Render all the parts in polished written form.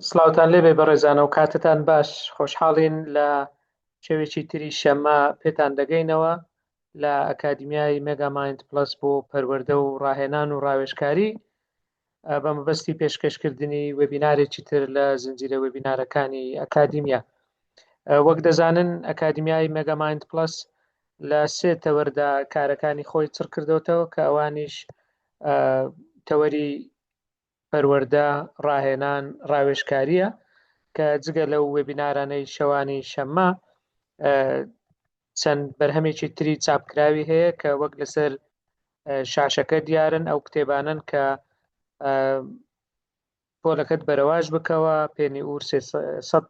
سڵاوتان لێبێ بەڕێزانە و کاتتان باش. خۆشحاڵین لە شەوێکی تری شەممە پێتان دەگەینەوە لە ئەکادیمیای مێگامایند پڵەس بۆ پەروەردە و ڕاهێنان و ڕاوێژکاری بە مەبەستی پێشکەشکردنی وێبینارێکی تر لە زنجیرە وێبینارەکانی ئەکادیمیا. وەک دەزانن ئەکادیمیای مێگامایند پڵەس لە سێ تەوەردا کارەکانی خۆی چڕ کردوتەوە کە ئەوانیش تەوەری پەروەردە، ڕاهێنان، ڕاوێژکارییە کە جگە لەو وێبینارانەی شەوانی شەممە چەند بەرهەمێکی تری چاپکراوی هەیە کە وەک لەسەر شاشەکە دیارن ئەو کتێبانن کە پۆلەکەت بەرەواژ بکەوە پێنی ئور 300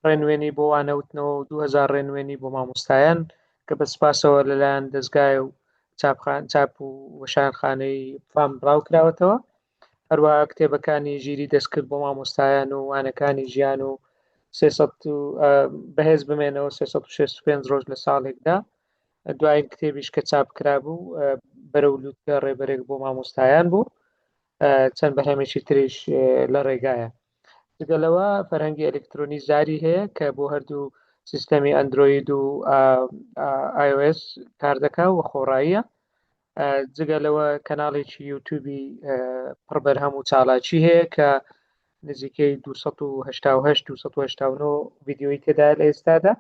ڕێنوێنی بۆ وانەوتنەوە و 2000 ڕێنوێنی بۆ مامۆستایان کە بە سپاسەوە لەلایەن دەستگای و چاپخان چاپ و وەشانخانەی فام بڵاو کراوەتەوە هەروەها کتێبەکانی ژیری دەستکرد بۆ مامۆستایان و وانەکانی ژیان و بەهێز بمێنەوە 365 ڕۆژ لە ساڵێکدا دوایین کتێبیش کە چاپ کرابوو بەرەو لوتکە ڕێبەرێک بۆ مامۆستایان بوو چەند بەرهەمێکی تریش لە ڕێگایە جگە لەوە فەرهەنگی ئەلکترۆنی زاری هەیە کە بۆ هەردوو سیستەمی ئەندرۆید و iOS کار دەکا و خۆڕاییە جگە لەوە کەناڵێکی یوتیوبی پڕ بەرهەم و چالاکی هەیە کە نزیکەی 288 289 ڤیدیۆی تێدا لە ئێستادا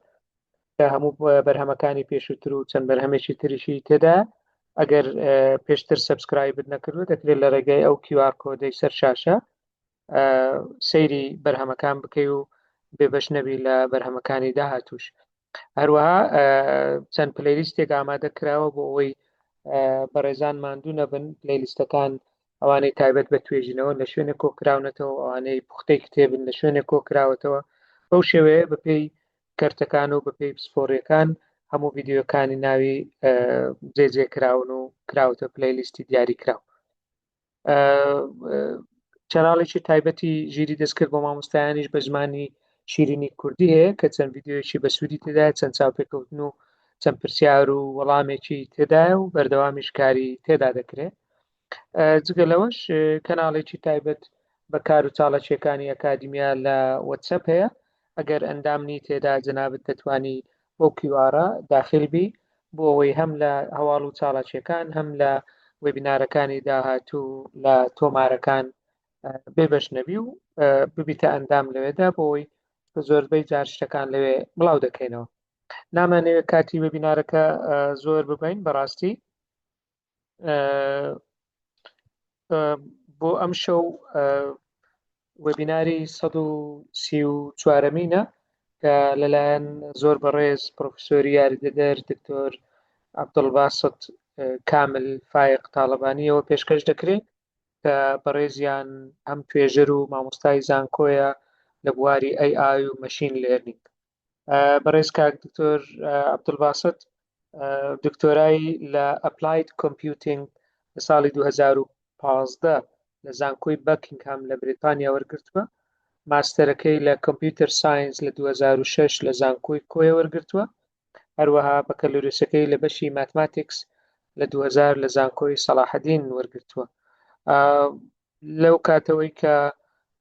کە هەموو بەرهەمەکانی پێشووتر و چەند بەرهەمێکی تریشی تێدا ئەگەر پێشتر subscribe ت نەکردو دەکرێت لە ڕێگای ئەو QR code ەی سەر شاشە سەیری بەرهەمەکان بکەی و بێبەش نەبی لە بەرهەمەکانی داهاتوش هەروەها چەند playlist ێک ئامادە کراوە بۆ ئەوەی بەڕێزان ماندوو نەبن playlist ەکان ئەوانەی تایبەت بە توێژینەوە لە شوێنێک کۆکراونەتەوە ئەوانەی پوختەی کتێبن لە شوێنێک کۆکراوەتەوە بەو شێوەیە بەپێی کەرتەکان و بەپێی پسپۆڕیەکان هەموو ڤیدیۆکانی ناوی جێجێ کراون و کراوەتە playlist ی دیاری کراو. channel ێکی تایبەتی ژیری دەستکرد بۆ مامۆستایانیش بە زمانی شیرینی کوردی هەیە کە چەند ڤیدیۆیەکی بەسوودی تێدایە چەند چاوپێکەوتن و چەند پرسیار و وەڵامێکی تێدایە و بەردەوامیش کاری تێدا دەکرێت جگە لەوەش کەناڵێکی تایبەت بە کار و چاڵەکیەکانی ئەکادیمیا لە وەتسەپ هەیە ئەگەر ئەندام نی تێدا جەنابت دەتوانی بەو QR ە داخل بی بۆ ئەوەی هەم لە هەواڵ و چاڵاکیەکان هەم لە وێبینارەکانی داهاتوو لە تۆمارەکان بێ بەش نەبی و ببیتە ئەندام لەوێدا بۆ ئەوەی زۆربەی جار شتەکان لەوێ بڵاو دەکەینەوە. نامانەوێت کاتی وێبینارەکە زۆر ببین بەڕاستی بۆ ئەم شەو وێبیناری 134مینە کە لەلایەن زۆر بەڕێز پرۆفسۆری یاریدەدەر دکتۆر عەبدولباسط کامل فایق تاڵەبانیەوە پێشکەش دەکرێت کە بەڕێزیان هەم توێژەر و مامۆستای زانکۆیە لە بواری AI و machine learning. بەڕێز کاک دکتۆر عەبدولباسط دکتۆرای لە Applied Computing لە ساڵی 2015 لە زانکۆی بەکینگهام لە بریتانیا وەرگرتووە. ماستەرەکەی لە Computer Science لە 2006 لە زانکۆی کۆیە وەرگرتووە. هەروەها بەکەلۆریوسەکەی لە بەشی Mathematics لە 2000 لە زانکۆی سەڵاحەدین وەرگرتووە. لەو کاتەوەی کە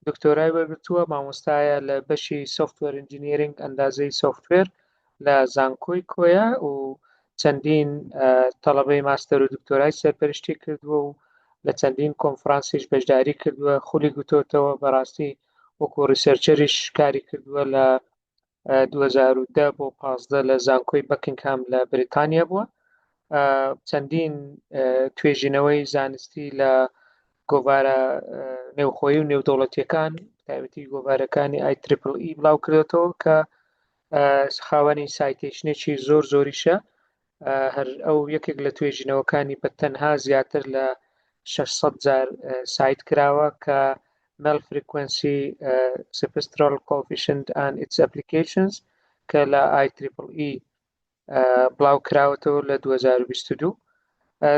دکتۆرای وەرگرتووە مامۆستایە لە بەشی software engineering ئەندازەی سۆفتوێر لە زانکۆی کۆیە و چەندین تەڵەبەی ماستەر و دکتۆرای سەرپەرشتی کردووە و لە چەندین کۆنفرانسیش بەشداری کردووە خولی گوتۆتەوە بەڕاستی وەکو researcher یش کاری کردووە لە 2010 بۆ 15 لە زانکۆی بەکینگهام لە بریتانیا بووە. چەندین توێژینەوەی زانستی لە گۆڤارە نێوخۆیی و نێودەوڵەتیەکان تایبەتی گۆڤارەکانی I triple E بڵاو کردێتەوە کە خاوەنی citation ێکی زۆر زۆریشە. هەر ئەو یەکێک لە توێژینەوەکانی بە تەنها زیاتر لە 600 جار cite کراوە کە Mel Frequency Cepstral Coefficient and Its Applications کە لە IEEE بڵاو کراوەتەوە لە 2022.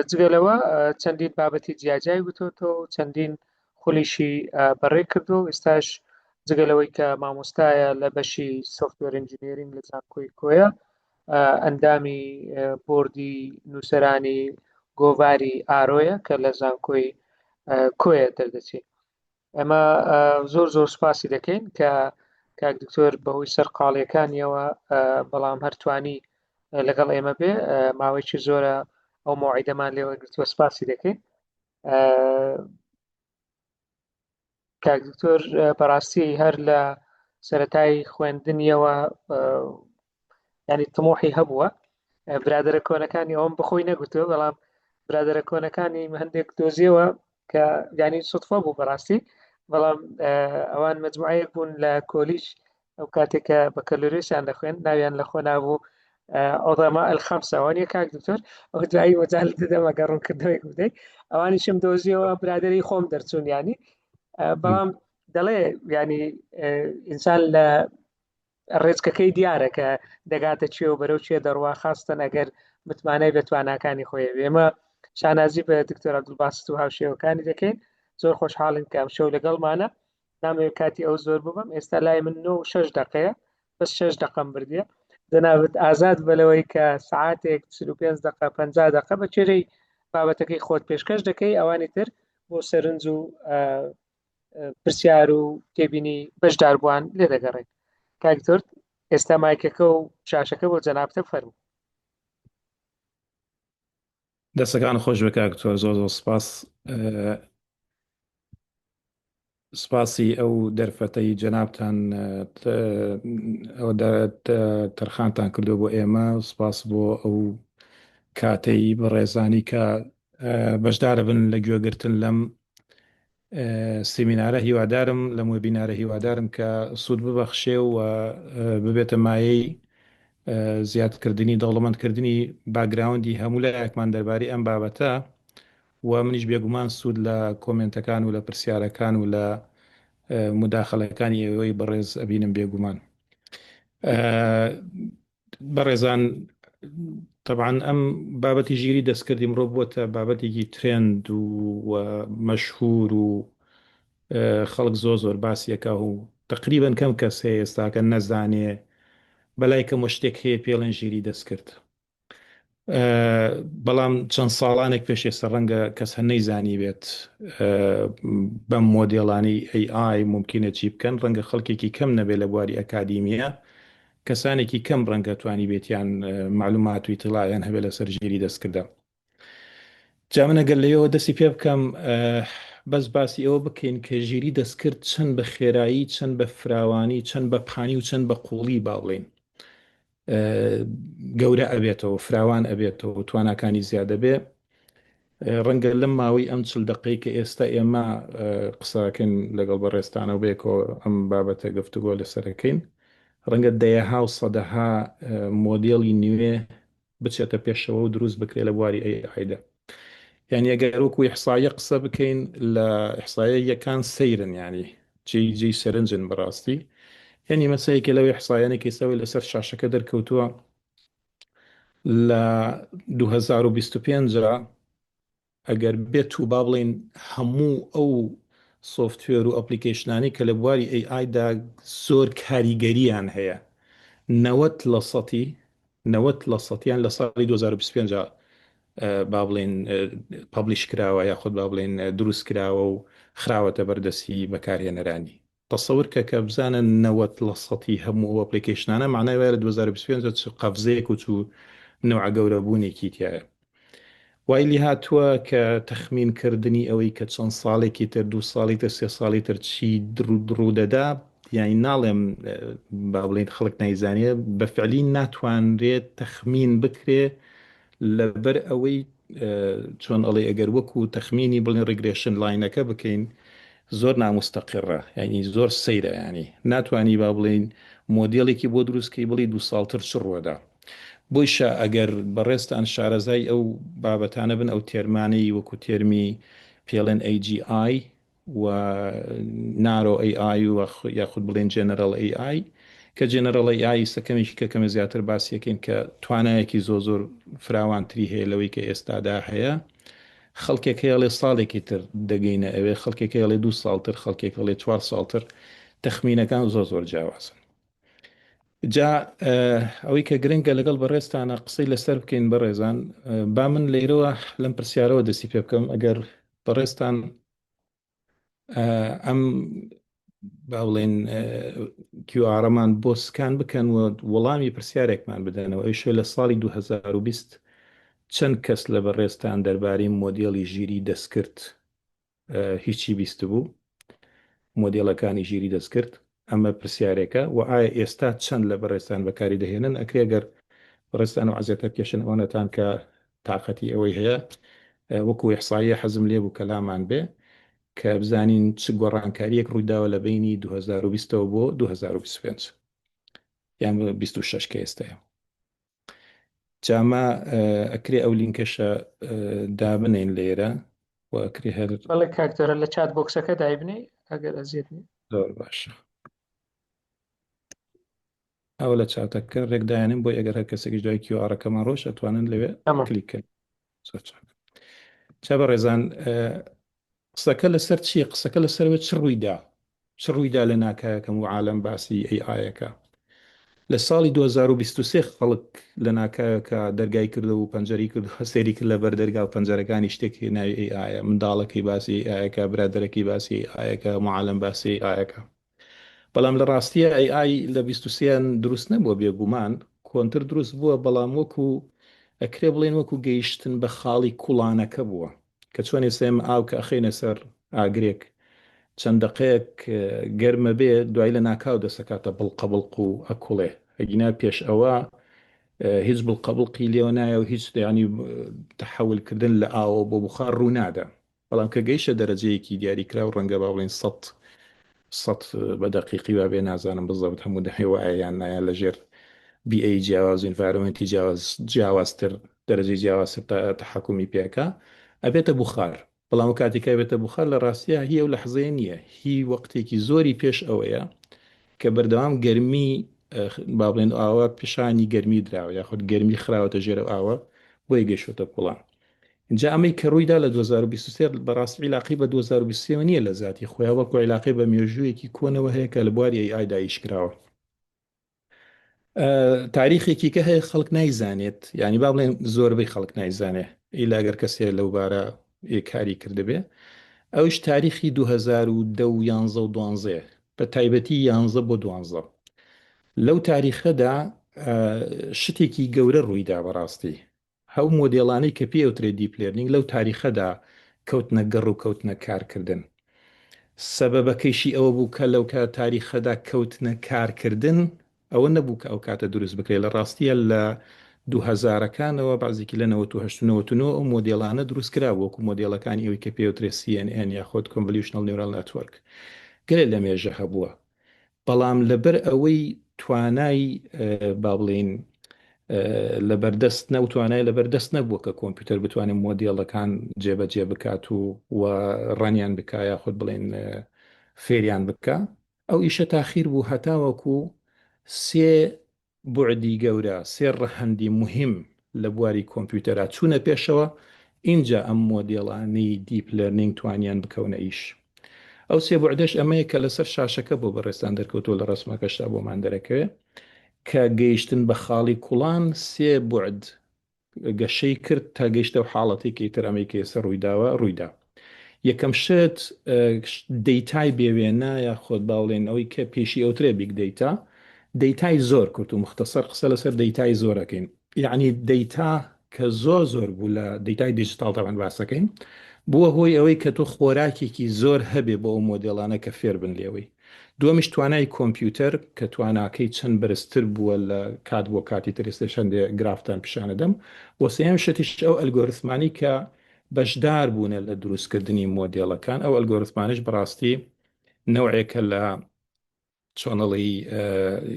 جگە لەوە چەندین بابەتی جیاجیای وتۆتەوە و چەندین خولیشی بەڕێ کردو ئێستاش جگە لەوەی کە مامۆستایە لە بەشی software engineering لە زانکۆی کۆیە ئەندامی بۆردی نووسەرانی گۆڤاری ئارۆیە کە لە زانکۆی کۆیە دەردەچێت. ئەمە زۆر زۆر سوپاسی دەکەین کە کاک دکتۆر بەهۆی سەرقاڵیەکانیەوە بەڵام هەرتوانی لەگەڵ ئێمە بێ ماوەیەکی زۆرە ئەو مەوعیدەمان لێوەگرتووە سپاسی دەکەین. کاک دکتۆر بەڕاستی هەر لە سەتای خوێندنیەوە ینی تمۆحی هەبووە برادرە کۆنەکانی ئەوم بەخۆی نەگوتووە بەڵام برادرە کۆنەکانی هەندێک دۆزیەوە کە ینی سوتفە بوو بەڕاستی بەڵام ئەوان مجموعەیەک بوون لە کۆلیژ ئەو کاتێک کە بەکەلۆریسیان دەخوێن ناویان لە خۆ نابوو ئۆدەما الخمسە وانە کاک دکتۆر ئەو دوایی مەجال دەدەم ئەگەر ڕوونکردنەوەی بدەیت ئەوانیشم دۆزیەوە برادری خۆم دەرچوون ینی بەڵام دەڵێ ینی ئینسان لە ڕێچکەکەی دیارە کە دەگاتە کوێ و بەرەو کوێ دەڕوا خاستن ئەگەر متمانەی بە تواناکانی خۆی ئێمە شانازی بە دکتۆر عەبدولباست و هاوشێوەکانی دەکەین زۆر خۆشحاڵین کە ئەم شەو لەگەڵمانە نامەوێت کاتی ئەو زۆر ببم ئێستا لای من نۆ و شەش دقەیە بەس شەش دقەم بردیە جەنابت ئازاد بەلەوەی کە سعاتێک 45 دقە 50 دقە بە چێرەی بابەتەکەی خۆت پێشکەش دەکەی ئەوانی تر بۆ سەرنج و پرسیار و تێبینی بەشداربووان لێ دەگەڕێن کاک دکتۆر ئێستا مایکەکە و شاشەکە بۆ جەنابتە فەرموو. دەستەکان خۆش بێ کاک دکتۆر زۆر زۆر سپاس. سپاسی ئەو دەرفەتەی جەنابتان تەرخانتان کردو بۆ ئێمە سپاس بۆ ئەو کاتەی بەڕێزانی کە بەشدارە بن لە گوێگرتن لەم سیمینارە هیوادارم لەم وێبینارە هیوادارم کە سوود ببەخشێ و ببێتە مایەی زیادکردنی دەوڵەمەندکردنی باگراوندی هەموو لایەکمان دەربارەی ئەم بابەتە و منیش بێگومان سوود لە کۆمێنتەکان و لە پرسیارەکان و لە مداخلەکانی ئێوەی بەڕێز ئەبینم بێگومان. بەڕێزان تەبعەن ئەم بابەتی ژیری دەستکردی مرۆ بووەتە بابەتێکی ترێند و مەشهور و خەڵک زۆر زۆر باسیەکە و تقریبا کەم کەس هەیە ئێستاکە نەزانێ بەلای کەمەوە شتێک هەیە پێڵێن ژیری دەستکرد. بەڵام چەند ساڵانێک پێش ئێستا ڕەنگە کەس هەر نەیزانیبێت بەم مۆدێڵانەی AI مومکینە چی بکەن، ڕەنگە خەڵکێکی کەم نەبێت لە بواری ئەکادیمیە، کەسانێکی کەم ڕەنگە توانیبێتیان مەعلومات و ئیتڵاعیان هەبێت لەسەر ژیری دەستکردە. جا من ئەگەر لەوێوە دەستی پێ بکەم بەس باسی ئەوە بکەین کە ژیری دەستکرد چەند بە خێرایی، چەند بە فراوانی، چەند بە پانی و چەند بە قووڵی با بڵێین گەورە ئەبێتەوە، فراوان ئەبێتەوە، تواناکانی زیاد دەبێ. ڕەنگە لەم ماوەی ئەم 40 دقەی کە ئێستا ئێمە قسەکەین لەگەڵ بەڕێزتانەوە بەیەکەوە ئەم بابەتە گفتوگۆ لەسەرەکەین، ڕەنگە دەیەها و سەدەها مۆدێلی نوێ بچێتە پێشەوە و دروست بکرێت لە بواری AI دا. یعنی ئەگەر وەکو ئیحسایە قسە بکەین لە ئیحسایە یەکان سەیرن یعنی جێی جێی سەرنجن بەڕاستی یعنی مەسەیەکە لەو ئیحسایانە کە ئێستا لەسەر شاشەکە دەرکەوتووە لە 2025 ئەگەر بێت و با بڵێین هەموو ئەو software و application انەی کە لە بواری AI دا زۆر کاریگەریان هەیە 90 لە سەتی 90 لە سەتیان لە ساڵی 2025 با بڵێن publish کراوە یاخود با بڵێن دروست کراوە و خراوەتە بەردەستی بەکارهێنەرانی. تەسەور کە کە بزانە 90 لە سەتی هەموو ئەو application انە معنای وایە لە 2025 چ قەفزەیەک و چ نەوعە گەورەبوونێکی تایە. وای لیهاتووە کە تەخمین کردنی ئەوەی کە چەند ساڵێکی تر دوو ساڵی تر سێ ساڵی تر چی ڕوودەدا یانی ناڵێم با بڵێین خەڵک نایزانێ بە فعلی ناتوانرێت تەخمین بکرێ لەبەر ئەوەی چۆن ئەڵێ ئەگەر وەکو تەخمینی بڵێن regression line ەکە بکەین زۆر نامستەقڕە یعنی زۆر سەیرە ینی ناتوانی با بڵێین مۆدێلێکی بۆ دروستکەی بڵی دوو ساڵتر چ ڕوەدا بۆیشە ئەگەر بەڕێزتان شارەزای ئەو بابەتانە بن ئەو term انەی وەکو term ی پێڵێن AGI و narrow AI و یاخود بڵێن general AI کە general AI ئیستا کەمێکی کە کەمێ زیاتر باسیەکەین کە توانایەکی زۆر زۆر فراوانتری هەیە لەوەی کە ئێستادا هەیە خەڵکێک هەیە ئەڵێ ساڵێکی تر دەگەینە ئەوێ خەڵکێک هەیە ئەڵێ دوو ساڵتر خەڵکێک ئەڵێ چوار ساڵتر تەخمینەکان زۆر زۆر جیاوازن جا ئەوەی کە گرنگە لەگەڵ بەڕێزتانە قسەی لەسەر بکەین بەڕێزان با من لێرەوە لەم پرسیارەوە دەستی پێ بکەم ئەگەر بەڕێزتان. ئەم با بڵێن QR ەمان بۆ scan بکەن و وەڵامی پرسیارێکمان بدەنەوە ئەویشە لە ساڵی 2020 چەند کەس لە بەڕێزتان دەربارەی مۆدێلی ژیری دەستکرد هیچی بیستبوو مۆدێلەکانی ژیری دەستکرد ئەمە پرسیارێکە و ئایا ئێستا چەند لە بەڕێزتان بەکاری دەهێنن ئەکرێ گەر بەڕێزتان و عەزێتە بکێشن ئەوەنەتان کە تاقەتی ئەوەی هەیە وەکو ئیحساییە حەزم لێ بوو کەلامان بێ کە بزانین چ گۆڕانکارییەک ڕوویداوە لە بەینی 2020 ەوە بۆ 2025 یان 26 کە ئێستایە. جا ئەمە ئەکرێ ئەو لینکەشە دابنێین لێرە و ئەکرێ هەر بەڵێ کاک تۆرە لە chat box ەکە دایبنێ ئەگەر ئەزیەت نیە. زۆر باشە ئەوە لە چاتەکە ڕێک دایانم بۆی ئەگەر هەر کەسێکیش دوای QR ەکەمان ڕۆشت ئەتوانن لەوێ تەمام. کلیک کەن. زۆر چاک. چا بەڕێزان قسەکە لەسەر چییە؟ قسەکە لەسەرەوە چ ڕوویدا؟ چ ڕوویدا لە ناکایەکەم و عالەم باسی AI ەکە؟ لە ساڵی 2023 خەڵک لە ناکایەکە دەرگای کردەوە و پەنجەری کرد و سەیری کرد لە بەر دەرگا و پەنجەرەکانی شتێک هەیە ناوی AI ە، منداڵەکەی باسی AI ەکە، برادەرەکەی باسی AI ەکە، معالەم باسی AI ەکە. بەڵام لە ڕاستیە AI لە 23یان دروست نەبووە بێگومان کۆنتر دروست بووە بەڵام وەکو ئەکرێ بڵێن وەکو گەیشتن بە خاڵی کوڵانەکە بووە کە چۆن ئێستا ئێمە ئاو کە ئەخەینە سەر ئاگرێک چەند دەقەیەک گەرمە بێ دوای لە ناکاو دەسەکاتە بڵقە بڵق و ئەکوڵێ ئەگینا پێش ئەوە هیچ بڵقە بڵقی لێوە نایە و هیچ یانی تەحەول کردن لە ئاوە بۆ بخار ڕوو نادا بەڵام کە گەیشتە دەرەجەیەکی دیاریکراو ڕەنگە با بڵێین 100% بە دەقیقی وا بێ نازانم بزەبت هەموو دەمێ وایە یان نایە لە ژێر بیئەی جیاواز و environment ی جیاواز جیاوازتر دەرەجەی جیاوازتر تەحەکومی پێکا ئەبێتە بوخار بەڵام ئەو کاتێک کە ئەبێتە بوخار لە ڕاستیا هی ئەو لەحزەیە نییە هی وەقتێکی زۆری پێش ئەوەیە کە بەردەوام گەرمی با بڵێن ئاوە پیشانی گەرمی دراوە یاخود گەرمی خراوەتە ژێر ئەو ئاوە بۆیە گەیشتۆتە کوڵان جا ئەمەی کە ڕوویدا لە 2023 بەڕاستی عیلاقەی بە 2023 وە نییە لە زاتی خۆیا بەڵکو عیلاقەی بە مێژوویەکی کۆنەوە هەیە کە لە بواری AI دا ئیش کراوە. تاریخێکی کە هەیە خەڵک نایزانێت یعنی با بڵێن زۆربەی خەڵک نایزانێ ئیلا گەر کەسێ لەو بارە کاری کردبێ ئەوش تاریخی 2010 و 11 و 12 بە تایبەتی 11 بۆ 12 لەو تاریخەدا شتێکی گەورە ڕوویدا بەڕاستی ئەو مۆدێڵانەی کە پێی ئەوترێت deep learning لەو تاریخەدا کەوتنە گەڕ و کەوتنە کارکردن. سەبەبەکەیشی ئەوە بوو کە لەو تاریخەدا کەوتنە کارکردن ئەوە نەبوو کە ئەو کاتە دروست بکرێت لە ڕاستیە لە دوو هەزارەکانەوە بەعزێکی لە 98 و 99 ئەو مۆدێڵانە دروست کرابوو وەکو مۆدێڵەکانی ئەوەی کە پێی ئەوترێت CNN یاخود Convolutional Neural Network گەلێ لە مێژە هەبووە. بەڵام لەبەر ئەوەی توانای با بڵێین لەبەردەست نە و توانای لەبەردەست نەبووە کە کۆمپیوتەر بتوانێت مۆدێڵەکان جێبەجێ بکات و و run یان بکا یاخود بڵێن فێریان بکا ئەو ئیشە تاخیر بوو هەتاوەکو سێ بوعدی گەورە، سێ ڕەهەندی موهیم لە بواری کۆمپیوتەرا چوونە پێشەوە، ئینجا ئەم مۆدێڵانەی deep learning توانیان بکەونە ئیش. ئەو سێ بوعدەش ئەمەیە کە لەسەر شاشەکە بۆ بەڕێزتان دەرکەوتووە لە ڕەسمەکەشدا بۆمان دەرەکەوێ کە گەیشتن بە خاڵی کوڵان سێ بوعد گەشەی کرد تا گەیشتە ئەو حاڵەتەی کە ئیتر ئەمەی کە ئێستا ڕوویداوە ڕوویدا. یەکەم شت دەیتای بێوێنە یاخود با بڵێین ئەوەی کە پێشی ئەوترێ big data، دەیتای زۆر کورت و مختصر قسە لەسەر دەیتای زۆر ئەکەین یعنی دەیتا کە زۆر زۆر بوو لە دەیتای دیجیتاڵ تەبعەن باسەکەین بووە هۆی ئەوەی کە تۆ خۆراکێکی زۆر هەبێ بۆ ئەو مۆدێڵانە کە فێر بن لێوەی. دووەمیش توانای کۆمپیوتەر کە تواناکەی چەند بەرزتر بووە لە کات بۆ کاتی تر ئێستاش هەندێ گرافتان پیشانەدەم و سێیەم شتیش ئەو ئەلگۆرسمانی کە بەشدار بوونە لە دروستکردنی مۆدێڵەکان ئەو ئەلگۆرسمانش بەڕاستی نەوعێکە لە چۆنەڵی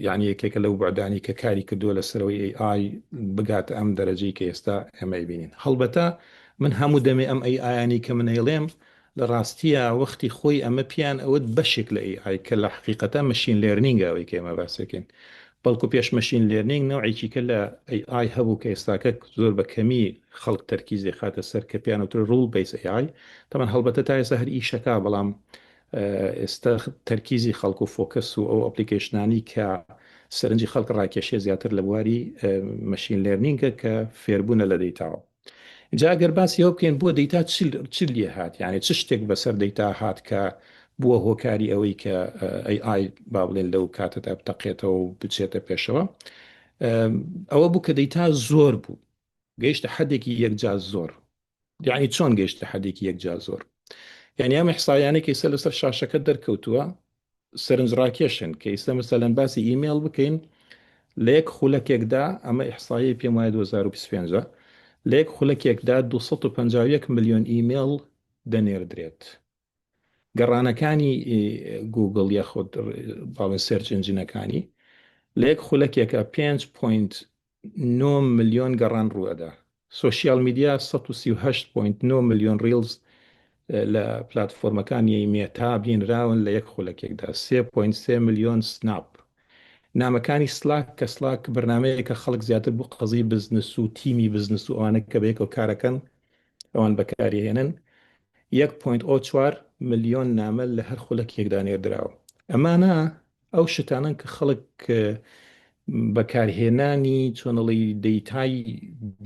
یعنی یەکێکە لەو بەعدانی کە کاری کردووە لە سەرەوەی AI بگاتە ئەم دەرەجەی کە ئێستا ئێمە بینین هەڵبەتە من هەموو دەمێ ئەم AI یانی کە من ئەیڵێم لە ڕاستیا وەختی خۆی ئەمە پێیان ئەوت بەشێک لە AI کە لە حەقیقەتا machine learning ە ئەوەی کە ئێمە باسێکین بەڵکو پێش machine learning نەوعێکی کە لە AI هەبوو کە ئێستاکە زۆر بە کەمی خەڵک تەرکیز دەخاتە سەر کە پێیان ئەوترێ rule based AI تەبعەن هەڵبەتە تا ئێستا هەر ئیشەکا بەڵام ئێستا تەرکیزی خەڵک و focus و ئەو application انی کە سەرنجی خەڵک ڕاکێشێ زیاتر لە بواری machine learning ە کە فێربوونە لە دەیتاوە. جا گەر باسی ئەوە بکەین بۆ دەیتا چ لێ هات یعنی چ شتێک بەسەر دەیتا هات کە بووە هۆکاری ئەوەی کە AI با بڵێن لەو کاتەدا بتەقێتەوە و بچێتە پێشەوە. ئەوە بوو کە دەیتا زۆر بوو، گەیشتە حدێکی یەکجار زۆر. یعنی چۆن گەیشتە حدێکی یەکجار زۆر؟ یعنی ئەم ئیحسایانەی کە ئیستا لەسەر شاشەکە دەرکەوتووە سەرنجڕاکێشن، کە ئیستا مەسەلەن باسی ئیمێڵ بکەین لە یەک خولەکێکدا، ئەمە ئیحسایی پێم وایە 2025، لە یەک خولەکێکدا 251 ملیۆن ئیمێڵ دەنێردرێت. گەڕانەکانی گوگڵ یاخود باڵێن search engine ەکانی لە یەک خولەکێکە 5.9 ملیۆن گەڕان ڕوئەدا. social media 138.9 ملیۆن reels لە پلاتفۆرمەکانی مێتا بینراون لە یەک خولەکێکدا، 3.3 ملیۆن snap. نامەکانی سلاک، کە سلاک بەرنامەیەکە خەڵک زیاتر بۆ قەزیی بزنس و تیمی بزنس و ئەوانە کە بەیەکەوە کارەکەن ئەوان بەکاریهێنن، 1.04 ملیۆن نامە لە هەر خولەکێکدا نێردراوە. ئەمانە ئەو شتانەن کە خەڵک بەکارهێنانی چۆنەڵی دەیتای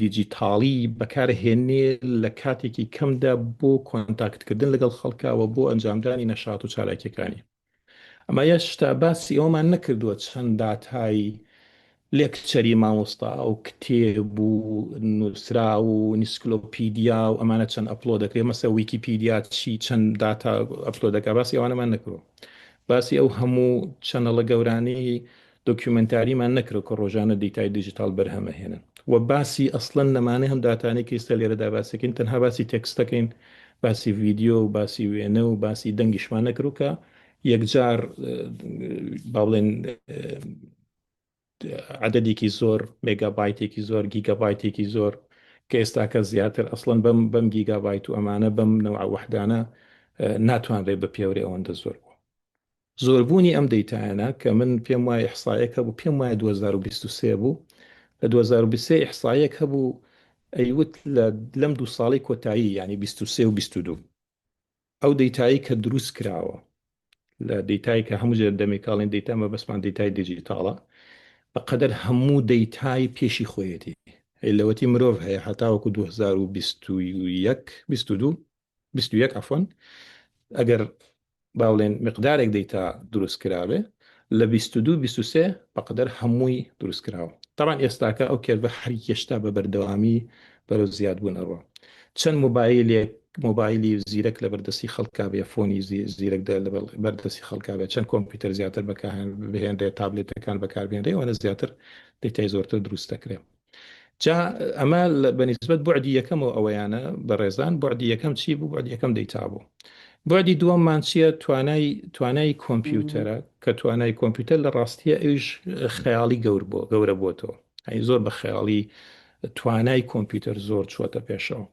دیجیتاڵی بەکارهێنێ لە کاتێکی کەمدا بۆ کۆنتاکتکردن لەگەڵ خەڵکاوە بۆ ئەنجامدانی نەشات و چالاکیەکانی. ئەمە یەشتا باسی ئەومان نەکردووە چەند داتای lecture ی مامۆستا و کتێب و نووسراو و ئینسکلۆپیدیا و ئەمانە چەند upload دەکرێت، مەسە ویکیپیدیا چی چەند داتا upload دەکات، باسی ئەوانەمان نەکردووە. باسی ئەو هەموو channel ە گەورانەی دۆکیومێنتاریمان نەکرد کە ڕۆژانە دیتای دیجیتاڵ بەرهەمەهێنن و باسی ئەسڵەن نەمانەی هەم داتانەی کە ئیستا لێرەدا باسەکەین، تەنها باسی text ەکەین، باسی ڤیدیۆ و باسی وێنە و باسی دەنگیشمان نەکرد کە یەکجار با بڵێن عددێکی زۆر، مێگابایتێکی زۆر، گیگابایتێکی زۆر کە ئێستاکە زیاتر ئەسڵەن بەم بەم گیگابایت و ئەمانە بەم نەوع وەحدانە ناتوانرێت بە پێوەری ئەوەندە زۆر بوو. زۆربوونی ئەم دەیتایانە کە من پێم وایە ئیحسایەک هەبوو، پێم وایە 2023 بوو، لە 2023 ئیحسایەک هەبوو ئەیوت لە لەم دوو ساڵی کۆتایی، یعنی 23 و 22، ئەو دەیتایی کە دروست کراوە لە دەیتای کە هەموو جێ دەمێکاڵین دەیتا مەبەستمان دەیتای دیجیتاڵە، بەقەدەر هەموو دەیتای پێشی خۆیەتی. ئەی لەوەتی مرۆڤ هەیە هەتاوەکو 2021 22 21 عەفوەن، ئەگەر با بڵێن مقدارێک دەیتا دروست کرابێ لە 22 23 بەقەدەر هەمووی دروست کراوە. تاوان ئێستاکە ئەو curve ە هەر یەشتا بە بەردەوامی بەرەو زیادبوون ئەڕوا. چەند مۆبایلێک مۆبایلی زیرەک لە بەردەستی خەڵکا بێ، phone ی زیرەک لە بەردەستی خەڵکا بێ، چەند کۆمپیوتەر زیاتر بەکاربهێنرێ، تابلێتەکان بەکاربێنرێ، ئەوەنە زیاتر دەیتای زۆرتر دروست دەکرێ. جا ئەمە بە نیسبەت بوعدی یەکەمەوە ئەوەیانە بەڕێزان. بوعدی یەکەم چی بوو؟ بوعدی یەکەم دەیتا بوو. بوعدی دووەممان چییە؟ توانای توانای کۆمپیوتەرە، کە توانای کۆمپیوتەر لە ڕاستیە ئەویش خەیاڵی گەور بۆ گەورە بۆتەوە، ئەی زۆر بە خەیاڵی توانای کۆمپیوتەر زۆر چووەتە پێشەوە.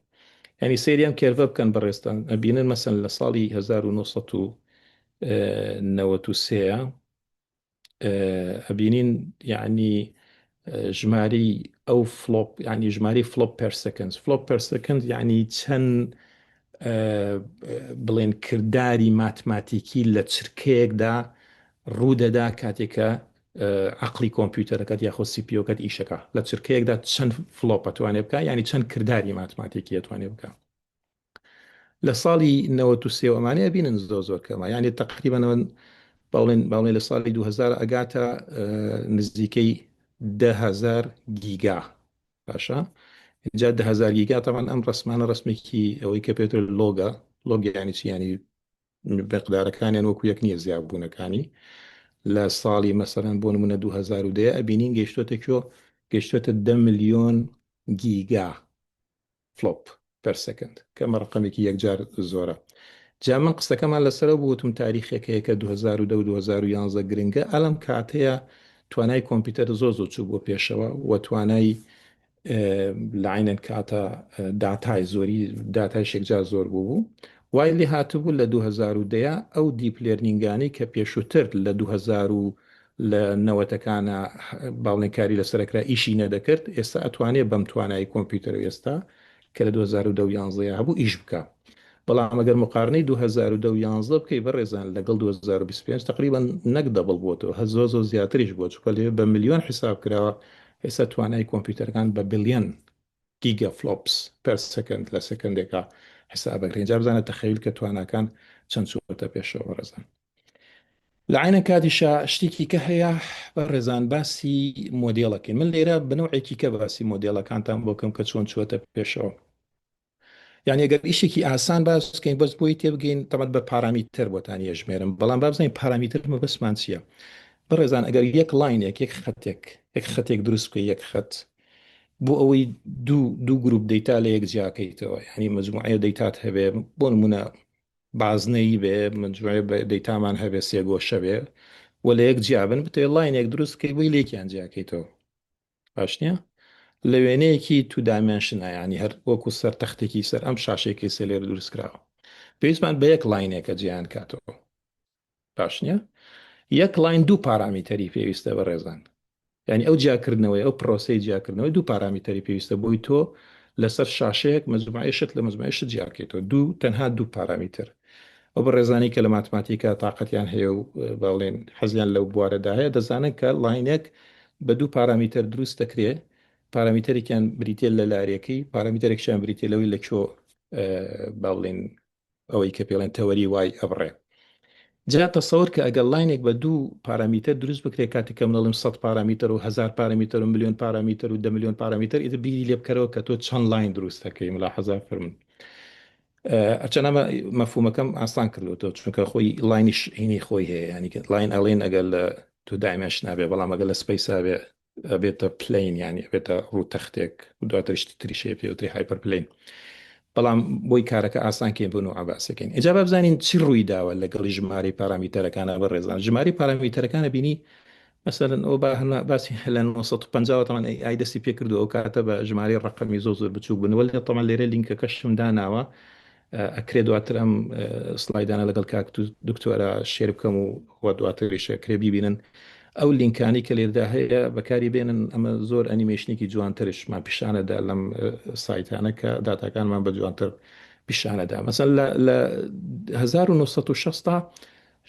یعنی سەیری ئەم curve ە بکەن بەڕێزتان ئەبینن مەسەن لە ساڵی 1993 ئەبینین یعنی ژماری ئەو flop، یعنی ژماری flop per second. Flop per second یعنی چەند بڵێن کرداری ماتماتیکی لە چرکەیەکدا ڕوودەدا کاتێکە عقلی کۆمپیوتەرەکەت یاخۆ CPU ەکەت ئیشەکە لە چرکەیەکدا چەند flop ئەتوانێ بکە، یعنی چەند کرداری ماتماتیکی ئەتوانێ بکە. لە ساڵی 93 ئەمانە ئەبینن زۆر زۆر کەمە، یعنی تقریبا باڵێن باڵێن لە ساڵی 2000 ئەگاتە نزیکەی 10,000 گیگا. باشە جا 10,000 گیگا، تەمان ئەم ڕسمانە ڕسمێکی ئەوەی کە پێتر log ە. Log یعنی چی؟ یعنی مقدارەکانیان وەکو یەک نییە زیادبوونەکانی. لە ساڵی مەسەرەن بۆ نمونە 2010 ئەبینین گەیشتۆتە کوێ؟ گەیشتۆتە 10 ملیۆن گیگا flop per second، کە ئەمە ڕقەمێکی یەکجار زۆرە. جا من قسەکەمان لەسەرەوە بوتم تاریخێک هەیە کە 2010 و 2011 گرنگە. ئەلم کاتەیە توانای کۆمپیوتەر زۆر زۆر چوو بۆ پێشەوە و توانای لەعینەن کاتە داتای زۆری داتای شێکجار زۆر بوو بوو وای لێ هاتبوو لە 2010 ئەو deep learning انەی کە پێشووتر لە 2000 و لە نەوەتەکانە باڵێن کاری لەسەرەکرا ئیشی نەدەکرد، ئێستا ئەتوانێ بەم توانای کۆمپیوتەر ئێستا کە لە 2010 و 11 هەبوو ئیش بکە. بەڵام ئەگەر مقارنەی 2010 و 11 بکەی بەڕێزان لەگەڵ 2025، تقریبا نەک double بۆتەوە، هەر زۆر زۆر زیاتریش بووە، چونکە لێ بە ملیۆن حیساب کراوە. ئێستا توانای کۆمپیوتەرەکان بە billion giga flops per second لە سەکەندێکا. حسابەکرێن جا بزانە تەخەیل کە تواناکان چەند چووەتە پێشەوە بەڕێزان. لە عەینە کاتیشا شتێکی کە هەیە بەڕێزان باسی مۆدێڵەکەین من لێرە بەنەوعێکی کە باسی مۆدێڵەکانتان بۆ کەم کە چۆن چووەتە پێشەوە. یعنی ئەگەر ئیشێکی ئاسان باس بکەین بەس بۆی تێبگەین تەمەد بە پارامیتەر بۆتان یەژمێرم بەڵام با بزانین پارامیتەر مەبەستمان چییە بەڕێزان ئەگەر یەک line ێک یەک خەتێک یەک خەتێک دروست بکەی یەک خەت بۆ ئەوەی دوو دوو گروپ data لە یەک جیاکەیتەوە یعنی مجموعەیە data ت هەبێ بۆ نمونە بازنەیی بێ مجموعەیە data مان هەبێ سێگۆشە بێ و لە یەک جیابن بتێ line ێک دروست بکەی بۆی لێکیان جیاکەیتەوە باش نییە؟ لە وێنەیەکی two dimension ە یانی هەر وەکو سەر تەختێکی سەر ئەم شاشەیەکی سێ لێرە دروست کراوە پێویستمان بە یەک line ێکە جیان کاتەوە باش نییە؟ یەک line دوو پارامیتەری پێویستە بە ڕێزان یعنی ئەو جیاکردنەوەی ئەو پرۆسەی جیاکردنەوەی دوو پارامیتەری پێویستە بۆی تۆ لەسەر شاشەیەک مەجموعەی شت لە مەجموعەی شت جیاکەیتەوە دوو تەنها دوو پارامیتەر ئەو بەڕێزانەی کە لە ماتماتیکا تاقەتیان هەیە و باڵێن حەزیان لەو بوارەدا هەیە دەزانن کە line ێک بە دوو پارامیتەر دروست دەکرێ پارامیتەرێکیان بریتە لە لارێکەی پارامیتەرێکیان بریتە لەوەی لە کۆ با بڵێن ئەوەی کە پێڵێن تەوەری Y ئەبڕێ جا تەسەور کە ئەگەر line ێک بە دوو پارامیتەر دروست بکرێت کاتێک کە من ئەڵێم 100 پارامیتەر و 1000 پارامیتەر و ملیۆن پارامیتەر و 10 ملیۆن پارامیتەر ئیتر بیری لێ بکەرەوە کە تۆ چەند line دروست دەکەی ملاحەزە فەرموون هەرچەند ئەمە مەفهومەکەم ئاسان کردوەوە چونکە خۆی line یش هینی خۆی هەیە ینی line ئەڵێن ئەگەر لە two dimension نابێ بەڵام ئەگەر لە space بێ ئەبێتە plane ینی ئەبێتە ڕوو تەختێک و دواتر شتی تریش هەیە پێوتری hyperplane بەڵام بۆی کارەکە ئاسان کەین بۆ نوعە باسەکەین ئینجا با بزانین چی ڕووی داوە لەگەڵی ژمارەی پارامیتەرەکانە بە ڕێزان ژمارەی پارامیتەرەکانە بینی مەسەلەن ئەو با هەنا باسی لە 950 تەمان AI دەستی پێکردو ئەو کاتە بە ژمارەی ڕەقەمی زۆر زۆر بچووک بن وەلێ تەمان لێرە لینکەکەشم داناوە ئەکرێ دواتر ئەم سلایدانە لەگەڵ کاک دکتۆرە share بکەم و وە دواتریش ئەکرێ بیبینن ئەو لینکانی کە لێردا هەیە بەکاری بێنن ئەمە زۆر ئەنیمەیشنێکی جوانترشمان پیشانەدا لەم سایتانە کە داتاکانمان بە جوانتر پیشانەدا مەسەن لە 1960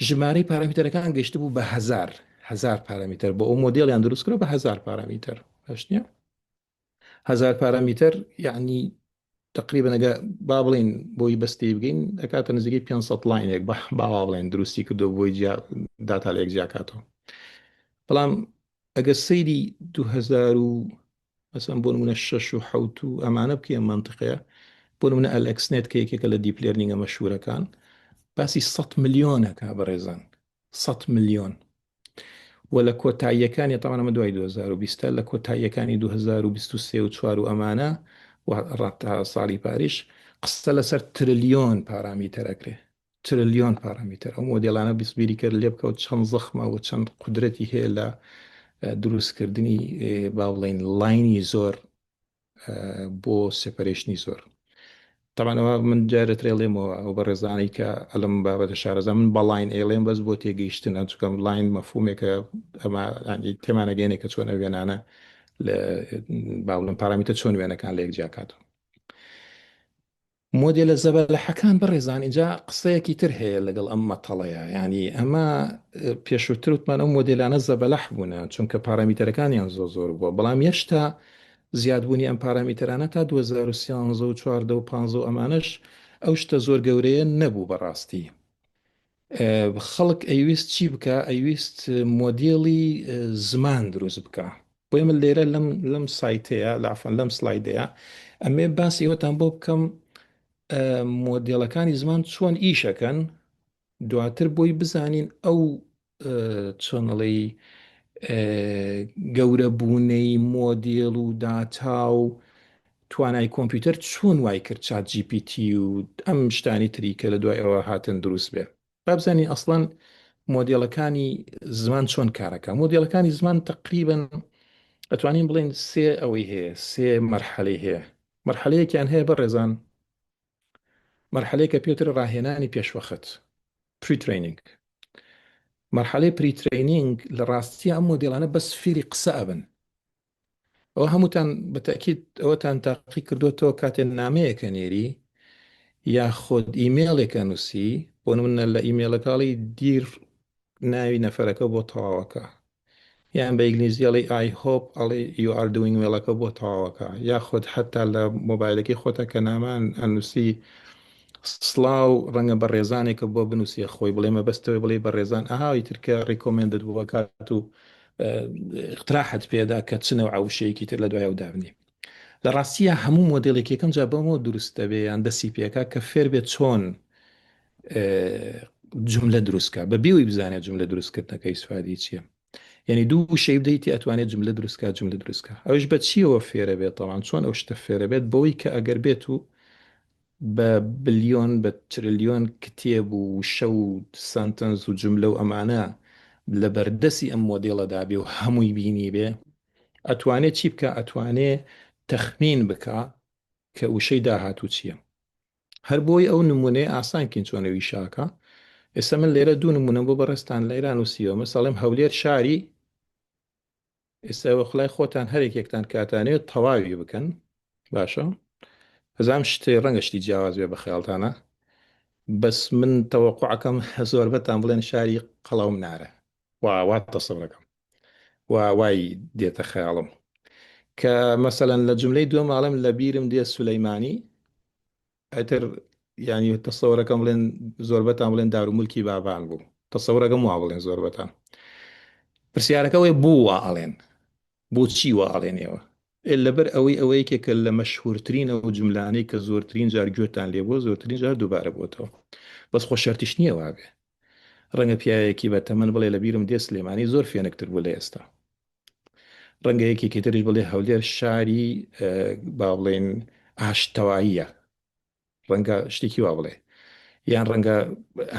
ژمارەی پارامیتەرەکان گەیشتبوو بە هەزار هەزار پارامیتەر بۆ ئەو مۆدێلیان دروست کرد بە هەزار پارامیتەر باش نییە هەزار پارامیتەر یعنی تقریبا ئەگە با بڵین بۆی بەستی بگەین ئەکاتە نزیکەی 500 line ێک باوا بڵێن دروستی کردو بۆی جیا داتا لە یەک جیاکاتەوە بەڵام ئەگەر سەیری 2000 و مەسەن بۆ نمونە شەش و حەوت و ئەمانە بکەی ئەم مەنتیقەیە بۆ نمونە AlexNet کە یەکێکە لە deep learning ە مەشهورەکان باسی 100 ملیۆنەکە بەڕێزان 100 ملیۆن و لە کۆتاییەکانی تاوان ئەمە دوای 2020 لە کۆتاییەکانی 2023 و 4 و ئەمانە و ڕەتا ساڵی پاریش قسە لەسەر ترلیۆن پارامیتەر ئەکرێ ترلیۆن پارامیتەر ئەو مۆدێلانە بیست بیری کرد لێ بکەوت چەند زەخمە و چەند قودرەتی هەیە لە دروستکردنی با بڵێین line ی زۆر بۆ separation ی زۆر تەمانەوە من جارێت ڕێڵێمەوە ئەو بەڕێزانەی کە ئەلم بابەتە شارەزا من بە line ئەیڵێم بەس بۆ تێگەیشتنە چونکە line مەفهومێکە ئەمە تێمانەگەێنێک کە چۆن ئەو وێنانە لە با بڵێم پارامیتە چۆن وێنەکان لە یەک جیاکاتەوە مۆدێلە زەبەلەحەکان بەڕێزان ئینجا قسەیەکی تر هەیە لەگەڵ ئەم مەتەڵەیە یانی ئەمە پێشووتر وتمان ئەو مۆدێلانە زەبەلەح بوونە چونکە پارامیتەرەکانیان زۆر زۆر بووە بەڵام یەشتا زیادبوونی ئەم پارامیتەرانە تا 2013 و 14 و 15 و ئەمانەش ئەو شتە زۆر گەورەیە نەبوو بەڕاستی خەڵک ئەیویست چی بکە ئەیویست مۆدێلی زمان دروست بکە بۆیە من لێرە لەم لەم سایتەیە لافەن لەم سلایدەیە ئەمێ باسی ئەوەتان بۆ بکەم مۆدێلەکانی زمان چۆن ئیشەکەن دواتر بۆی بزانین ئەو چۆنڵی گەورەبوونەی مۆدێل و داتا و توانای کۆمپیوتەر چۆن وای کرد ChatGPT و ئەم شتانی تری کە لە دوای ئەوە هاتن دروست بێ با بزانین ئەسڵەن مۆدێلەکانی زمان چۆن کارەکە مۆدێلەکانی زمان تقریبن ئەتوانین بڵێن سێ ئەوەی هەیە سێ مەرحەلەی هەیە مەرحەلەیەکیان هەیە بە ڕێزان مەرحەلەیەکە پێتر ڕاهێنانی پێشوەخت pre-training مەرحەلەی pre-training لە ڕاستیە ئەم مۆدێلانە بەس فێری قسە ئەبن ئەوە هەمووتان بە تەئکید ئەوەتان تاقی کردوێتەوە کاتێ نامەیەکە نێری یاخود ئیمێڵێکە نووسی بۆ نمونە لە ئیمێڵەکەڵی dear ناوی نەفەرەکە بۆ تەواوەکە یان بە ئینگلیزی ئەڵێ I hope ئەڵێ you are doing well ەکە بۆ تەواوەکە یاخود حتا لە مۆبایلەکەی خۆتە کە نامان ئەنووسی. سڵاو ڕەنگە بەڕێزانێکە بۆ بنووسێ خۆی بڵێ مەبەستەوەی بڵێ بەڕێزان ئەها ئیتر کە recommended بۆ کات و اقتراحت پێدا کە چ نەوعە وشەیەکی تر لە دوای ئەو دابنێ. لە ڕاستیە هەموو مۆدێلێک یەکەم جار بەمەوە دروست دەبێ یان دەستی پێکا کە فێر بێت چۆن جملە دروستکە بە بێوی بزانێت جملە دروستکردنەکەی سوادی چییە. یعنی دوو وشەی بدەیتی ئەتوانێت جملە دروستکە جملە دروستکە ئەوش بە چیەوە فێرە بێت تەوان چۆن ئەو شتە فێرە بێت بەوەی کە ئەگەر بێت و بە بلیۆن بە ترلیۆن کتێب و وشە و sentence و جملە و ئەمانە لە بەردەسی ئەم مۆدێڵەدا بێ و هەمووی بینی بێ ئەتوانێ چی بکە ئەتوانێ تەخمین بکە کە وشەی داهاتوو چییە هەر بۆی ئەو نمونەیە ئاسان کەین چۆن ئەوی شاکە ئێستا من لێرە دوو نمونە بۆ بەڕێزتان لێرە نووسیوە مەسەڵێم هەولێر شاری ئێستا وەخلای خۆتان هەرێکێکتان کاتانێت تەواوی بکەن باشە ئەزام شتێ ڕەنگە شتی جیاواز بێ بە خەیاڵتانە بەس من تەوەقعەکەم زۆربەتان بڵێن شاری قەڵاو منارە وا وا تەسەورەکەم و وای دێتە خەیاڵم کە مەسەلەن لە جملەی دووەم ئاڵێم لە بیرم دێ سولەیمانی ئەتر یعنی تەسەورەکەم بڵێن زۆربەتان بڵێن دار و ملکی بابان بوو تەسەورەکەم وا بڵێن زۆربەتان پرسیارەکە ئەوەیە بۆ وا ئەڵێن بۆچی وا ئەڵێن ئێوە لەبەر ئەوەی ئەوە یەکێکە لە مەشهورترین ئەو جملانەی کە زۆرترین جار گوێتان لێ بووە زۆرترین جار دووبارە بووەتەوە بەس خۆ شەرتیش نییە وابێ ڕەنگە پیاوێکی بە تەمەن بڵێ لە بیرم دێ سلێمانی زۆر فێنکتر بوو لە ئێستا. ڕەنگە یەکێکی تریش بڵێ هەولێر شاری با بڵێن ئاشتەواییە. ڕەنگە شتێکی وا بڵێ. یان ڕەنگە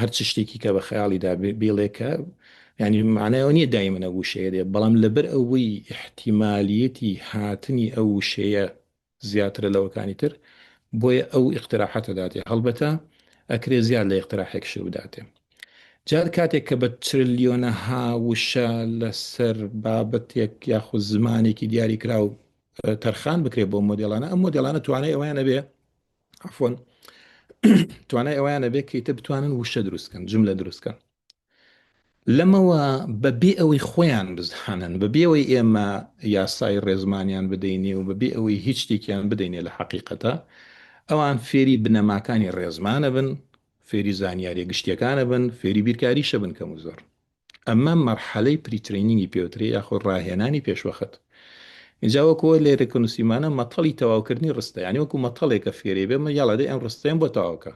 هەرچ شتێکی کە بە خەیاڵیدا بیڵێ کە ینی معنایەوە نییە دایمەن ئەو وشەیە دێ بەڵام لەبەر ئەوەی احتیمالیەتی هاتنی ئەو وشەیە زیاترە لەوەکانی تر بۆیە ئەو ئیقتراحەتە داتێ هەڵبەتە ئەکرێ زیاد لە ئیقتراحێک شت بداتێ جار کاتێک کە بە ترلیۆنەها وشە لەسەر بابەتێک یاخود زمانێکی دیاریکراو تەرخان بکرێت بۆ مۆدێڵانە ئەم مۆدێڵانە توانای ئەویان نەبێ عفوەن توانای ئەویان نەبێ کە ئیتر بتوانن وشە دروستکەن جملە دروستکەن لەمەوە بە بێ ئەوەی خۆیان بزانن، بە بێ ئەوەی ئێمە یاسای ڕێزمانیان بدەینێ و بە بێ ئەوەی هیچ شتێکیان بدەینێ لە حەقیقەتا ئەوان فێری بنەماکانی ڕێزمان ئەبن، فێری زانیاریە گشتیەکان ئەبن، فێری بیرکاریش ئەبن کەم و زۆر. ئەمە مەرحەلەی pre-training ی پێوترێ یاخود ڕاهێنانی پێشوەخت. ئینجا وەکو ئەوەی لێرە کە نووسیمانە مەتەڵی تەواوکردنی ڕستە یانی وەکو مەتەڵێکە فێری بێ من یاڵا دەی ئەم ڕستەیەم بۆ تەواو کە.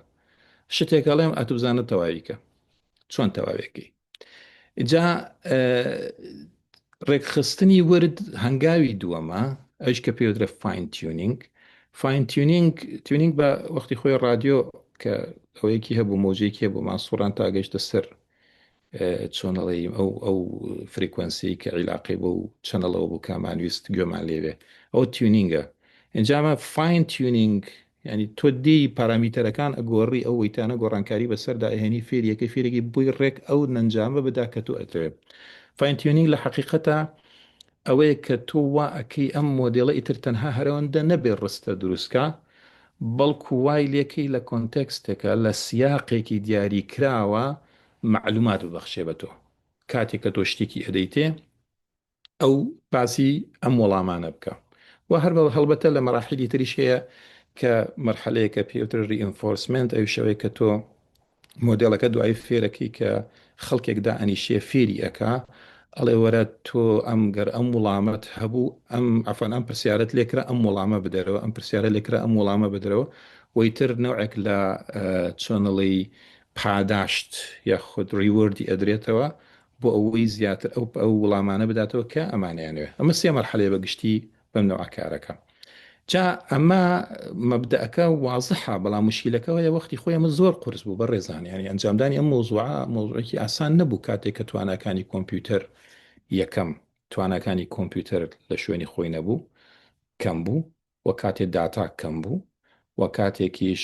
شتێک ئەڵێم ئەتوو بزانە تەواوی کە. چۆن تەواوێکی جا ڕێکخستنی ورد هەنگاوی دووەمە ئەوش کە پێوترە fine tuning fine tuning tuning بە وەختی خۆی ڕادیۆ کە ئەوەیەکی هەبوو مۆجێکی هەبوو ماسوڕان تا گەشتە سەر چۆنەڵی ئەو ئەو frequency کە عیلاقی بۆ و channel ەوە بوو کامان ویست گوێمان لێوێ ئەو tuning ە ئەنجامە fine tuning یانی تۆ دێی parameter ەکان ئەگۆڕی ئەو weight انە گۆڕانکاری بەسەردا ئەهێنی فێریەکەی فێرێکی بۆی ڕێک ئەو نەنجامە بدا کە تۆ ئەتەوێ fine tuning لە حەقیقەتا ئەوەیە کە تۆ وا ئەکەی ئەم مۆدێڵە ئیتر تەنها هەرەوەندە نەبێ ڕستە دروستکا بەڵکو وای لێکەی لە context ێکە لە سیاقێکی دیاری کراوە مەعلومات ببەخشێ بە تۆ کاتێک کە تۆ شتێکی ئەدەیتێ ئەو باسی ئەم وەڵامانە بکە و هەر بە هەڵبەتە لە مەراحیلی تریش هەیە کە مەرحەلەیەکە پێوترە reinforcement ئەویش ئەوەیە کە تۆ مۆدێڵەکە دوایی فێرەکەی کە خەڵکێک دائەنیشێ فێری ئەکا ئەڵێ وەرە تۆ ئەم گەر ئەم وڵامەت هەبوو ئەم عەفوەن ئەم پرسیارەت لێکرا ئەم وەڵامە بدەرەوە ئەم پرسیارە لێکرا ئەم وەڵامە بدەرەوە وەیتر نەوعێک لە چۆنڵی پاداشت یاخود reward ی ئەدرێتەوە بۆ ئەوەی زیاتر ئەو ئەو وڵامانە بداتەوە کە ئەمانیانەوێ. ئەمە سێ مەرحەلەیە بە گشتی بەم نەوعە کارەکە. جا ئەمە مەبدەئەکە وازحە بەڵام مشکیلەکە هەیە وەختی خۆی ئەمە زۆر قورس بوو بەڕێزان یانی ئەنجامدانی ئەم مەوزوعە مەوزوعێکی ئاسان نەبوو کاتێک کە تواناکانی کۆمپیوتەر یەکەم تواناکانی کۆمپیوتەر لە شوێنی خۆی نەبوو کەم بوو و کاتێ داتا کەم بوو و کاتێکیش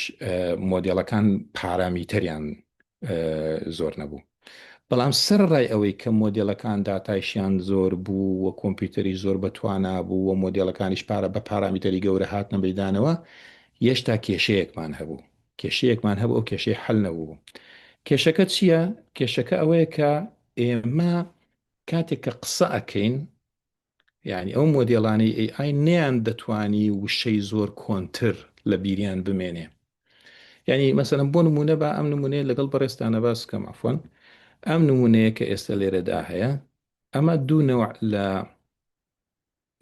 مۆدێڵەکان parameter یان زۆر نەبوو. بەڵام سەرەڕای ئەوەی کە مۆدێڵەکان داتایشیان زۆر بوو و کۆمپیوتەریش زۆر بەتوانا بوو و مۆدێڵەکانیش پارە بە parameter ی گەورە هاتنە مەیدانەوە، یەشتا کێشەیەکمان هەبوو. کێشەیەکمان هەبوو ئەو کێشەی حەل نەبوو. کێشەکە چییە؟ کێشەکە ئەوەیە کە ئێمە کاتێک کە قسە ئەکەین یانی ئەو مۆدێڵانەی AI نەیان دەتوانی وشەی زۆر کۆنتر لە بیریان بمێنێ. یعنی مەسەلەن بۆ نمونە با ئەم نمونەیە لەگەڵ بەڕێزتانە باس بکەم عەفوەن ئەم نمونەیە کە ئێستا لێرەدا هەیە ئەمە دوو نەوع لە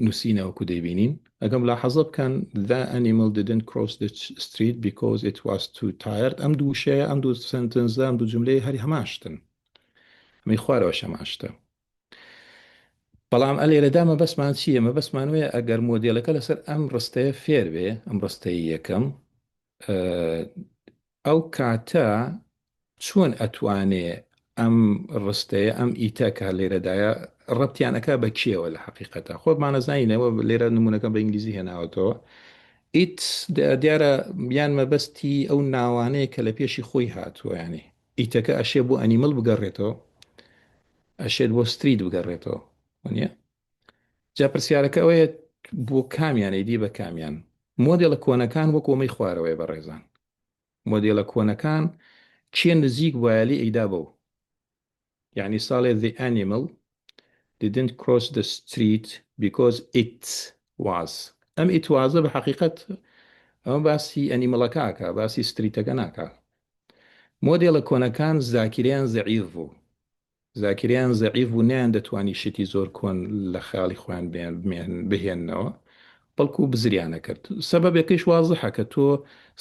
نووسینە وەکو دەیبینین ئەگەم لاحەزە بکەن The animal didn't cross the street because it was too tired ئەم دوو وشەیە ئەم دوو sentence ە ئەم دوو جملەیە هەر هەمان شتن ئەمەی خوارەوەش هەمان شتە بەڵام ئەلێرەدا مەبەستمان چییە مەبەستمان وەیە ئەگەر مۆدێلەکە لەسەر ئەم ڕستەیە فێر بێ ئەم ڕستەی یەکەم ئەو کاتە چۆن ئەتوانێ ئەم ڕستەیە ئەم it ە کە لێرەدایە ڕەبتیان ئەکا بە کێوە لە حەقیقەتە خۆمانەزانینەوە لێرە نمونەکە بە ئینگلیزی هێناوەتەوە it دیارە یان مەبەستی ئەو ناوانەیە کە لە پێشی خۆی هاتووە ینی it ەکە ئەشێ بۆ animal بگەڕێتەوە ئەشێت بۆ street بگەڕێتەوە وانە جا پرسیارەکە ئەوەیە بۆ کامیان ئەیدی بە کامیان؟ مۆدێلە کۆنەکان وەکو ئەمەی خوارەوەیە بەڕێزان. مۆدێلە کۆنەکان کێ نزیک بوایە لێی ئەیدا بەو. یعنی ساڵێ the animal didn't cross the street because it was ئەم it was ە بە حەقیقەت ئەمە باسی animal ەکە ئەکا باسی street ەکە ناکا. مۆدێلە کۆنەکان زاکیرەیان زەعیف بوو. زاکیرەیان زەعیف بوو نەیان دەتوانی شتی زۆر کۆن لە خەیاڵی خۆیان بهێننەوە بەڵکو بزریان ئەکرد سەبەبەکەیش وازحە کە تۆ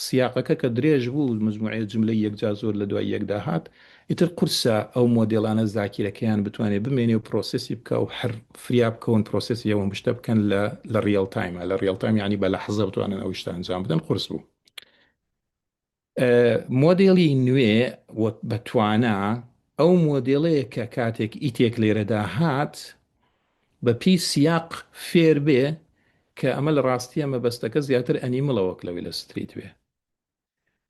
سیاقەکە کە درێژ بوو مجموعەیە جملەی یەکجار زۆر لە دوای یەکدا هات ئیتر قورسە ئەو مۆدێڵانە زاکیرەکەیان بتوانێت بمێنێ و process ی بکا و هەر فریا بکەون process ی ئەو شتە بکەن لە لە real time ە لە real time یعنی بە لەحزە بتوانن ئەو شتە ئەنجام بدەن قورس بوو. مۆدێلی نوێ و بە توانا ئەو مۆدێلەیە کە کاتێک it ێک لێرەدا هات بە پێی سیاق فێر بێ کە ئەمە لە ڕاستیە مەبەستەکە زیاتر animal ە وەک لەوەی لە street بێ.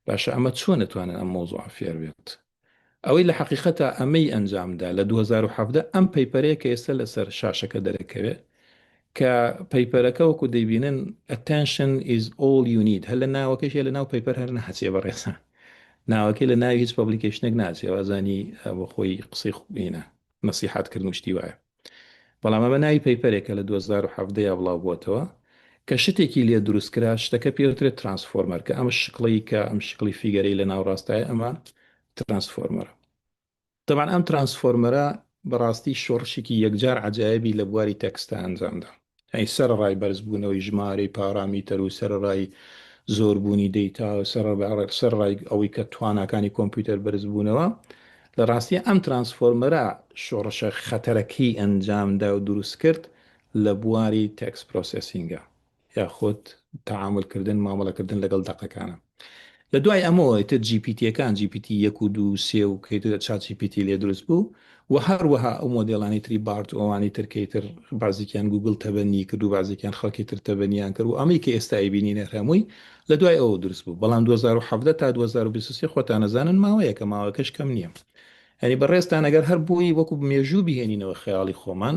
باشە ئەمە چۆن ئەتوانن ئەم مەوزوعە فێر بێت؟ ئەوەی لە حەقیقەتا ئەمەی ئەنجامدا لە 2017 ئەم paper ەیە کە ئێستا لەسەر شاشەکە دەرەکەوێ کە paper ەکە وەکو دەیبینن Attention is all you need هەر لە ناوەکەشی لە ناو paper هەر ناچێ بەڕێزان ناوەکەی لە ناوی هیچ publication ێک ناچێ وازانی بۆ خۆی قسەی خوبینە نەسیحەت کردن و شتی وایە بەڵام ئەمە ناوی paper ێکە لە 2017 یا بڵاو بووەتەوە کە شتێکی لێ دروست کرا شتەکە پێوترێت transformer کە ئەم شکڵی کە ئەم شکڵی figure ەی لە ناوڕاستای ئەمە transformer ە تەبعەن ئەم transformer ە بەڕاستی شۆڕشێکی یەکجار عەجایەبی لە بواری text ا ئەنجامدا. یانی سەرەڕای بەرزبوونەوەی ژمارەی پارامیتەر و سەرەڕای زۆربوونی data و سەرەڕای ئەوەی کە تواناکانی کۆمپیوتەر بەرزبوونەوە، لە ڕاستیا ئەم transformer ە شۆڕشە خەتەرەکەی ئەنجامدا و دروستکرد لە بواری text processing ا. یاخود تەعامول کردن مامەڵەکردن لەگەڵ دەقەکانە لە دوای ئەمەوە ئیتر جی پی تیەکان جی پی تی یەک و دوو و سێ و کەیتر چات جی پی تی لێ دروست بوو و هەروەها ئەو مۆدێڵانی تری بارت و ئەوانی تر کەیتر بازێکیان گوگل تەبەنی کرد و بازێکیان خەڵکی تر تەبەنیان کرد و ئەمەی کە ئێستا ئەیبینین هەر هەمووی لە دوای ئەوە دروست بوو بەڵام 2017 تا 2023 خۆتان ئەزانن ماوەیەکە ماوەکەش کەم نییە یعنی بەڕێزتان ئەگەر هەر بووی وەکو مێژوو بهێنینەوە خەیاڵی خۆمان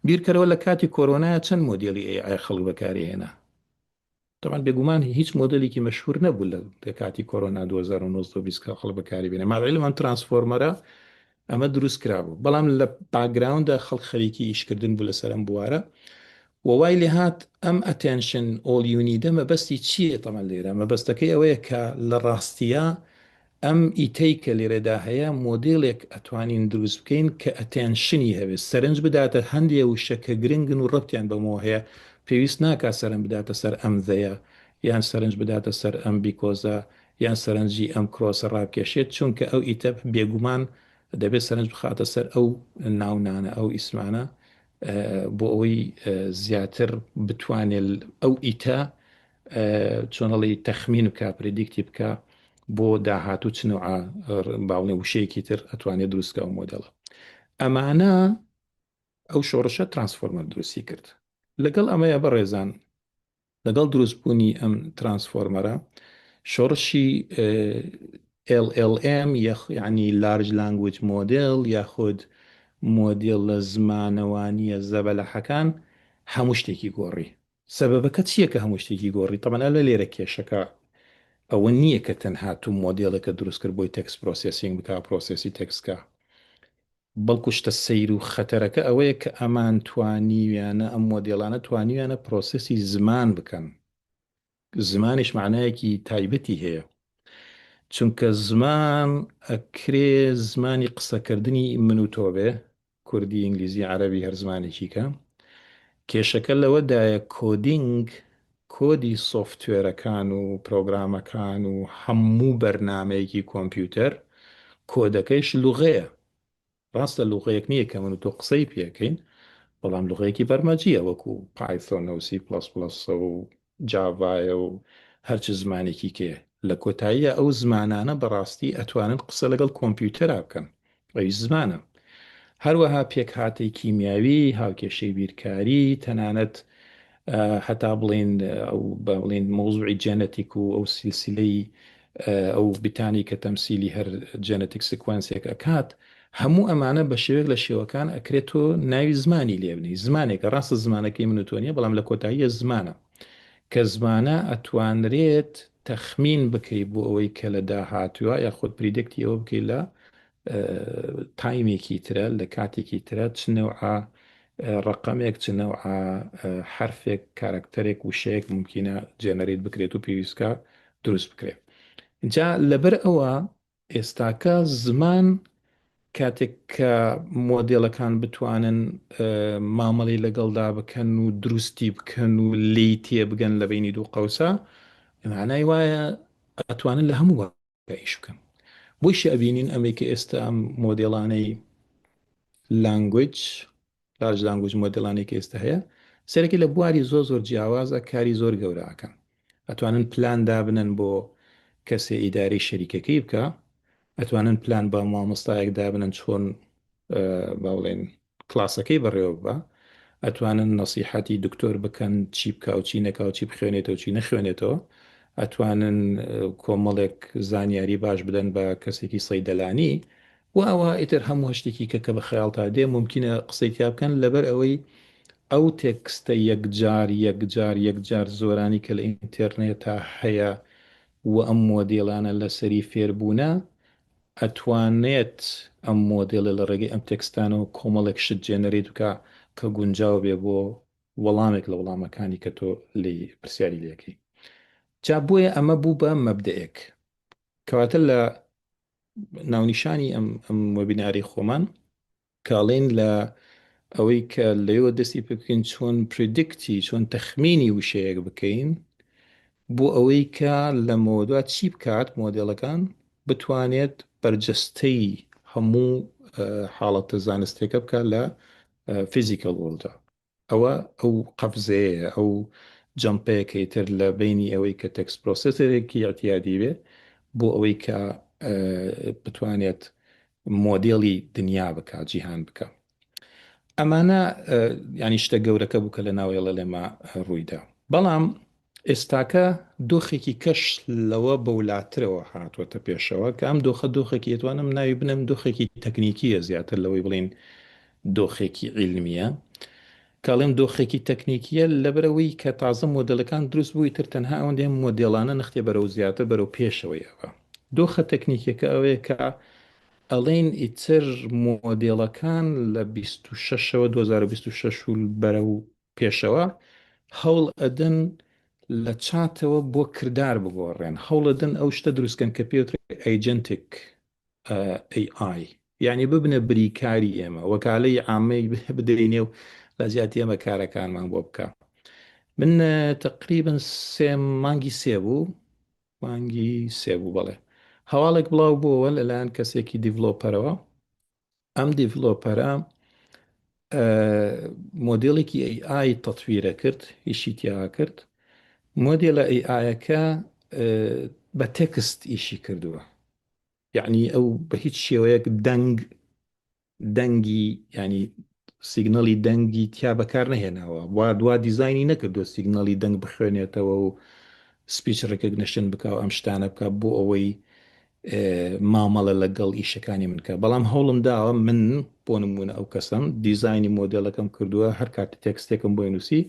بیرکەرەوە لە کاتی کۆرۆنایا چەند مۆدێلی AI خەڵک بەکاری هێنا؟ تەبعەن بێگومان هیچ مۆدێلێکی مەشهور نەبوو لە کاتی کۆرۆنا 2019 20 کە خەڵک بەکاری بێنێ مع العلم ئەم transformer ە ئەمە دروست کرابوو بەڵام لە background ا خەڵک خەریکی ئیشکردن بوو لەسەر ئەم بوارە و وای لێهات ئەم attention all you need ە مەبەستی چییە تەمان لێرە مەبەستەکەی ئەوەیە کە لە ڕاستیە ئەم it ەی کە لێرەدا هەیە مۆدێلێک ئەتوانین دروست بکەین کە attention ی هەبێت، سەرنج بداتە هەندێ وشە کە گرنگن و ڕەبتیان بەمەوە هەیە، پێویست ناکات سەرنج بداتە سەر ئەم the یە یان سەرنج بداتە سەر ئەم because ە یان سەرنجی ئەم cross ە ڕابکێشێت، چونکە ئەو it ە بێگومان دەبێت سەرنج بخاتە سەر ئەو ناونانە، ئەو ئیسمانە بۆ ئەوەی زیاتر بتوانێت ئەو it ە چۆن ئەڵێی تەخمین بکا predict ی بکا بۆ داهاتوو چ نوعە باڵێ وشەیەکی تر ئەتوانێت دروست بکا ئەو مۆدێڵە ئەمانە ئەو شۆڕشە transformer دروستی کرد لەگەڵ ئەمەیە بەڕێزان لەگەڵ دروستبوونی ئەم transformer ە شۆڕشی LLM یعنی Large Language Model یاخود مۆدێلە زمانەوانیە زەبەلەحەکان هەموو شتێکی گۆڕی سەبەبەکە چییە کە هەموو شتێکی گۆڕی؟ تەبعەن ئەلە لێرە کێشەکە ئەوە نییە کە تەنها تو مۆدێلێکە دروست کرد بۆی text processing بکا process ی text کا بەڵکو شتە سەیر و خەتەرەکە ئەوەیە کە ئەمان توانیویانە ئەم مۆدێلانە توانیویانە process ی زمان بکەن زمانیش معنایەکی تایبەتی هەیە. چونکە زمان ئەکرێ زمانی قسەکردنی من و تۆ بێ، کوردی، ئینگلیزی، عەرەبی، هەر زمانێکی کە. کێشەکە لەوەدایە coding، کۆدی سۆفتوێرەکان و پرۆگرامەکان و هەموو بەرنامەیەکی کۆمپیوتەر کۆدەکەیش لوغەیە. ڕاستە لوغەیەک نییە کە من و تۆ قسەی پێکەین، بەڵام لوغەیەکی بەرمەجییە وەکو پایثۆنە و سی پڵەس پڵەسە و جاڤایە و هەرچ زمانێکی کێ. لە کۆتاییە ئەو زمانانە بەڕاستی ئەتوانن قسە لەگەڵ کۆمپیوتەرا بکەن، ئەویش زمانە. هەروەها پێکهاتەی کیمیاوی، هاوکێشەی بیرکاری، تەنانەت هەتا بڵێین ئەو بە بڵێین مەوزوعی genetic و ئەو سلسلەی ئەو bit انی کە تەمسیلی هەر genetic sequence ێک ئەکات، هەموو ئەمانە بە شێوەیەک لە شێوەکان ئەکرێت تۆ ناوی زمانی لێ بنێی. زمانێکە، ڕاستە زمانەکەی من و تۆ نییە، بەڵام لە کۆتاییە زمانە. کە زمانە ئەتوانرێت تەخمین بکەی بۆ ئەوەی کە لە داهاتووە یاخود predict ی ئەوە بکەی لە time ێکی ترە لە کاتێکی ترە چ نەوعە ڕەقەمێک چ نەوعە حرفێک کارکتەرێک وشەیەک ممکنە generate بکرێت و پێویستکە دروست بکرێت. جا لەبەر ئەوە ئێستاکە زمان کاتێک کە مۆدێلەکان بتوانن مامەڵی لەگەڵدا بکەن و دروستی بکەن و لێی تێبگەن لە بینی دوو قەوسە، معنای وایە ئەتوانن لە هەموو ئیش بکەن. بۆیشی ئەبینین ئەمەی کە ئێستا ئەم مۆدێڵانەی language، large language model انێک ئێستا هەیە، سەرەکی لە بواری زۆر زۆر جیاوازە کاری زۆر گەورە ئەکەن. ئەتوانن پلان دابنن بۆ کەسێ ئیدارەی شەریکەکەی بکە، ئەتوانن پلان بە مامۆستایەک دابنن چۆن با بڵێن کلاسەکەی بەڕێوە ببا، ئەتوانن نەسیحەتی دکتۆر بکەن چی بکا و چی نەکا و چی بخوێنێتەوە چی نەخوێنێتەوە، ئەتوانن کۆمەڵێک زانیاری باش بدەن بە کەسێکی سەیدەلانی و ئەوە ئیتر هەموو شتێکی کە کە بە خەیاڵتا دێ مومکینە قسەی تیا بکەن. لەبەر ئەوەی ئەو text ە یەکجار یەکجار یەکجار زۆرانی کە لە ئینتێرنێتا هەیە و ئەم مۆدێلانە لەسەری فێربوونە، ئەتوانێت ئەم مۆدێلە لە ڕێگەی ئەم text انەوە کۆمەڵێک شت generate بکا کە گونجاو بێ بۆ وەڵامێک لە وەڵامەکانی کە تۆ لێی پرسیاری لێکەی. جا بۆیە ئەمە بوو بە مەبدەئێک. کەواتە لە ناونیشانی ئەم ئەم webinar ی خۆمان کاڵین لە ئەوەی کە لەوێوە دەستی پێ بکەین چۆن predict ی چۆن تەخمینی وشەیەک بکەین بۆ ئەوەی کە لەمەوەدوا چی بکات مۆدێڵەکان بتوانێت بەرجەستەی هەموو حاڵەتە زانستێکە بکات لە physical world ا. ئەوە ئەو قەفزەیەیە، ئەو jump ەیە کە ئیتر لە بەینی ئەوەی کە text processor ێکی ئیعتیادی بێ بۆ ئەوەی کە بتوانێت مۆدێلی دنیا بکا، جیهان بکا. ئەمانە یانی شتە گەورەکە بوو کە لە ناو LLM ا ڕوویدا. بەڵام ئێستاکە دۆخێکی کەش لەوە بەولاترەوە هاتووەتە پێشەوە کە ئەم دۆخە دۆخێکی ئەتوانم ناوی بنێم دۆخێکی تەکنیکییە زیاتر لەوەی بڵێین دۆخێکی عیلمییە. کە ئەڵێم دۆخێکی تەکنیکییە لەبەرئەوەی کە تازە مۆدێلەکان دروست بوو ئیتر تەنها ئەوەندەی ئەم مۆدێلانە نەختێ بەرەو زیاتر بەرەو پێشەوەی ئەبا. دۆخە تەکنیکیەکە ئەوەیە کە ئەڵێین ئیتر مۆدێلەکان لە 26ەوە 2026 و بەرەو پێشەوە هەوڵ ئەدەن لە چاتەوە بۆ کردار بگۆڕێن، هەوڵ ئەدەن ئەو شتە دروست کەن کە پێی وترێ agentic AI، یعنی ببنە بریکاری ئێمە، وەکالەی عامەی بدەینێ و لە جیاتی ئێمە کارەکانمان بۆ بکا. من تقریبا سێ مانگی سێ بوو، مانگی سێ بوو بەڵێ، هەواڵێک بڵاو بووەوە لەلایەن کەسێکی developer ەوە. ئەم developer ە مۆدێلێکی AI تەتویرە کرد، ئیشی تیا کرد. مۆدێلە AI ەکە بە text ئیشی کردووە، یعنی ئەو بە هیچ شێوەیەک دەنگ دەنگی ینی signal ی دەنگی تیا بەکار نەهێناوە، وا دوا دیزاینی نەکردووە signal ی دەنگ بخوێنێتەوە و speech recognition بکە و ئەم شتانە بکە بۆ ئەوەی مامەڵە لەگەڵ ئیشەکانی من کە، بەڵام هەوڵم داوە من بۆ نمونە ئەو کەسەم دیزاینی مۆدێلەکەم کردووە هەر کاتی text ێکم بۆی نووسی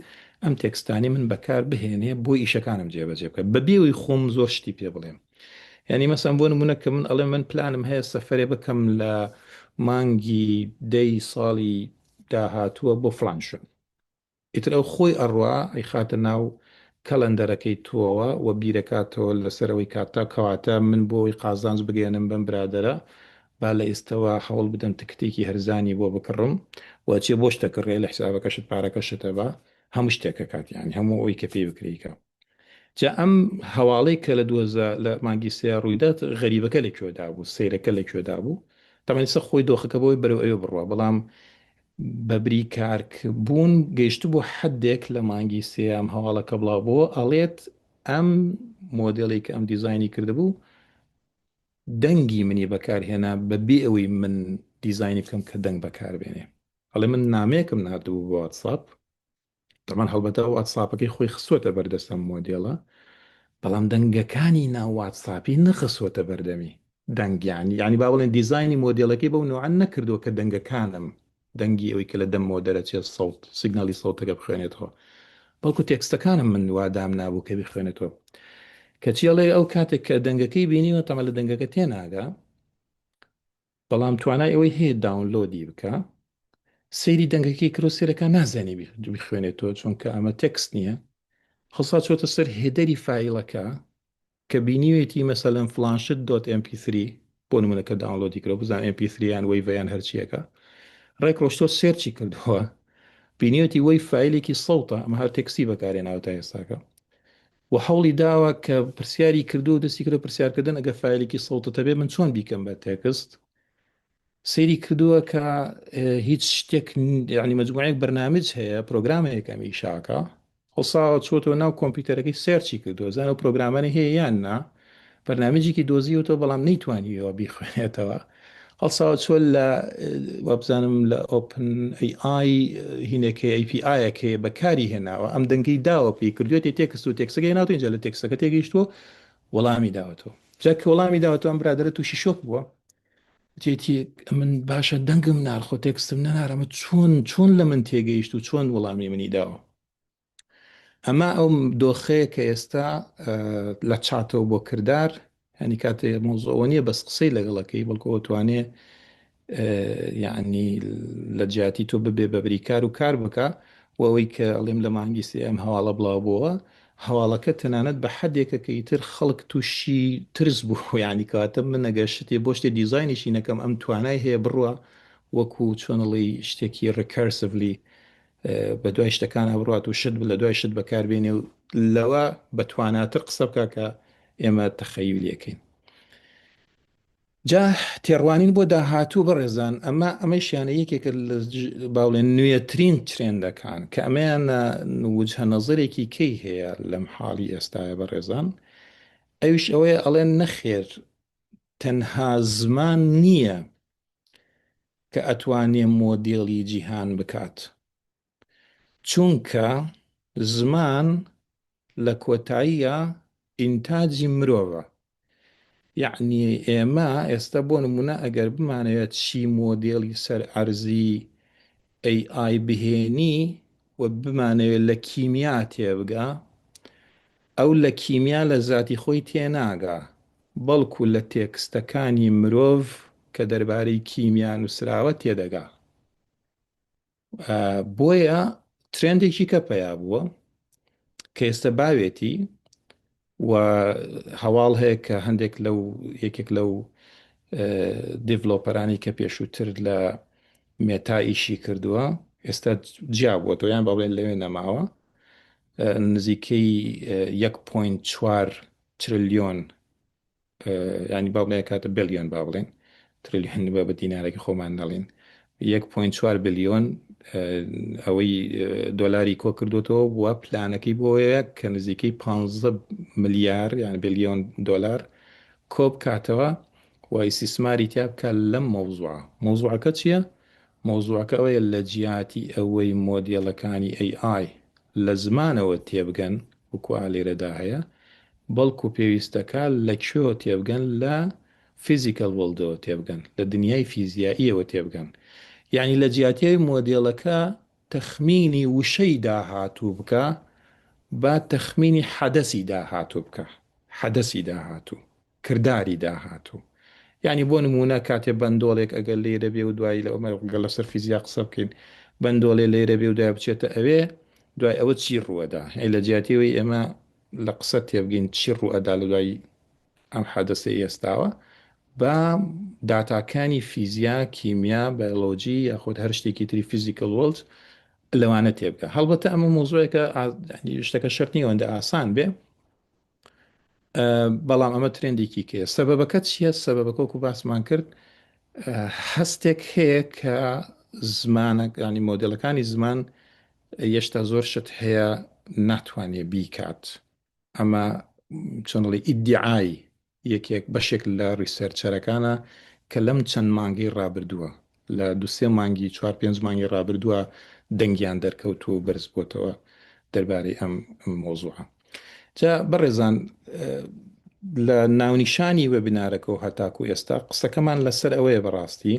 ئەم text انی من بەکار بهێنێ بۆ ئیشەکانم جێبەجێ بکە بەبێ ئەوەی خۆم زۆر شتی پێ بڵێم. یعنی مەسەن بۆ نمونە کە من ئەڵێم من پلانم هەیە سەفەرێ بکەم لە مانگی دەی ساڵی داهاتووە بۆ فڵان شوێن، ئیتر ئەو خۆی ئەڕوا ئەیخاتە ناو کەلەندەرەکەی تۆوە و بیرەکاتەوە لەسەر ئەوەی کاتە کەواتە من بۆ ئەوەی قازانج بگەیەنم بەم برادەرە با لە ئێستەوە هەوڵ بدەم تکتێکی هەرزانی بۆ بکڕم و ئەچێ بۆش دەکڕێ لە حسابەکەشت پارەکەشت ئەبا هەموو شتێک ئەکات یانی هەموو ئەوەی کە پێی بکرێ ئەیکا. جا ئەم هەواڵەی کە لە 2000 لە مانگی سێ ڕوویدات غەریبەکە لە کوێدا بوو سەیرەکە لە کوێدا بوو تەمەن ئێستا خۆی دۆخەکە بۆی بەرەو ئەوێ بڕوا بەڵام بە بریکارک بوون گەیشتبوو حدێک لە مانگی سێیەم هەواڵەکە بڵاو بۆ ئەڵێت ئەم مۆدێلی کە ئەم دیزاینی کردبوو دەنگی منی بەکارهێنا بە بێ ئەوەی من دیزاینی بکەم کە دەنگ بەکاربێنێ ئەڵێ من نامەیەکم ناردبوو بۆ واتساپ تەبعەن هەڵبەتە واتساپەکەی خۆی خستووەتە بەردەست ئەم مۆدێڵە بەڵام دەنگەکانی ناو واتساپی نەخستووەتە بەردەمی دەنگ یانی یانی با بڵێن دیزاینی مۆدێلەکەی بەو نوعە نەکردووە کە دەنگەکانم دەنگی ئەوەی کە لە دەمەوە دەرەچێت سەوت سیگنالی سەوتەکە بخوێنێتەوە بەڵکو تێکستەکانم من وا دامنابوو کە بیخوێنێتەوە کەچی ئەڵێ ئەو کاتێک کە دەنگەکەی بینیوە تەمە لە دەنگەکە تێناگا بەڵام توانای ئەوەی هەیە download ی بکە سەیری دەنگەکەی کرۆ سێرەکە نازانی بخوێنێتەوە چونکە ئەمە text نییە خەسا چۆتە سەر header ی file ەکە کە بینیوێتی مەسەلەن فلانشت dot MP3 بۆ نمونە کە download ی کرۆ بزان MP3 یان wave یان هەرچیەکە ڕێک ڕۆشتۆ search ی کردووە بینیوێتی وەی file ێکی سەوتە ئەمە هەر text ی بەکارێناوە تا ئێستاکە و هەوڵی داوە کە پرسیاری کردو و دەستی کردو پرسیارکردن ئەگە file ێکی سەوتت هەبێ من چۆن بیکەم بە text سەیری کردووە کە هیچ شتێک یعنی مجموعەیەک بەرنامج هەیە پرۆگرامێک ئەم ئیشاکە هەڵساوە چۆتەوە ناو کۆمپیوتەرەکەی search ی کردووە زانە ئەو پرۆگرامانە هەیە یان نا بەرنامجێکی دۆزیوەتەوە بەڵام نەیتوانیوە بیخوێنێتەوە هەڵساوە چۆن لە وابزانم لە OpenAI هینەکەی API ەکەی بەکاری هێناوە ئەم دەنگەی داوە پێی کردوێتی text و text ەکەی ناتوانین جا لە text ەکە تێگەیشتووە وەڵامی داوەتەوە جا کە وەڵامی داوەتەوە ئەم برادەرە تووشی شۆک بووە وتێتی من باشە دەنگم نار خۆ text م نەنارەمە چۆن چۆن لە من تێگەیشت و چۆن وەڵامی منی داوە ئەمە ئەو دۆخەیە کە ئێستا لە چاتەوە بۆ کردار هەنی کاتێ مۆزەوە نییە بەس قسەی لەگەڵەکەی بەڵکو ئەوتوانێ یعنی لە جیاتی تۆ ببێ بە بریکار و کار بکە و ئەوەی کە ئەڵێم لە مانگی سێ ئەم هەواڵە بڵاو بووەوە هەواڵەکە تەنانەت بە حدێکە کە ئیتر خەڵک تووشی ترس بوو یعنی کەواتە من ئەگەر شتێ بۆ شتێ دیزاینیشی نەکەم ئەم توانای هەیە بڕوا وەکو چۆنڵی شتێکی recursively بە دوای شتەکانە بڕات و شت لە دوای شت بەکاربێنێ و لەوە بە تواناتر قسە بکە کە ئێمە تەخەیولەکەین جا تێڕوانین بۆ داهاتوو بەڕێزان ئەمە ئەمەشیانە یەکێکە لە باڵێن نوێترین trend ەکان کە ئەمەیان وجهە نەزەرێکی کەی هەیە لەم حاڵی ئێستاە بەڕێزان ئەویش ئەوەیە ئەڵێن نەخێر تەنها زمان نییە کە ئەتوانێ مۆدێلی جیهان بکات چونکە زمان لە کۆتاییا ئینتاجی مرۆڤە یەعنی ئێمە ئێستا بۆ نمونە ئەگەر بمانەوێت چی مۆدێلی سەر ئەرزی AI بهێنی و بمانەوێت لە کیمیا تێبگا ئەو لە کیمیا لە زاتی خۆی تێناگا بەڵکو لە تێکستەکانی مرۆڤ کە دەربارەی کیمیا نووسراوە تێدەگا. بۆیە trend ێکی کە پەیا بووە کە ئێستا باوێتی و هەواڵ هەیە کە هەندێک لەو یەکێک لەو developer انی کە پێشووتر لە مێتا ئیشی کردووە ئێستا جیا بووەتەوە یان با بڵێن لەوێ نەماوە نزیکەی 1.4 ترلیۆن ینی با بڵێ کاتە بلیۆن با بڵێن ترلیۆن بە بە دینارێکی خۆمان نەڵێن 1.4 بلیۆن ئەوەی دۆلاری کۆ کردوتەوە بووە پلانەکەی بۆیە کە نزیکەی 15 ملیار یان بلیۆن دۆلار کۆ بکاتەوە و ئیسیسماری تیا بکە لەم مەوزوعە مەوزوعەکە چییە؟ مەوزوعەکە ئەوەیە لە جیاتی ئەوەی مۆدێلەکانی AI لە زمانەوە تێبگەن وەکو ئا لێرەدا هەیە بەڵکو پێویستەکە لە کوێوە تێبگەن لە physical world ەوە تێبگەن لە دنیای فیزیاییەوە تێبگەن یعنی لە جیاتی ئەوەی مۆدێلەکە تەخمینی وشەی داهاتوو بکا با تەخمینی حەدەسی داهاتوو بکا حەدەسی داهاتوو کرداری داهاتوو یانی بۆ نموونە کاتێ بەندۆڵێک ئەگەر لێرە بێ و دوایی لە ئەمە گەر لەسەر فیزیا قسە بکەین بەندۆڵێ لێرە بێ و دوای بچێتە ئەوێ دوای ئەوە چی ڕووەدا؟ ئەی لە جیاتی ئەوەی ئێمە لە قسە تێبگەین چی ڕووئەدا لە دوای ئەم حادەسەی ئێستاوە، با داتاکانی فیزیا، کیمیا، بایۆلۆجی یاخود هەر شتێکی تری physical world لەوانە تێبگە. هەڵبەتە ئەمە مۆزوعێکە شتەکە شەرت نییە ئەوەندە ئاسان بێ، بەڵام ئەمە ترێندێکی کەیە. سەبەبەکە چییە؟ سەبەبەکە وەکو باسمان کرد هەستێک هەیە کە زمانە ینی مۆدێلەکانی زمان یەشتا زۆر شت هەیە ناتوانێ بیکات. ئەمە چۆنڵی ئیدعای یەکێک بەشێک لە researcher ەکانە کە لەم چەند مانگەی ڕابردووە لە دوسێ مانگی چوار پێنج مانگی ڕابردووە دەنگیان دەرکەوتووە و بەرز بۆتەوە دەربارەی ئەم مۆزوعە. جا بەڕێزان لە ناونیشانی webinar ەکە و هەتاکو ئێستا قسەکەمان لەسەر ئەوەیە بەڕاستی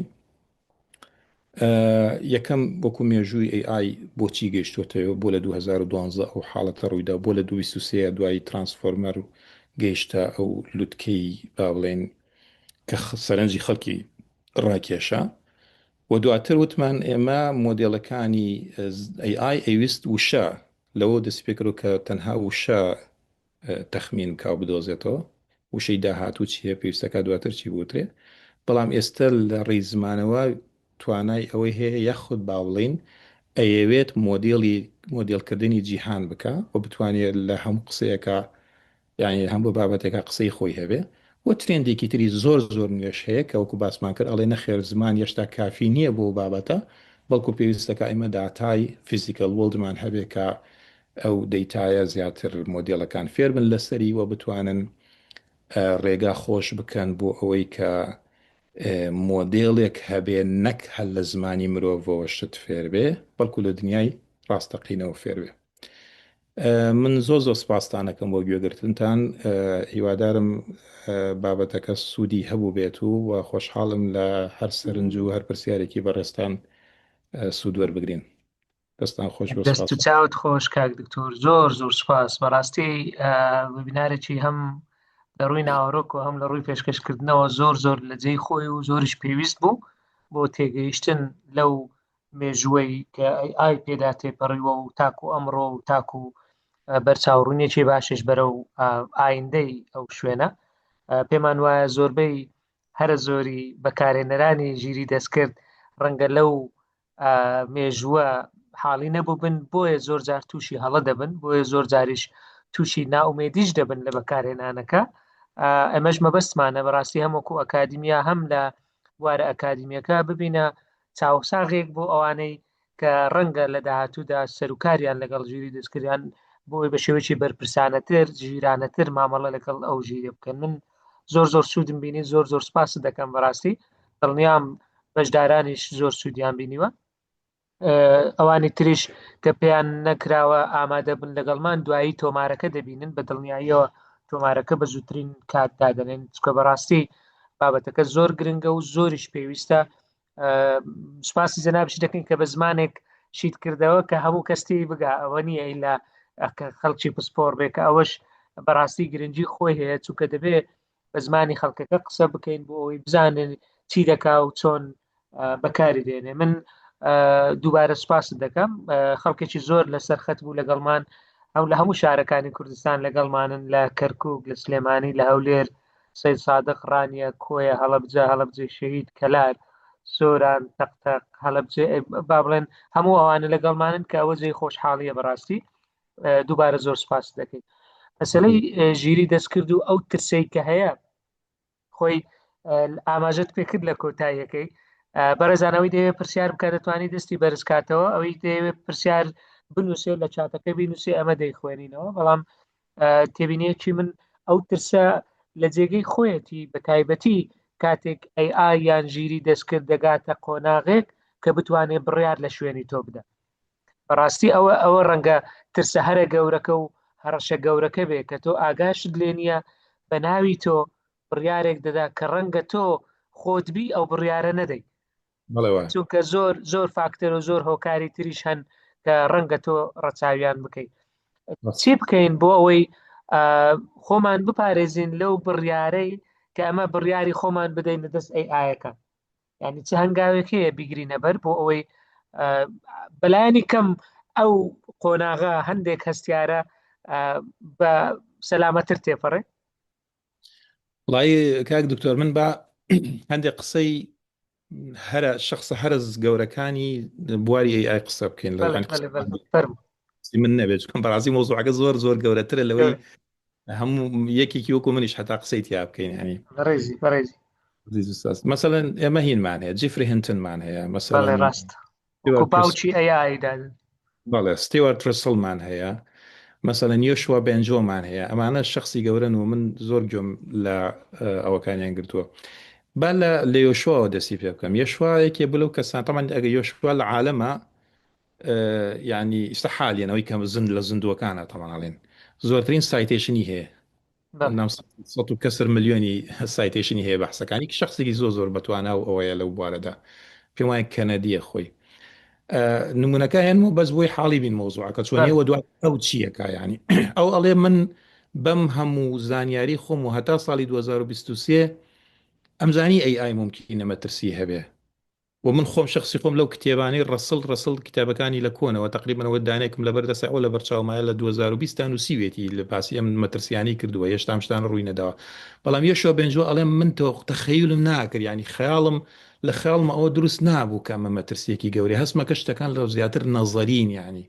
یەکەم وەکو مێژووی AI بۆچی گەیشتوتەوە بۆ لە 2012 ئەو حاڵەتە ڕوویدا بۆ لە 2023 دوایی transformer و گەیشتە ئەو لوتکەی با بڵێن کە سەرنجی خەڵکی ڕاکێشا و دواتر وتمان ئێمە مۆدێلەکانی AI ئەویست وشە لەوەوە دەستی پێکردوە کە تەنها وشە تەخمین بکا و بدۆزێتەوە وشەی داهاتوو چییە پێویستەکە دواتر چی بوترێ بەڵام ئێستا لە ڕێی زمانەوە توانای ئەوەی هەیە یاخود با بڵێین ئەیەوێت مۆدێلی مۆدێلکردنی جیهان بکا و بتوانێت لە هەموو قسەیەکە یانی هەموو بابەتێکا قسەی خۆی هەبێ و ترێندێکی تری زۆر زۆر نوێش هەیە کە وەکو باسمان کرد ئەڵێ نەخێر زمان یەشتا کافی نییە بۆ بابەتە بەڵکو پێویستەکە ئێمە داتای physical world مان هەبێ کە ئەو دەیتایە زیاتر مۆدێلەکان فێربن لەسەری و بتوانن ڕێگا خۆش بکەن بۆ ئەوەی کە مۆدێلێک هەبێ نەک هەر لە زمانی مرۆڤەوە شت فێربێ بەڵکو لە دنیای ڕاستەقینەوە فێربێ. من زۆر زۆر سپاستان ئەکەم بۆ گوێگرتنتان هیوادارم بابەتەکە سوودی هەبوو بێت و و خۆشحاڵم لە هەر سەرنج و هەر پرسیارێکی بەڕێزتان سوود وەربگرین. دەستان خۆش بێ دەست و سپاس. چاوت خۆش کاک دکتۆر زۆر زۆر سپاس بەڕاستی webinar ێکی هەم لە ڕووی ناوەڕۆک و هەم لە ڕووی پێشکەشکردنەوە زۆر زۆر لە جێی خۆی و زۆریش پێویست بوو بۆ تێگەیشتن لەو مێژووەی کە AI پێدا تێپەڕیوە و تاکو ئەمڕۆ و تاکو بەرچاوڕوونیەکی باشش بەرەو ئایندەی ئەو شوێنە پێمان وایە زۆربەی هەرە زۆری بەکارهێنەرانی ژیری دەستکرد ڕەنگە لەو مێژووە حاڵی نەبووبن بۆیە زۆر جار تووشی هەڵە دەبن بۆیە زۆر جاریش تووشی ناومێدیش دەبن لە بەکارهێنانەکە ئەمەش مەبەستمانە بەڕاستی هەمووکو ئەکادیمیا هەم لە بوارە ئەکادیمیەکە ببینە چاوساغێک بۆ ئەوانەی کە ڕەنگە لە داهاتوودا سەرکاریان لەگەڵ ژیری دەستکردیان بۆی بە شێوەیەکی بەرپرسانەتر ژیرانەتر مامەڵە لەگەڵ ئەو ژیرە بکەن من زۆر زۆر سوودم بینی زۆر زۆر سپاست دەکەم بەڕاستی دڵنیام بەشدارانیش زۆر سوودیان بینیوە ئەوانی تریش کە پێیان نەکراوە ئامادە بن لەگەڵمان دوایی تۆمارەکە دەبینن بە دڵنیاییەوە تۆمارەکە بە زووترین کات دادەنێن چکە بەڕاستی بابەتەکە زۆر گرنگە و زۆریش پێویستە سوپاسی جەنابیش دەکەین کە بە زمانێک شیت کردەوە کە هەموو کەستی بگا ئەوە نییە ئیلا خەڵکی پسپۆر بێ کە ئەوەش بەڕاستی گرنگی خۆی هەیە چونکە دەبێ بە زمانی خەڵکەکە قسە بکەین بۆ ئەوەی بزانن چی دەکا و چۆن بەکاری دێنێ من دووبارە سوپاست دەکەم خەڵکێکی زۆر لەسەر خەت بوو لەگەڵمان ئەو لە هەموو شارەکانی کوردستان لەگەڵمانن لە کەرکک لە سلێمانی لە هەولێر سید سادق ڕانیە کۆیە هەڵەبجە هەڵەبجەی شەهید کەلار سۆران تەقتەق هەڵەبجە با بڵێن هەموو ئەوانە لەگەڵمانن کە ئەوە جێی خۆشحاڵیە بەڕاستی دووبارە زۆر سپاس دەکەین مەسلەی ژیری دەستکرد و ئەو ترسەی کە هەیە خۆی ئاماژەت پێکرد لە کۆتاییەکەی بەڕێزانەوەی دەیەوێت پرسیار بکات دەتوانانی دەستی بەرز کاتەوە ئەوەی دەیەوێت پرسیار بنووسێ لە چاتەکە بینوسێ ئەمە دەیخوێنینەوە بەڵام تێبینیەکی من ئەو ترسە لە جێگەی خۆیەتی بە تایبەتی کاتێک AI یان ژیری دەستکرد دەگاتە قۆناغێک کە بتوانێت بڕیار لە شوێنی تۆ بدە بەڕاستی ئەوە ئەوە ڕەنگە ترسە هەرە گەورەکە و هەڕەشە گەورەکە بێ کە تۆ ئاگاشت لێ نییە بە ناوی تۆ بڕیارێک دەدا کە ڕەنگە تۆ خۆت بی ئەو بڕیارە نەدەی بەڵێ وایە. چونکە زۆر زۆر فاکتەر و زۆر هۆکاری تریش هەن کە ڕەنگە تۆ ڕەچاویان بکەیت چی بکەین بۆ ئەوەی خۆمان بپارێزین لەو بڕیارەی کە ئەمە بڕیاری خۆمان بدەین لە دەست AI ەکە یعنی چه هەنگاوێک هەیە بیگرینە بەر بۆ ئەوەی بەلایەنی کەم ئەو قۆناغە هەندێک هەستیارە بە سەلامەتر تێپەڕێ؟ وڵی کاک دکتۆر من با هەندێک قسەی هەرە شخصە هەرە گەورەکانی بواری AI قسە بکەین لە من نەبێت چکم بەڕاستی مۆزوعەکە زۆر زۆر گەورەترە لەوەی هەموو یەکێکی وەکو منیش هەتا قسەی تیا بکەین ینی بەڕێزی بەڕێزی مەسەلەن ئێمە هینمان هەیە جیفری هنتنمان هەیە مەسەلەن ڕاست وەکو باوکی AI دادن. بەڵێ ستیوارت ڕسڵمان هەیە مەسەلەن یۆشوا بێنجۆمان هەیە ئەمانە شخصی گەورەن و من زۆر گوێم لە ئەوەکانیان گرتووە با لە لە یۆشواوە دەستی پێ بکەم یۆشوا یەکێ بوو لەو کەسان تەمان ئەگە یۆشوا لە عالەمە یعنی ئیستا حالیەن ئەوەی کە زند لە زیندووەکانە تەمان ئەڵێن زۆرترین citation ی هەیە نام سە و کەسر ملیۆنی citation ی هەیە بەحسەکانی کە شخصێکی زۆر زۆر بەتوانا و ئەوەیە لەو بوارەدا پێم وایە کەنەدیە خۆی نمونونەکە هێنم و بەس بۆی حاڵی بین مۆزوعەکە چۆنیەوە دوای ئەو چیەکە ینی ئەو ئەڵێ من بەم هەموو زانیاری خۆم و هەتا ساڵی 2023 ئەمزانی AI مومکینە مەترسی هەبێ وە من خۆم شەخسی خۆم لەو کتێبانەی ڕەسڵ ڕەسڵ کتابەکانی لە کۆنەوە تەقریبەن ئەوە دانێکم لەبەر دەستە ئەوە لەبەر چاومایە لە 2020 تا نووسیوێتی لە باسی ئەم مەترسیانەی کردووە هێشتا ئەم شتانە ڕووی نەداوە بەڵام یەشوا بێنجۆ ئەڵێم من تۆ تەخەیولم ناکرد یعنی خەیاڵم لە خەیاڵمە ئەوە دروست نابوو کە ئەمە مەترسیەکی گەورەیە هەستمەکە شتەکان لە زیاتر نەزەرین یعنی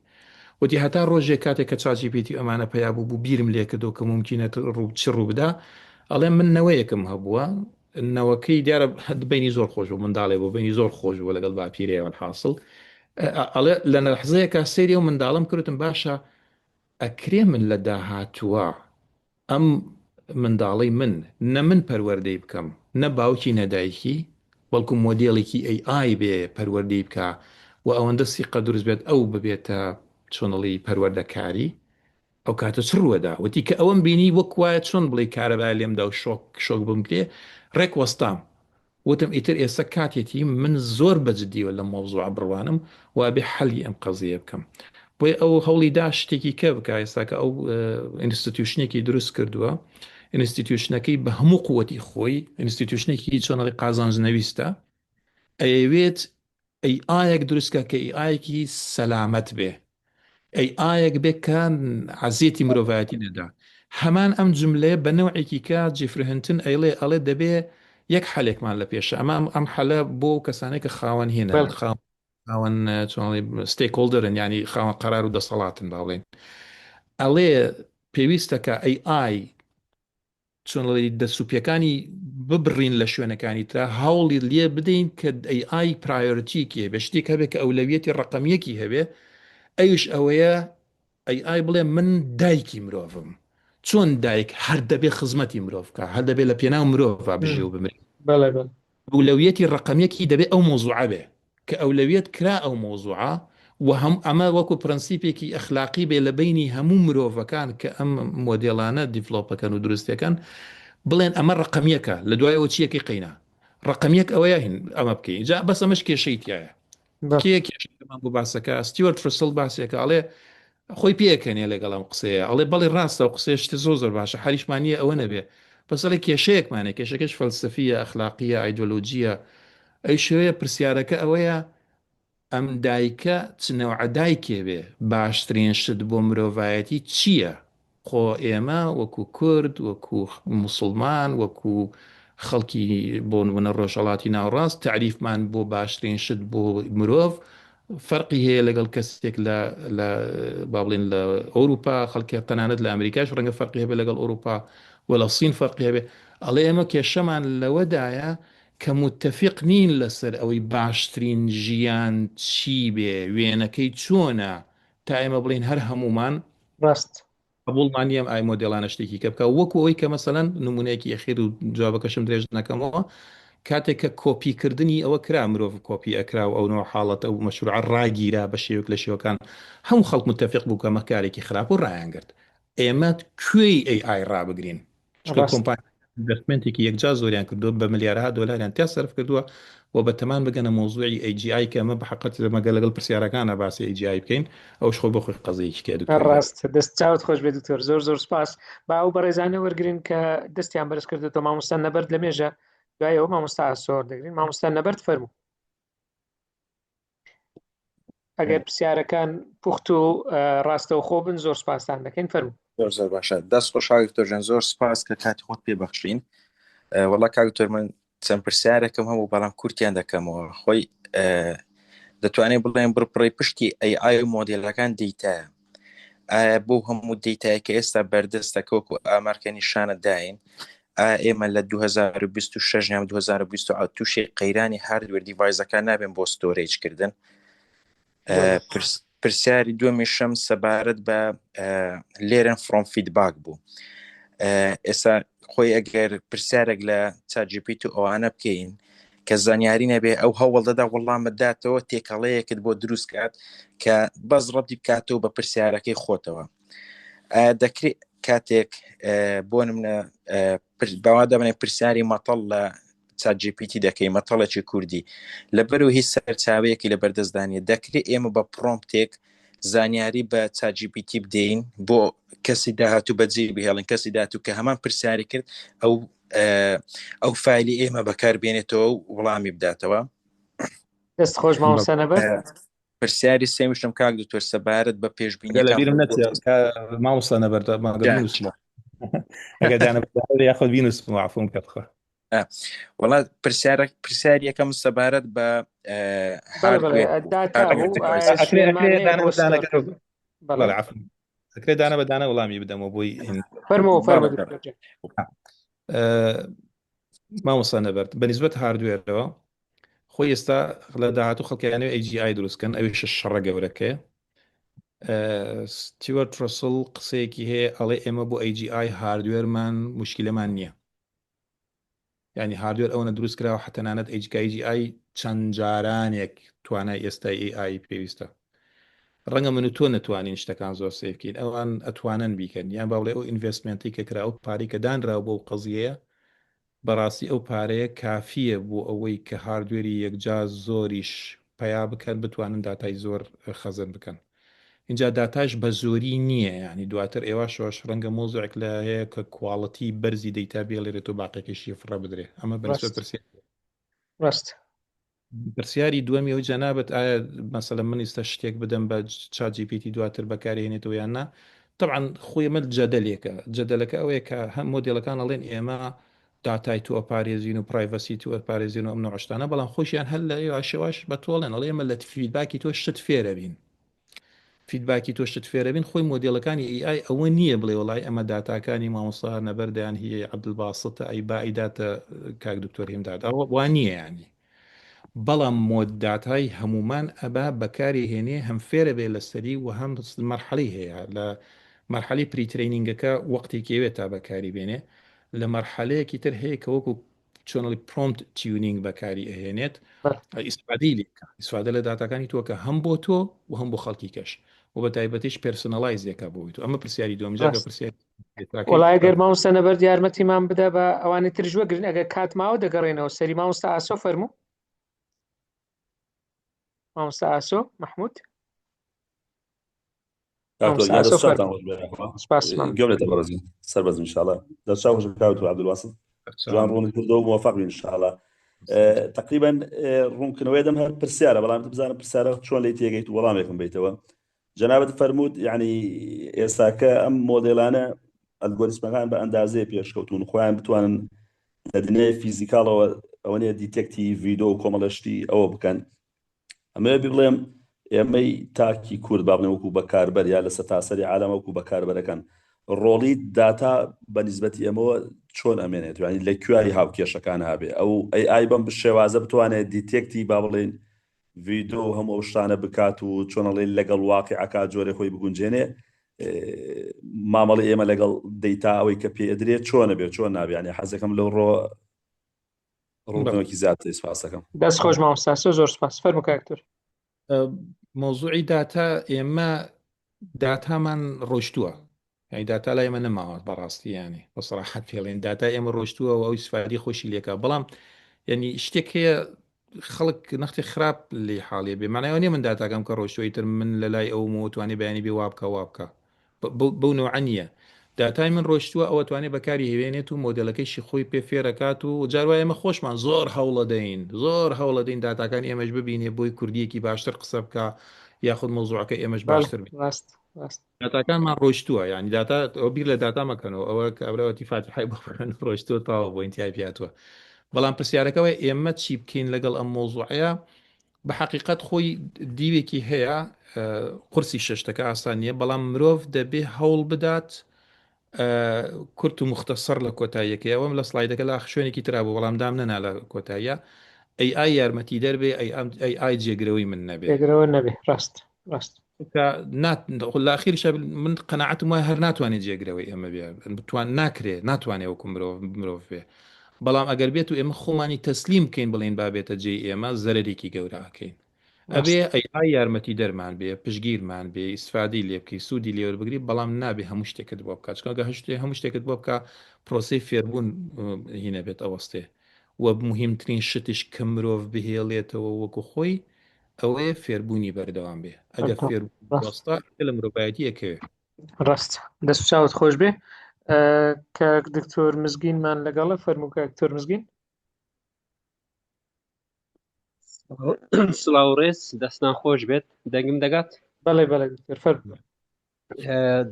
وتی هەتا ڕۆژێک کاتێک کە ChatGPT ئەمانە پەیا بوو بوو بیرم لێکردەوە کە مومکینە ڕوو چ ڕوو بدا ئەڵێم من نەوەیەکم هەبووە نەوەکەی دیارە بینی زۆر خۆش بوو منداڵێ بوو بینی زۆر خۆش بوو لەگەڵ باپیرەیەوە حاصل ئەڵێ لە نەحزەیەکە سەیری ئەو منداڵم کردم باشە ئەکرێ من لە داهاتووە ئەم منداڵەی من نە من پەروەردەی بکەم نە باوکی نە دایکی بەڵکو مۆدێڵێکی AI بێ پەروەردەی بکە و ئەوەندە سیقە دروست بێت ئەو ببێتە چۆنڵی پەروەردەکاری ئەو کاتە چ ڕووەدا؟ وتی کە ئەوەم بینی وەک وایە چۆن بڵێی کارەبا لێم دا و شۆک شۆک بمکرێ، ڕێک وەستام. وتم ئیتر ئێستا کاتێتی من زۆر بە جدیەوە لەم مەوزوعە بڕوانم و ئەبێ حەلی ئەم قەزیەیە بکەم. بۆیە ئەو هەوڵی دا شتێکی کە بکا، ئێستا کە ئەو institution ێکی دروست کردووە، institution ەکەی بە هەموو قووەتی خۆی، institution ێکی چۆن ئەڵێی قازانج نەویستە، ئەیەوێت AI یەک دروست کە کە AI یەکی سەلامەت بێ AI یەک بێ کە عەزێتی مرۆڤایەتی نەدا هەمان ئەم جملەیە بە نەوعێکی کە جیفری هنتن ئەیڵێ ئەڵێ دەبێ یەک حەلێکمان لە پێشە ئەمە ئەم حەلە بۆ کەسانێک کە خاوەن هێنن خاوەن چۆنڵی stakeholder ن ینی خاوەن قەرار و دەسەڵاتن با بڵێن ئەڵێ پێویستە کە AI چۆن ئەڵێی دەست و پێکانی ببڕین لە شوێنەکانی ترا هەوڵی لێ بدەین کە AI priority یەکی هەبێ شتێک هەبێ کە ئەولەویەتی ڕقەمیەکی هەبێ ئەویش ئەوەیە AI بڵێ من دایکی مرۆڤم چۆن دایک هەر دەبێ خزمەتی مرۆڤ بکە هەر دەبێ لە پێناو مرۆڤ بژێ و بمرێ بەڵێ بەڵێ ئەولەویەتی ڕەقەم یەکی دەبێ ئەو مەوزوعە بێ کە ئەولەویەت کرا ئەو مەوزوعە و هەم ئەمە وەکو پرەنسیپێکی ئەخلاقی بێ لە بەینی هەموو مرۆڤەکان کە ئەم مۆدێڵانە develop ەکەن و دروستەکەن بڵێن ئەمە ڕەقەم یەکە لە دوای ئەوە چیەکەی قەینا ڕەقەم یەک ئەوەیە هین ئەمە بکەین جا بەس ئەمەش کێشەی تایە کێ کێشەکەمان بۆ باسەکە ستیوارت ڕسڵ باسێکە ئەڵێ خۆی پێکەنێ لەگەڵ ئەم قسەیە ئەڵێ بەڵێ ڕاستە و قسەیە شتە زۆر زۆر باشە حەریشمان نییە ئەوە نەبێ بەس ئەڵێ کێشەیەکمانە کێشەکەش فەلسەفیە ئەخلاقیە ئایدۆلۆجیە ئەی شێوەیە پرسیارەکە ئەوەیە ئەم دایکە چ نەوعە دایکێ بێ باشترین شت بۆ مرۆڤایەتی چییە خۆ ئێمە وەکو کورد، وەکو موسڵمان، وەکو خەڵکی بۆ نمونە ڕۆژهەڵاتی ناوەڕاست تەعریفمان بۆ باشترین شت بۆ مرۆڤ فەرقی هەیە لەگەڵ کەسێک لە لە با بڵێن لە ئەوروپا خەڵکی تەنانەت لە ئەمریکاش ڕەنگە فەرقی هەبێ لەگەڵ ئەوروپا و لە سین فەرقی هەبێ ئەڵێ ئێمە کێشەمان لەوەدایە کە متفق نین لەسەر ئەوەی باشترین ژیان چی بێ وێنەکەی چۆنە تا ئێمە بڵێین هەر هەموومان ڕاست. قبوڵمان نییە ئەم AI مۆدێڵانە شتێکی کە بکا وەکو ئەوەی کە مەسەلەن نمونەیەکی ئەخیر و جوابەکەشم درێژ نەکەمەوە کاتێک کە کۆپی کردنی ئەوە کرا مرۆڤ کۆپی ئەکرا و ئەو نوع حاڵەتە و مەشروعە ڕاگیرا بە شێوەک لە شێوەکان هەموو خەڵک متفق بوو کە ئەمە کارێکی خراپ و ڕایان گرت ئێمە کوێی AI ڕابگرین چونکە ڕاست. کۆمپانیا investment ێکی یەکجار زۆریان کردووە بە ملیارەها دۆلاریان تیا سەرف کردووە و بە تەمان بگەنە مەوزوعی AGI کە ئەمە بە حەقەت مەگەر لەگەڵ پرسیارەکانە باسی AGI بکەین ئەوش خۆی بۆ خۆی قەزیەکی کە دکتۆر گیان. ڕاست دەست چاوت خۆش بێت دکتۆر زۆر زۆر سپاس با ئەو بەڕێزانە وەرگرین کە دەستیان بەرز کردێتەوە مامۆستا نەبەرد لە مێژە دوای ئەوە مامۆستا ئاسۆ دەگرین مامۆستا نەبەرد فەرموو. ئەگەر پرسیارەکان پوخت و ڕاستەوخۆ بن زۆر سپاستان دەکەین فەرموو. زۆر زۆر باشە دەست خۆش کاک دکتۆر جان زۆر سپاس کە کاتی خۆت پێ بەخشین وەڵا کاک دکتۆر من چەند پرسیارێکم هەبوو بەڵام کورتیان دەکەمەوە خۆی دەتوانێت بڵێن بڕپڕی پشتی ئەی ئای و مۆدێلەکان دیتایە ئایا بۆ هەموو دیتایە کە ئێستا بەردەستە کە وەکو ئامارکە نیشانە داین ئایا ئێمە لە 2026 یان 2027 تووشی قەیرانی hardware device ەکان نابێن بۆ storage کردن؟ پرسیاری دووەمیشم سەبارەت بە learn from feedback بوو. ئێستا خۆی ئەگەر پرسیارێک لە ChatGPT و ئەوانە بکەین کە زانیاری نەبێ ئەو هەوڵ دەدا وەڵامت داتەوە تێکەڵەیەکت بۆ دروست کات کە بەس ڕەتی بکاتەوە بە پرسیارەکەی خۆتەوە. دەکرێت کاتێک بۆ نمونە باوا دەبێت پرسیاری مەتەڵ لە ChatGPT دەکەی مەتەڵێکی کوردی لەبەر و هیچ سەرچاوەیەکی لە بەردەستدانە دەکرێت ئێمە بە prompt ێک زانیاری بە ChatGPT بدەین بۆ کەسی داهاتوو بەجێ بهێڵن کەسی داهاتوو کە هەمان پرسیاری کرد ئەو ئەو فایلی ئێمە بەکار بێنێتەوە و وەڵامی بداتەوە. دەست خۆش مامۆستا نەبەز. پرسیاری سێمیشم کاک دکتۆر سەبارەت بە لە پێشبینیەکان بیرم نەچێت مامۆستا نەبەرد ماگە بنووسمەوە ئەگەر دانە یاخود بینووسمەوە عفوم کە بخە وەڵا پرسیارە پرسیار یەکەم سەبارەت بە داتا ئەکرێ دانە بە دانە وەڵامی بدەمەوە بۆی فەرموو فەرموو مامۆستا نەبەرد بەنیسبەت hardware ەوە خۆی ئێستا لە داهاتوو خەڵکیانەوە AGI دروستکەن ئەویش شەڕە گەورەکەیە ستیوارت ڕەسڵ قسەیەکی هەیە ئەڵێ ئێمە بۆ AGI hardware مان مشکلەمان نییە یعنی hardware ئەوەنە دروست کراوە حتەنانەت AGI چەند جارانێک توانای ئێستای AI پێویستە ڕەنگە من و تۆ نەتوانین شتەکان زۆر save کەین ئەوان ئەتوانن بیکەن یان با بڵێ ئەو investment ی کە کرا ئەو پارەی کە دانراوە بۆ ئەو قەزیەیە بەڕاستی ئەو پارەیە کافیە بۆ ئەوەی کە hardware ی یەکجار زۆریش پەیا بکەن بتوانن داتای زۆر خەزن بکەن اینجا داتاش بە زۆری نییە یعنی دواتر ئێوە شۆش ڕەنگە مۆزعێک لە هەیە کە quality بەرزی دەیتا بێڵێت و باقیەکەشی فڕە بدرێ ئەمە بەنسبەت ڕاست پرسیار ڕاست پرسیاری دووەمی ئەوی جەنابت ئایا مەسەلەن من ئیستا شتێک بدەم بە ChatGPT دواتر بەکاری هێنێتەوە یان نا؟ تەبعەن خۆی ئەمە جەدەلێکە، جەدەلەکە ئەوەیە کە هەم مۆدێلەکان ئەڵێن ئێمە داتای تۆ ئەپارێزین و privacy تۆ ئەپارێزین و ئەم نوعە شتانە، بەڵام خۆشیان هەر لە یەواش یەواش بە تۆڵێن ئەڵێ ئێمە لە feedback ی تۆ شت فێرەبین. feedback ی تۆ شت فێرەبین خۆی مۆدێلەکانی AI ئەوە نییە بڵێ وەڵای ئەمە داتاکانی مامۆستا نەبەردیان هی عەبدولباسطە ئەی با ئەیداتە کاک دکتۆر هیمداد ئەوە وا نییە یانی بەڵام مۆد داتای هەمومان ئەبا بەکاری هێنێ هەم فێرە بێ لەسەری و هەم مەرحەلی هەیە لە مەرحەلی pre-training ەکە وەختێکی ئەوێت تا بەکاری بێنێ لە مەرحەلەیەکی تر هەیە کە وەکو چۆنڵی prompt tuning بەکاری ئەهێنێت ئیسفادەی لێکە ئیسفادە لە داتاکانی تۆکە هەم بۆ تۆ و هەم بۆ خەڵکی کەش و بە تایبەتیش personalize ێکە بۆی تۆ ئەمە پرسیاری دووەم جاگە پرسیار وڵای گەر مامۆستا نەبەرد یارمەتیمان بدە بە ئەوانی ترش وەگرن ئەگەر کات ماوە دەگەڕێنەوە سەری مامۆستا ئاسۆ فەرموو مامۆستا ئاسۆ محمود گەورەتە بەڕێزی سەربەرز انشاءاللە دەست چاو خۆش کاک دکتۆر عەبدولباسط جوان ڕوون کردەوە موفق بین انشاءاللە تقریبا ڕوونکردنەوەی دەم هەر پرسیارە بەڵام بزانم پرسیارە چۆن لی تێگەیت و وەڵامێکم بیتەوە جەنابەت فەرمووت یعنی ئێستاکە ئەم مۆدێلانە ئەلگۆریسمەکان بە ئەندازەیە پێشکەوتون خۆیان بتوانن لە دنیای physical ەوە ئەوەنەیە detect ی ڤیدۆ و کۆمەڵەشتی ئەوە بکەن ئەمەوێ بڵێم ئێمەی تاکی کورد با بڵێم وەکو بەکاربەر یا لە سەرتاسەری عالەم وەکو بەکاربەرەکان ڕۆڵی داتا بە نیسبەتی ئێمەوە چۆن ئەمێنێت یانی لە کوێی هاوکێشەکان هابێ ئەو AI بەم شێوازە بتوانێت detect ی با بڵێین ڤیدۆ و هەموو ئەو شتانە بکات و چۆن ئەڵێ لەگەڵ واقعەکە جۆرێ خۆی بگونجێنێ مامەڵی ئێمە لەگەڵ دەیتا ئەوەی کە پێ ئەدرێت چۆنە بێ چۆن نابیانێ حەزەکەم لەو ڕۆ ڕوونکردنەوەکی زیاتر سپاس دەکەم. دەست خۆش مامۆستا سۆ زۆر سپاس فەرموو کاک دکتۆر. مەوزوعی داتا ئێمە داتامان ڕۆشتووە یعنی داتا لای ئێمە نەماوە بەڕاستی یعنی بە سەراحەت پێڵێن داتا ئێمە ڕۆشتووە و ئەو ئیسفادەی خۆشی لێکا بەڵام یعنی شتێک هەیە خەڵک نەختی خراپ لی حاڵیە بێ مانای نیە من داتاکەم کە ڕۆشتووە ئیتر من لە لای ئەومەوە توانێ بەیانی بێ وا بکە وا بکە بەو نەوعە نییە. داتای من ڕۆیشتووە ئەو ئەتوانێ بەکاری هێنێت و مۆدێلەکەیشی خۆی پێ فێرەکات و جار وایە ئێمە خۆشمان زۆر هەوڵەدەین زۆر هەوڵەدەین داتاکانی ئێمەش ببینێ بۆی کوردییەکی باشتر قسە بکا یاخود مەوزوعەکە ئێمەش باشتر بین. ڕاست ڕاست. داتاکانمان ڕۆیشتووە یعنی داتا ئەو بیر لە داتا مەکەنەوە ئەوە کابراوەتی فاتیحای بۆ بخوێن ڕۆیشتووە تەواو بۆ ئینتیهای پێهاتووە بەڵام پرسیارەکەەوە ئێمە چی بکەین لەگەڵ ئەم مۆزوعەیە بە حەقیقەت خۆی دیوێکی هەیە قورسی شەشتەکە ئاسان نییە بەڵام مرۆڤ دەبێ هەوڵ بدات کورت و مختصر لە کۆتاییەکەی ئەوەم لە سلایدەکە لە شوێنێکی ترا بوو بەڵام دام نەنا لە کۆتاییە ئەی ئای یارمەتی دەربێ ئەی ئەم ئەی ئای جێگرەوەی من نەبێ جێگرەوە نەبێ ڕاست ڕاست کە نات لە ئەخیریشا من قەناعەتم وایە هەر ناتوانێت جێگرەوەی ئێمە بێ بتوان ناکرێ ناتوانێ وەکو مرۆڤ مرۆڤ بێ بەڵام ئەگەر بێت و ئێمە خۆمانی تەسلیم بکەین بڵێین با بێتە جێی ئێمە زەرەرێکی گەورە ئەکەین ئەبێ ڕاست ئەی ئای یارمەتی دەرمان بێ پشگیرمان بێ ئیسفادەی لێ بکەی سوودی لێ وەربگری بەڵام نابێ هەموو شتێکت بۆ بکات چونکە هەشتێ هەموو شتێکت بۆ بکا پرۆسەی فێربوون هینە بێت ئەوەستێ و مهمترین شتیش کە مرۆڤ بهێڵێتەوە وەکو خۆی ئەوەیە فێربوونی بەردەوام بێ ئەگەر بەردەوام فێربوون ڕاست وەستا لە مرۆڤایەتی ئەکەوێ. ڕاست دەست و چاوت خۆش بێ کاک دکتۆر مزگینمان لەگەڵە فەرموو کاک دکتۆر مزگین. سڵاو ڕێز دەستان خۆش بێت دەنگم دەگات بەڵێ بەڵێ دکتۆر فەرموو.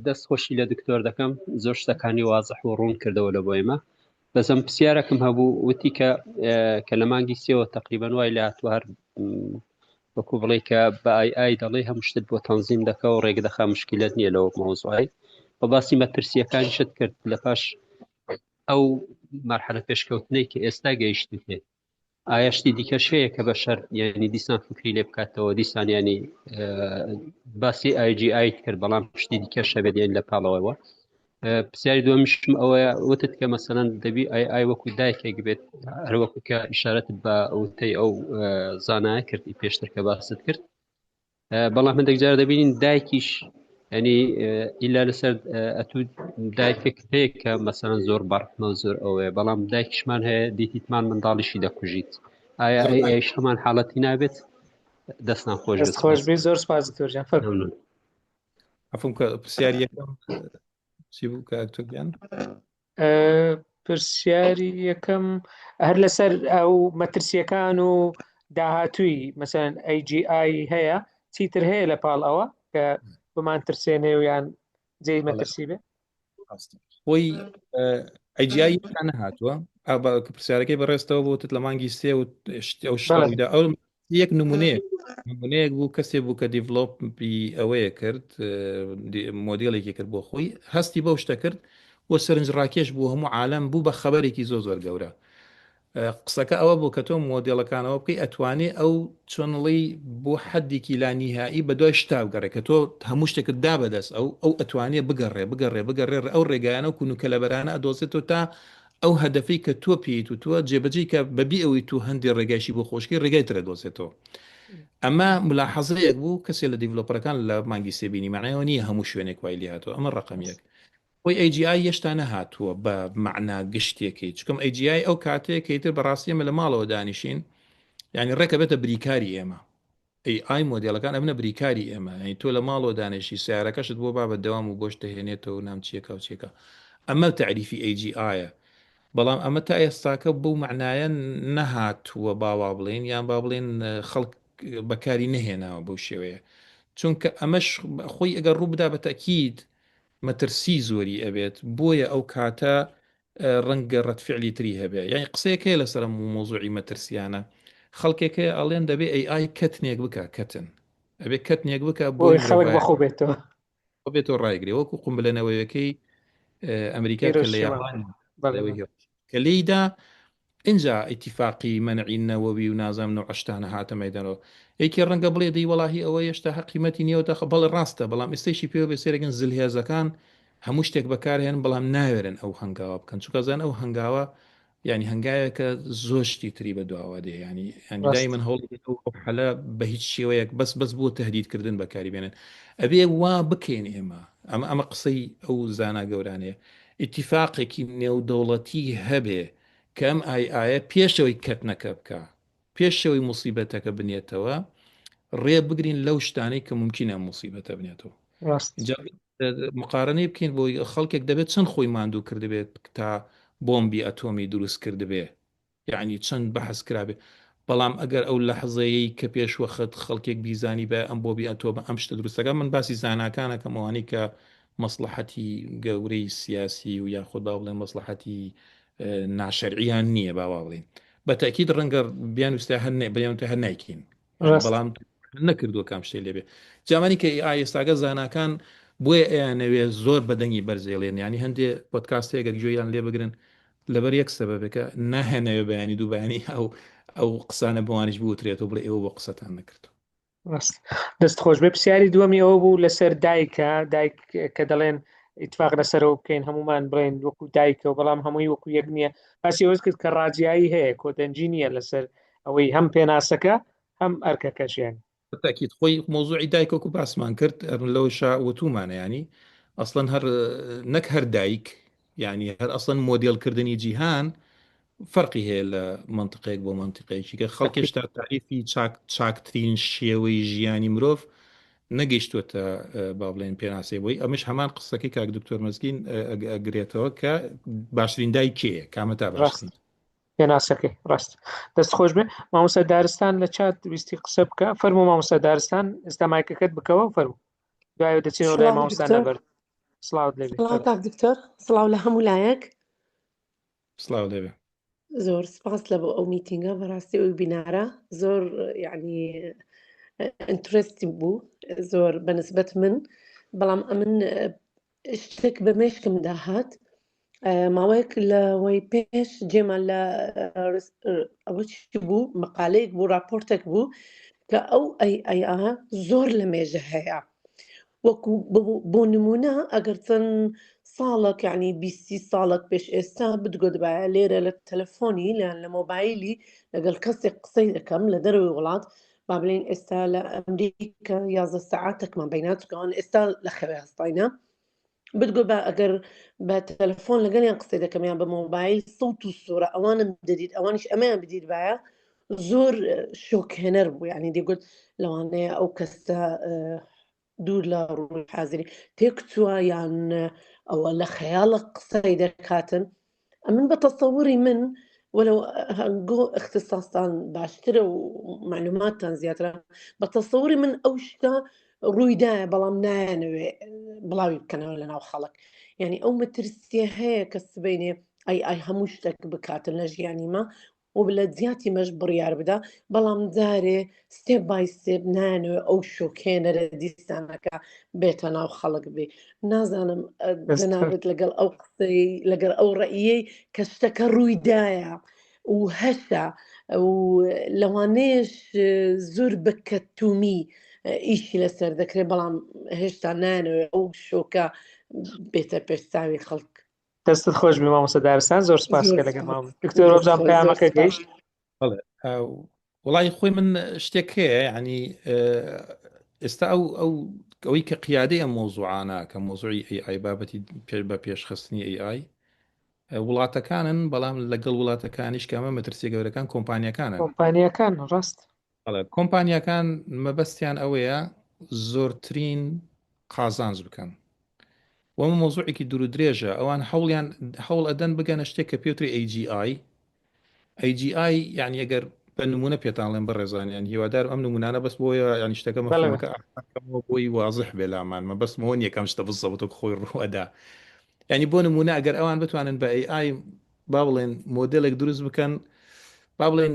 دەست خۆشی لە دکتۆر دەکەم زۆر شتەکانی وازح و ڕوون کردەوە لە بۆ ئێمە بەسم پرسیارێکم هەبوو وتی کە کە لە مانگی سێوە تقریبان وای لە هاتووە هەر وەکو بڵێ کە بە ئای ئای دەڵێ هەموو شتت بۆ تەنزیم دەکە و ڕێک دەخا مشکلت نییە لەوە مەوزوعی و باسی مەترسیەکانیشت کرد لە پاش ئەو مەرحەلە پێشکەوتنەی کە ئێستا گەیشتێت ئایا شتی دیکەش هەیە کە بەشەر یعنی دیسان فکری لێ بکاتەوە دیسان ینی باسی ئایجی ئایت کرد بەڵام شتی دیکەش هەبێت یان لە پاڵەوەوە پرسیاری دووەمیشم ئەوەیە وتت کە مەسەلەن دەبی ئای ئای وەکو دایکێک بێت هەروەکو کە ئیشارەت بە وتەی ئەو زانایە کرد پێشتر کە باست کرد بەڵام هەندێک جار دەبینین دایکیش ینی ئیلا لەسەر ئەتوو دایکێک هەیە کە مەسەرەن زۆر بەڕحمە و زۆر ئەوەیە بەڵام دایکیشمان هەیە دیتیتمان منداڵیشی دەکوژیت ئایا ئەیش هەمان حاڵەتی نابێت دەستان خۆش دەست خۆش بێ زۆر سپاس دکتۆر جان فەرموو. عەفوم کە پرسیاری یەکەم چی بوو کاک دکتۆر گیان؟ پرسیاری یەکەم هەر لەسەر ئەو مەترسیەکان و داهاتووی مەسەن AGI هەیە چیتر هەیە لە پاڵ ئەوە کە بمان ترسێنێ و یان جێی مەترسی بێ خۆی AGI نەهاتووە پرسیارەکەی بەڕێزتەوە بۆتت لە مانگی سێ و ئەو شتدا ئەو یەک نمونەیەک نمونەیەک بوو کەسێ بوو کە develop ی ئەوەیە کرد مۆدیلێکی کرد بۆ خۆی هەستی بەو شتە کرد و سەرنج ڕاکێش بوو هەموو عالەم بوو بە خەبەرێکی زۆر زۆر گەورە قسەکە ئەوە بوو کە تۆ مۆدێڵەکانەوە بکەی ئەتوانێ ئەو چۆنڵی بۆ حەدێکی لا نیهایی بە دوای شتا بگەڕێ کە تۆ هەموو شتێکت دا بەدەست ئەو ئەو ئەتوانێ بگەڕێ بگەڕێ بگەڕێ ئەو ڕێگایانە و کونوکەلەبەرانە ئەدۆزێتەوە تا ئەو هەدەفەی کە تۆ پێیت وتووە جێبەجێی کە بەبی ئەوەی تۆ هەندێ ڕێگایشی بۆ خۆشکەی ڕێگای تر ئەدۆزێتەوە ئەمە ملاحەزەیەک بوو کەسێ لە developer ەکان لە مانگی سێ بینی معنای ئەوە نییە هەموو شوێنێک وای لێ هاتووە ئەمە ڕەقەم یەک خۆی AGI هێشتا نەهاتووە بە مەعنا گشتیەکەی چکم AGI ئەو کاتەیە کە ئیتر بەڕاستی ئێمە لە ماڵەوە دانیشین یعنی ڕێکە بێتە بریکاری ئێمە ئەی ئای مۆدێلەکان ئەبنە بریکاری ئێمە یعنی تۆ لە ماڵەوە دانیشی سیارەکەشت بۆ بابە دەوام و گۆشت دەهێنێتەوە نام چیەکە و چیەکە ئەمە تەعریفی AGI ە بەڵام ئەمە تا ئێستاکە بەو مەعنایە نەهاتووە باوا بڵێین یان با بڵێن خەڵک بەکاری نەهێناوە بەو شێوەیە چونکە ئەمەش خۆی ئەگەر ڕوو بدا بە تەکید مەترسی زۆری ئەبێت بۆیە ئەو کاتە ڕەنگە ڕەد فعلی تری هەبێ یانی قسەیەک هەیە لەسەر ئەم مۆزوعی مەترسیانە خەڵکێک هەیە ئەڵێن دەبێ ئەی ئای کەتنێک بکە کەتن ئەبێ کەتنێک بکە بۆی خەڵک بەخۆ بێتەوە بێتەوە ڕایگرێ وەکو قومبلە نەوەیەکەی ئەمریکا کە لە یابان کە لێیدا ئینجا ئیتیفاقی مەنعی نەوەوی و نازانم نەوعە شتانە هاتە مەیدانەوە. یەکێ ڕەنگە بڵێ دەی وەڵاهی ئەوە هێشتا هەر قیمەتی نییە و دەخ بەڵێ ڕاستە بەڵام ئێستەیشی پێوە بێ سەیرەکەن زلهێزەکان هەموو شتێک بەکارهێنن بەڵام ناوێرن ئەو هەنگاوە بکەن چونکە زان ئەو هەنگاوە یعنی هەنگاوێکە زۆر شتی تری بە دواوە دێ یعنی یعنی ڕاست دایمەن هەوڵ دەدەن ئەو ئەو حەلە بە هیچ شێوەیەک بەس بەس بۆ تهدیدکردن بەکاری بێنن ئەبێ وا بکەین ئێمە ئەمە ئەمە قسەی ئەو زانا گەورانەیە ئیتیفاقێکی نێودەوڵەتی هەبێ کە ئەم ئای ئایە پێش ئەوەی کەتنەکە بکا، پێش ئەوەی موسیبەتەکە بنێتەوە، ڕێ بگرین لەو شتانەی کە مومکینە ئەم موسیبەتە بنێتەوە. ڕاست. جا مقارنەی بکەین بۆ خەڵکێک دەبێت چەند خۆی ماندوو کردبێت تا بۆمبی ئەتۆمی دروست کردبێ، یعنی چەند بەحس کرابێ. بەڵام ئەگەر ئەو لەحزەیەی کە پێشوەخت خەڵکێک بیزانیبایە ئەم بۆبی ئەتۆمە ئەم شتە دروستەکە من باسی زاناکانەکەم ئەوانەی کە مەسڵەحەتی گەورەی سیاسی و یاخود با بڵێن مەسڵەحەتی ناشەرعیان نییە با وا بڵێن بە تاکید ڕەنگە بیان وستە هەر نە بیان هەر نایکەین بەڵام نەکردووە کام شتێ لێبێ جامانی کە ئای ئێستاگە زاناکان بۆیە ئەیانەوێ زۆر بەدەنگی بەرزێڵێن ینی هەندێ پۆدکاستێک گەر گوێیان لێ بگرن لەبەر یەک سەبەبێکە ناهێنەوێ بەیانی دوو بەیانی ئەو ئەو قسانە بەوانیش بوترێتەوە بڵێ ئێوە بۆ قسەتان نەکرد. ڕاست دەست خۆش بێ پرسیاری دووەمی ئەوە بوو لەسەر دایکە دایک کە دەڵێن ئیتفاق لەسەرەوە بکەین هەمومان بڵێن وەکو دایکە و بەڵام هەمووی وەکو یەک نییە باسی ئەوەش کرد کە ڕاجیایی هەیە کۆدەنگی نییە لەسەر ئەوەی هەم پێناسەکە هەم ئەرکەکەشیان تاکیت خۆی مۆزوعی دایک وەکو باسمان کرد لەوشا وتومانە ینی ئەسڵەن هەر نەک هەر دایک یعنی هەر ئەسڵەن مۆدێلکردنی جیهان فەرقی هەیە لە منطقەیەک بۆ منطقەیەکی کە خەڵکێش تا تاریفی چاک چاکترین شێوەی ژیانی مرۆڤ نەگەیشتوەتە با بڵێن پێناسەی بۆی ئەمش هەمان قسەکەی کاک دکتۆر مەزگین ئەگرێتەوە کە باشترین دایک کێیە کامە تا باشترین پێناسەکەی ڕاست دەست خۆش بێ مامۆستا دارستان لە چات ویستی قسە بکە فەرمو مامۆستا دارستان ئێستا مایکەکەت بکەوە فەرمو دوای دەچینەوە لای مامۆستا نەبەرد سڵاوت لێ سڵاو کاک دکتۆر سڵاو لە هەموو لایەک سڵاو لێ زۆر سپاس لە بۆ ئەو میتینگە بەڕاستی ئەو بینارە زۆر یعنی interesting بوو زۆر بەنسبەت من بەڵام ئەمن شتێک بە مێشکمدا هات ماوەیەک لەوەی پێش جێمان لە ئەوە چی بوو مقالەیەک بوو راپۆرتێک بوو کە ئەو AI ە زۆر لە مێژە هەیە وەکو بۆ نمونە ئەگەر چەند ساڵک یعنی بیستی ساڵک پێش ئێستا بتگوتبایە لێرە لە تەلەفۆنی لە لە مۆبایلی لەگەڵ کەسێک قسەی دەکەم لە دەرەوەی وڵات با بڵێین ئێستا لە ئەمریکا 11 سەعاتێکمان بینە چکەوان ئێستا لە خەوێ هەستاینە بتگۆ بە ئەگەر بە تەلەفۆن لەگەڵیان قسەی دەکەم یان بە مۆبایل سەوت و سوورە ئەوانم دەدیت ئەوانیش ئەمەیان بدیت باە زۆر شۆکهێنەر بوو یعنی دەگوت لەوانەیە ئەو کەسە دوور لە ڕووی حازری تێکچووە یان ئەوە لە خەیاڵە قسەی دەکاتن ئەمن بە تەسەوری من وەلو هەنگۆ اختصاصتان باشترە و معلوماتتان زیاترە بە تەسەوری من ئەو شتە ڕوویدایە بەڵام نایەنەوێ بڵاوی بکەنەوە لە ناو خەڵک یعنی ئەو مەترسیە هەیە کە سبینێ AI هەموو شتێک بکاتن لە ژیانی ما و لە جیاتی مەش بڕیار بدا بەڵام جارێ step by step نایانەوێ ئەو شۆکێنەرە دیسانەکە بێتە ناو خەڵک بێ نازانم جەنابت لەگەڵ ئەو قسەی لەگەڵ ئەو ڕەئیەی کە شتەکە ڕوویدایە و هەشە و لەوانەیەش زۆر بە کەتومی ئیشی لەسەر دەکرێت بەڵام هێشتا نانەوێ ئەو شۆکە بێتە پێشچوی خەڵک دەستت خۆش بێ مامۆستا دارستان زۆر سپاس کە لەگەڵ مام دکتۆر وەبزانم پەیامەکە گەیشت بەڵێ وڵی خۆی من شتێک هەیە ینی ئێستا ئەو ئەو ئەوەی کە قیادەی ئەم مۆزوعانە کە مۆزوعی AI بابەتی پێ بە پێشخستنی AI وڵاتەکانن بەڵام لەگەڵ وڵاتەکانیش کە ئەمە مەترسیە گەورەکان کۆمپانیەکانن کۆمپانیەکان ڕاست بەڵێ کۆمپانیاکان مەبەستیان ئەوەیە زۆرترین قازانج بکەن و ئەمە مەوزوعێکی دوور و درێژە ئەوان هەوڵیان هەوڵ ئەدەن بگەنە شتێک کە پێوتری AGI AGI یعنی ئەگەر بە نمونە پێتان ڵێم بەڕێزان یان هیوادارم ئەم نمونانە بەس بۆیە یعنی شتەکە مەفهومەکە ئاسانکەمەوە بۆی وازح بێ لامان مەبەستمەوە نییە کەم شتە بزەبت وەک خۆی ڕووئەدا یعنی بۆ نمونە ئەگەر ئەوان بتوانن بە AI با بڵێن مۆدێلێک دروست بکەن با بڵێن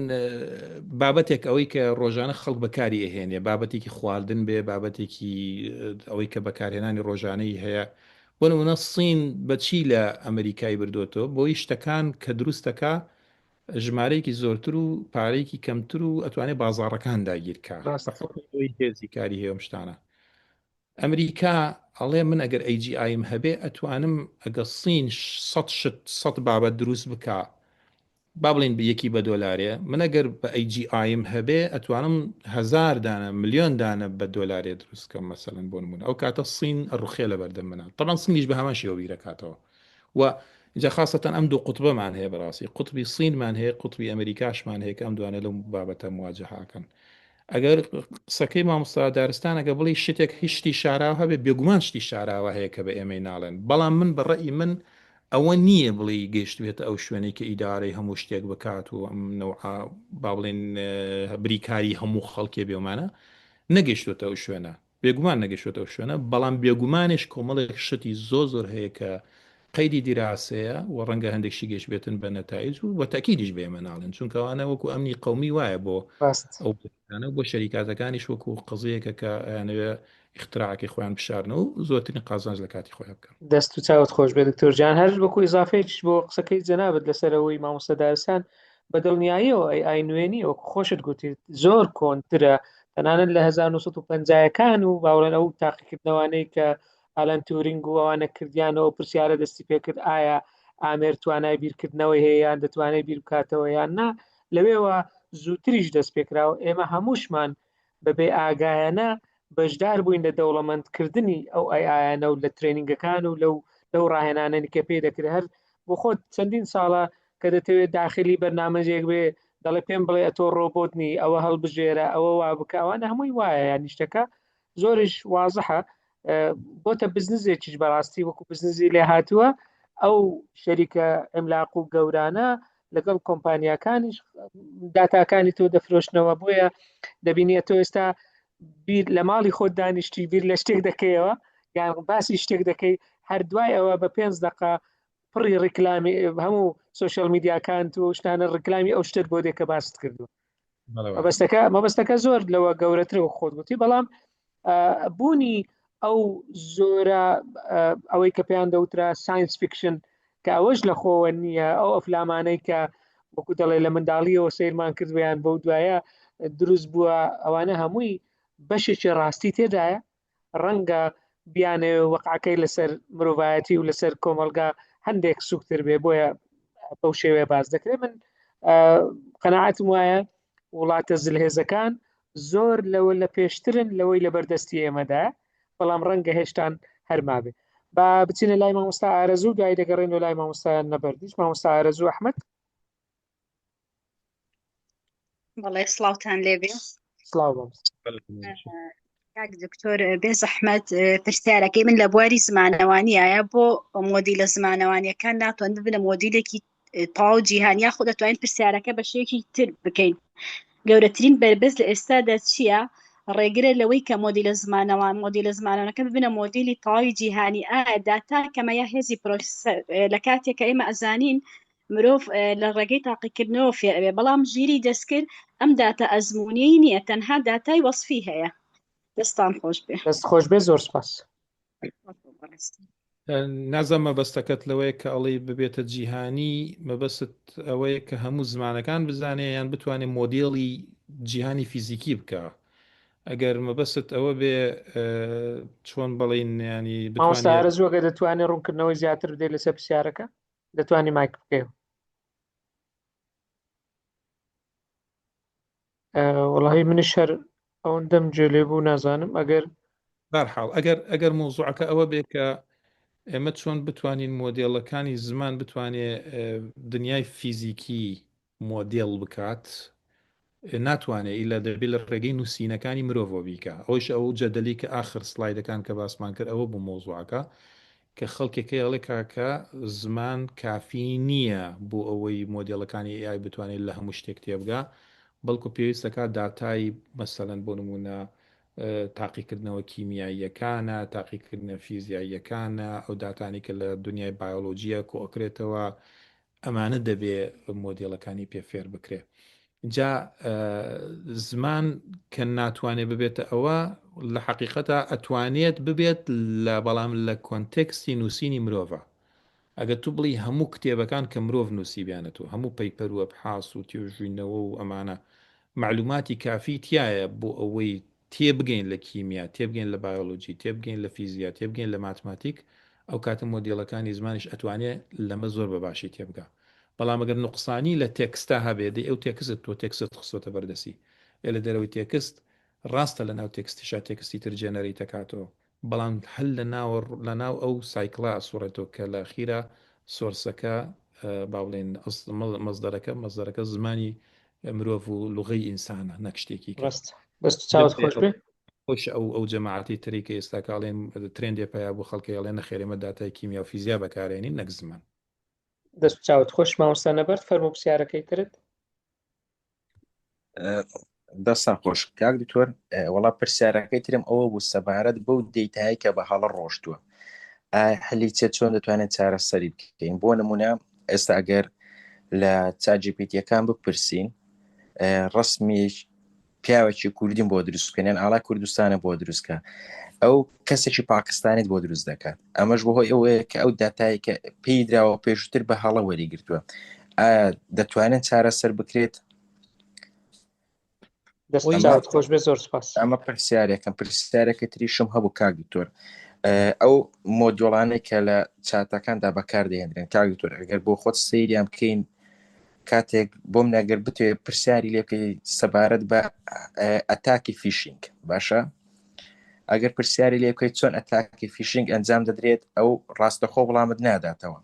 بابەتێک ئەوەی کە ڕۆژانە خەڵک بەکاری ئەهێنێ بابەتێکی خواردن بێ بابەتێکی ئەوەی کە بەکارهێنانی ڕۆژانەی هەیە بۆ نمونە سین بەچی لە ئەمریکای بردوێتەوە بۆی شتەکان کە دروستەکە ژمارەیەکی زۆرتر و پارەیەکی کەمتر و ئەتوانێت بازاڕەکان داگیرکە هێزی کاری هەیە شتانە ئەمریکا ئەڵێ من ئەگەر AGI م هەبێ ئەتوانم ئەگە سین سەد شت سەد بابەت دروست بکا با بڵێین یەکی بە دۆلارێ من ئەگەر بە AGI م هەبێ ئەتوانم هەزار دانە ملیۆن دانە بە دۆلارێ دروست کەم مەسەلەن بۆ نمونە ئەو کاتە سین ئەڕوخێ لە بەردەم منە تەبعەن سینیش بە هەمان شێوە بیرەکاتەوە و جا خاصەتەن ئەم دوو قوتبەمان هەیە بەڕاستی قوتبی سینمان هەیە قوتبی ئەمریکاشمان هەیە کە ئەم دوانە لەو بابەتە مواجهەکەن ئەگەر قسەکەی مامۆستا دارستان ئەگە بڵێی شتێک هیچ شتی شاراوە هەبێ بێگومان شتی شاراوە هەیە کە بە ئێمەی ناڵێن بەڵام من بە ڕەئی من. ئەوە نییە بڵێی گەیشتبێتە ئەو شوێنەی کە ئیدارەی هەموو شتێک بکات و ئەم نەوعە با بڵێن بریکاری هەموو خەڵکێ بێمانە نەگەیشتوێتە ئەو شوێنە بێگومان نەگەیشتوێتە ئەو شوێنە بەڵام بێگومانش کۆمەڵێک شتی زۆر زۆر هەیە کە قەیدی دیراسەیە و ڕەنگە هەندێک شتی گەشت بێتن بە نەتایج و بە تەکیدیش بە ئێمە ناڵێن چونکە ئەوانە وەکو ئەمنی قەومی وایە بۆ ڕاست ئەو بۆ شەریکاتەکانیش وەکو قەزیەکە کە ئەیانەوێ ئیختراعەکەی خۆیان بشارنەوە و زۆرترین قازانج لە کاتی خۆیان بکەن. دەست و چاوت خۆش بێت دکتۆر جان هەر وەکو ئیزافەیەکیش بۆ قسەکەی جەنابت لەسەر ئەوەی مامۆستا دارستان بە دڵنیاییەوە AI نوێ نییە وەکو خۆشت گوتیت زۆر کۆنترە تەنانەت لە 1950ەکان و باوەڕێن ئەو تاقیکردنەوانەی کە ئالان تورینگ و ئەوانە کردیانەوە پرسیارە دەستی پێکرد ئایا ئامێر توانای بیرکردنەوەی هەیە یان دەتوانێت بیر بکاتەوە یان نا لەوێوە زووتریش دەست پێکراوە ئێمە هەمووشمان بە بێ ئاگایانە بەشدار بووین لە دەوڵەمەندکردنی ئەو AI یانە و لە training ەکان و لەو لەو ڕاهێنانەنی کە پێی دەکرێت هەر بۆ خۆت چەندین ساڵە کە دەتەوێت داخلی بەرنامەجێک بێ دەڵێ پێم بڵێ ئەتۆ ڕۆبۆت نی ئەوە هەڵبژێرە ئەوە وا بکە ئەوانە هەمووی وایە یانی شتەکە زۆریش وازحە بۆتە بزنزێکیش بەڕاستی وەکو بزنزی لێ هاتووە ئەو شەریکە عملاق و گەورانە لەگەڵ کۆمپانیاکانیش داتاکانی تۆ دەفرۆشنەوە بۆیە دەبینیە تۆ ئێستا بیر لە ماڵی خۆت دانیشتی بیر لە شتێک دەکەیەوە یان باسی شتێک دەکەی هەر دوای ئەوە بە پێنج دقە پڕی ڕیکلامی هەموو social media کان و شتانە ڕیکلامی ئەو شتت بۆ دێ کە باست کردو مەبەستەکە مەبەستەکە زۆر لەوە گەورەترە وەک خۆت گوتی بەڵام بوونی ئەو زۆرە ئەوەی کە پێیان دەوترا science fiction کە ئەوەش لە خۆوە نییە ئەو ئەفلامانەی کە وەکو دەڵێ لە منداڵیەوە سەیرمان کردویان بەو دوایە دروست بووە ئەوانە هەمووی بەشێکی ڕاستی تێدایە ڕەنگە بیانەوێ وەقعەکەی لەسەر مرۆڤایەتی و لەسەر کۆمەڵگا هەندێک سوکتر بێ بۆیە بەو شێوەیە باس دەکرێت من قەنەعاتم وایە وڵاتە زلهێزەکان زۆر لەوە لە پێشترن لەوەی لە بەردەستی ئێمەدا بەڵام ڕەنگە هێشتان هەرمابێ با بچینە لای مامۆستا ئارەزوو دوای دەگەڕێن لای مامۆستایان نەبەردیش مامۆستا ئارەزوو ئەحمد بەڵێ سڵاوتان لێبێ سڵاو کاک دکتۆر بێ زەحمەت پرسیارەکەی من لە بواری زمانەوانیایە بۆ مۆدیلە زمانەوانیەکان ناتوان ببنە مۆدیلێکی تەواو جیهان یاخود دەتوانین پرسیارەکە بە شێوەیەکی تر بکەین گەورەترین بەربەست لە ئێستادا چییە ڕێگرە لەوەی کە مۆدیلە زمانەوان مۆدیلە زمانەوانەکە ببنە مۆدیلی تەواوی جیهانی ئایا داتا کەمە یا هێزی processor لە کاتێک کە ئێمە ئەزانین مرۆڤ لە ڕێگەی تاقیکردنەوە فێر ئەبێ بەڵام ژیری دەستکرد ئەم داتا ئەزموونیەی نییە تەنها داتای وەسفی هەیە دەستان خۆش بێ. دەست خۆش بێ زۆر سپاس. نازانم مەبەستەکەت لەوەیە کە ئەڵێی ببێتە جیهانی مەبەست ئەوەیە کە هەموو زمانەکان بزانێ یان بتوانێ مۆدێڵی جیهانی فیزیکی بکا ئەگەر مەبەست ئەوە بێ چۆن بڵین ینی مامۆستا بتوانێت ئارەزوو ئەگەر دەتوانێت ڕوونکردنەوەی زیاتر بدەیت لەسەر پرسیارەکە دەتوانی مایک بکەیەوە وەڵی منیش هەر ئەوەندەم گوێ لێ بوو نازانم ئەگەر بەرحاڵ ئەگەر ئەگەر مۆزوعەکە ئەوە بێ کە ئێمە چۆن بتوانین مۆدێڵەکانی زمان بتوانێ دنیای فیزیکی مۆدێڵ بکات ناتوانێ ئیلا دەبێ لە ڕێگەی نووسینەکانی مرۆڤەوە بیکا ئەوەیش ئەو جەدەلی کە ئاخر سلایدەکان کە باسمان کرد ئەوە بوو مەوزوعەکە کە خەڵکێک هەیە ئەڵێ کاکە زمان کافی نییە بۆ ئەوەی مۆدێڵەکانی AI بتوانێت لە هەموو شتێک تێبگا بەڵکو پێویست دەکات داتای مەسەلەن بۆ نمونە تاقیکردنەوە کیمیاییەکانە تاقیکردنە فیزیاییەکانە ئەو داتانی کە لە دنیای بایۆلۆجیە کۆئەکرێتەوە ئەمانە دەبێ مۆدێڵەکانی پێ فێر بکرێ جا زمان کە ناتوانێت ببێتە ئەوە لە حقیقەتە ئەتوانێت ببێت لە بەڵام لە context ی نووسینی مرۆڤە ئەگەر تو بڵی هەموو کتێبەکان کە مرۆڤ نووسیبیانەتەوە هەموو paper و ئەبحاس و توێژینەوە و ئەمانە معلوماتی کافی تایە بۆ ئەوەی تێبگەین لە کیمیا، تێبگەین لە بایۆلۆجی، تێبگەین لە فیزیا، تێبگەین لە ماتماتیک، ئەو کاتە مۆدێڵەکانی زمانیش ئەتوانێ لەمە زۆر بە باشی تێبگا. بەڵام ئەگەر نوقسانی لە text ا هەبێ، دەی ئەو text تۆ text ت خستۆتە بەردەستی. ئێ لە دەرەوەی text، ڕاستە لە ناو text یشا text ی تر generate ئەکاتەوە، بەڵام هەر لە ناوە لە ناو ئەو cycle ە ئەسوڕێتەوە کە لە ئەخیرا source ەکە با بڵێین مەسدەرەکە مەسدەرەکە زمانی مرۆڤ و لوغەی ئینسانە نەک شتێکی کە ڕاست دەست و چاوت خۆش بێ. خۆش ئەو ئەو جەماعەتی تری کە ئێستا کە ئەڵێن trend ێ پەیا بوو خەڵکی ئەڵێن نەخێر ئێمە داتای کیمیا و فیزیا بەکارێنین نەک زمان. دەست چاوت خۆش مامۆستا نەبەرد فەرموو پرسیارەکەی ترت. دەستان خۆش کاک دکتۆر وەڵا پرسیارەکەی ترم ئەوە بوو سەبارەت بەو دەیتایی کە بە هەڵە ڕۆشتووە حلی چێ چۆن دەتوانێت چارەسەری بکەین بۆ نمونە ئێستا ئەگەر لە ChatGPT یەکان بپرسین ڕسمی پیاوێکی کوردیم بۆ دروست بکەن یان ئاڵای کوردستانە بۆ دروستکە ئەو کەسێکی پاکستانیت بۆ دروست دەکات ئەمەش بەهۆی ئەوەیە کە ئەو داتایی کە پێی دراوە پێشتر بە هەڵە وەری گرتووە ئایا دەتوانن چارەسەر بکرێت؟ دەست خۆش بێ زۆر سپاس. ئەمە پرسیارێکم پرسیارێکی تریشم هەبوو کاک دکتۆر ئەو مۆدیۆڵانەی کە لە چاتەکاندا بەکاردەهێنرێن کاک دکتۆر ئەگەر بۆ خۆت سەیریان بکەین کاتێک بۆم نەگەر بتێ پرسیاری لێ بکەی سەبارەت بە attack ی phishing باشە ئەگەر پرسیاری لێ بکەیت چۆن attack ی phishing ئەنجام دەدرێت ئەو ڕاستەخۆ وڵامت ناداتەوە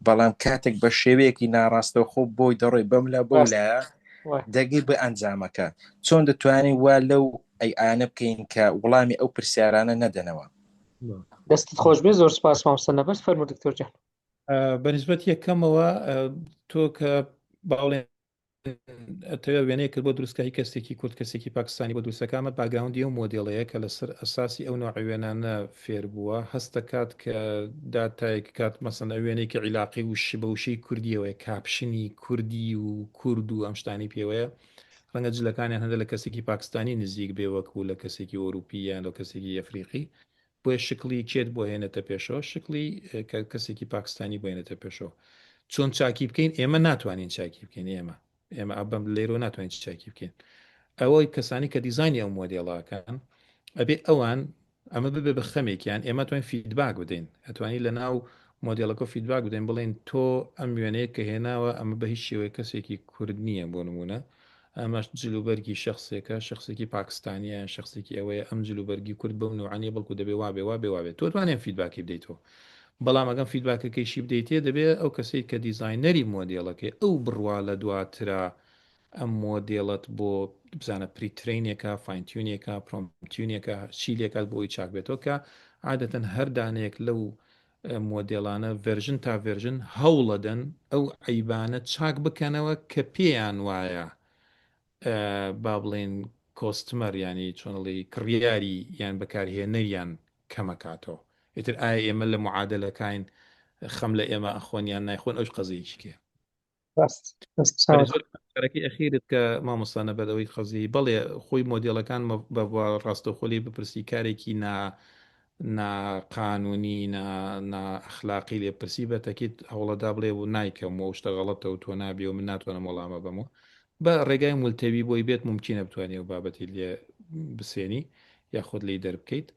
بەڵام کاتێک بە شێوەیەکی ناڕاستەوخۆ بۆی دەڕۆی بەم لە بۆ لایە دەگەی بە ئەنجامەکە چۆن دەتوانین وا لەو AI انە بکەین کە وڵامی ئەو پرسیارانە نەدەنەوە؟ دەستت خۆش بێ زۆر سپاس مامۆستا نەبەز فەرموو دکتۆر جان. بەنسبەت یەکەمەوە تۆ کە باڵێن ئەتەوێ وێنەیەکت بۆ دروست کە هی کەسێکی کورد کەسێکی پاکستانی بۆ دروست دەکا ئەمە background ی ئەو مۆدێڵەیە کە لەسەر ئەساسی ئەو نەوعە وێنانە فێر بووە هەست دەکات کە داتایەک کات مەسەن ئەو وێنەیەکی عیلاقی و بە وشەی کوردیەوەیە caption ی کوردی و کورد و ئەم شتانی پێوەیە ڕەنگە جلەکانیان هەندە لە کەسێکی پاکستانی نزیک بێ وەکو لە کەسێکی ئەوروپی یان لە کەسێکی ئەفریقی بۆیە شکڵی کێت بۆ هێنێتە پێشەوە شکڵی کە کەسێکی پاکستانی بۆ هێنێتە پێشەوە چۆن چاکی بکەین ئێمە ناتوانین چاکی بکەین ئێمە ئێمە ئەبەم لێرۆ ناتوانین چاکی بکەین ئەوەی کەسانی کە دیزانی ئەو مۆدێڵاکەن ئەبێ ئەوان ئەمە ببێ بە خەمێکیان ئێمە توانین feedback بدەین ئەتوانی لە ناو مۆدێلەکە feedback بدەین بڵێن تۆ ئەم وێنەیە کە هێناوە ئەمە بە هیچ شێوەیە کەسێکی کورد نییە بۆ نمونە ئەمەش جلوبەرگی شەخسێکە، شەخسێکی پاکستانیە یان شەخسێکی ئەوەیە، ئەم جلوبەرگی کورد بەو نەوعە نیە بەڵکو دەبێ وابێ وابێ وابێ. تۆ توانێن feedback ی بدەیتەوە. بەڵام ئەگەم feedback ەکەیشی بدەیتێ دەبێ ئەو کەسەی کە دیزاینەری مۆدێڵەکەی ئەو بڕوا لە دواترا ئەم مۆدێڵەت بۆ بزانە pre-train ێکە، fine-tune ێکە، prompt-tune ێکە، چی لێکات بۆ ئەوی چاک بێتەوە کە عادەتەن هەر دانەیەک لەو مۆدێلانە version تا version هەوڵەدەن ئەو عەیبانە چاک بکەنەوە کە پێیان وایە با بڵێن customer ینی چۆنڵی کڕیاری یان بەکارهێنەریان کەمەکاتەوە ئیتر ئایا ئێمە لە معادلەکاین خەم لە ئێمە ئەخۆن یان نایخۆن ئەوش قەزیەکی کێ ڕاست دەست چاوت. بەنسبەت ئەخیرت کە مامۆستا نەبەر ئەوەی قەزیەی بەڵێ خۆی مۆدێلەکان بە ڕاستەوخۆ لێی بپرسی کارێکی نا ناقانونی نا نا ئەخلاقی لێ پرسی بە تەکیت هەوڵەدا بڵێ و نایکەم و شتە غەڵەتە و تۆ نابێ و من ناتوانم وەڵامە بەمەوە بە ڕێگای مولتەوی بۆی بێت ممکنە بتوانێ و بابەتی لێ بسێنی یاخود لێی دەربکەیت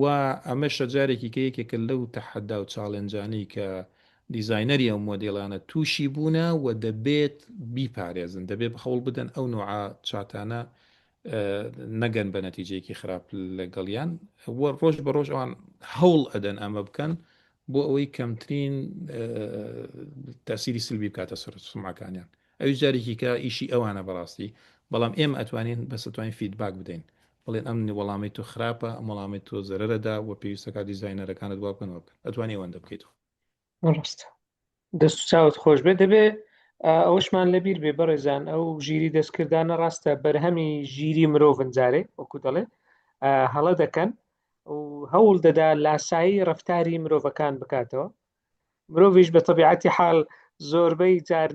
و ئەمەشە جارێکی کە یەکێکە لەو تەحەدا و challenge انەی کە دیزاینەری ئەو مۆدێلانە تووشی بوونە و دەبێت بیپارێزن، دەبێت هەوڵ بدەن ئەو نوعە چاتانە نەگەن بە نەتیجەیەکی خراپ لەگەڵیان و ڕۆژ بە ڕۆژ ئەوان هەوڵ ئەدەن ئەمە بکەن بۆ ئەوەی کەمترین تەسیری سلبی بکاتە سەر سومعەکانیان. ئەویش جارێکی کە ئیشی ئەوانە بەڕاستی بەڵام ئێمە ئەتوانین بەس ئەتوانین feedback بدەین بڵێن ئەم وەڵامەی تۆ خراپە ئەم وەڵامەی تۆ زەرەرەدا و پێویستەکە دیزاینەرەکانت وا بکەن وا بکەن ئەتوانی ئەوەندە بکەیتەوە. ڕاستە دەست و چاوت خۆش بێت دەبێ ئەوەشمان لەبیر بێ بەڕێزان ئەو ژیری دەستکردانە ڕاستە بەرهەمی ژیری مرۆڤن جارێ وەکو دەڵێ هەڵە دەکەن و هەوڵ دەدا لاسایی ڕفتاری مرۆڤەکان بکاتەوە مرۆڤیش بە تەبیعەتی حاڵ زۆربەی جار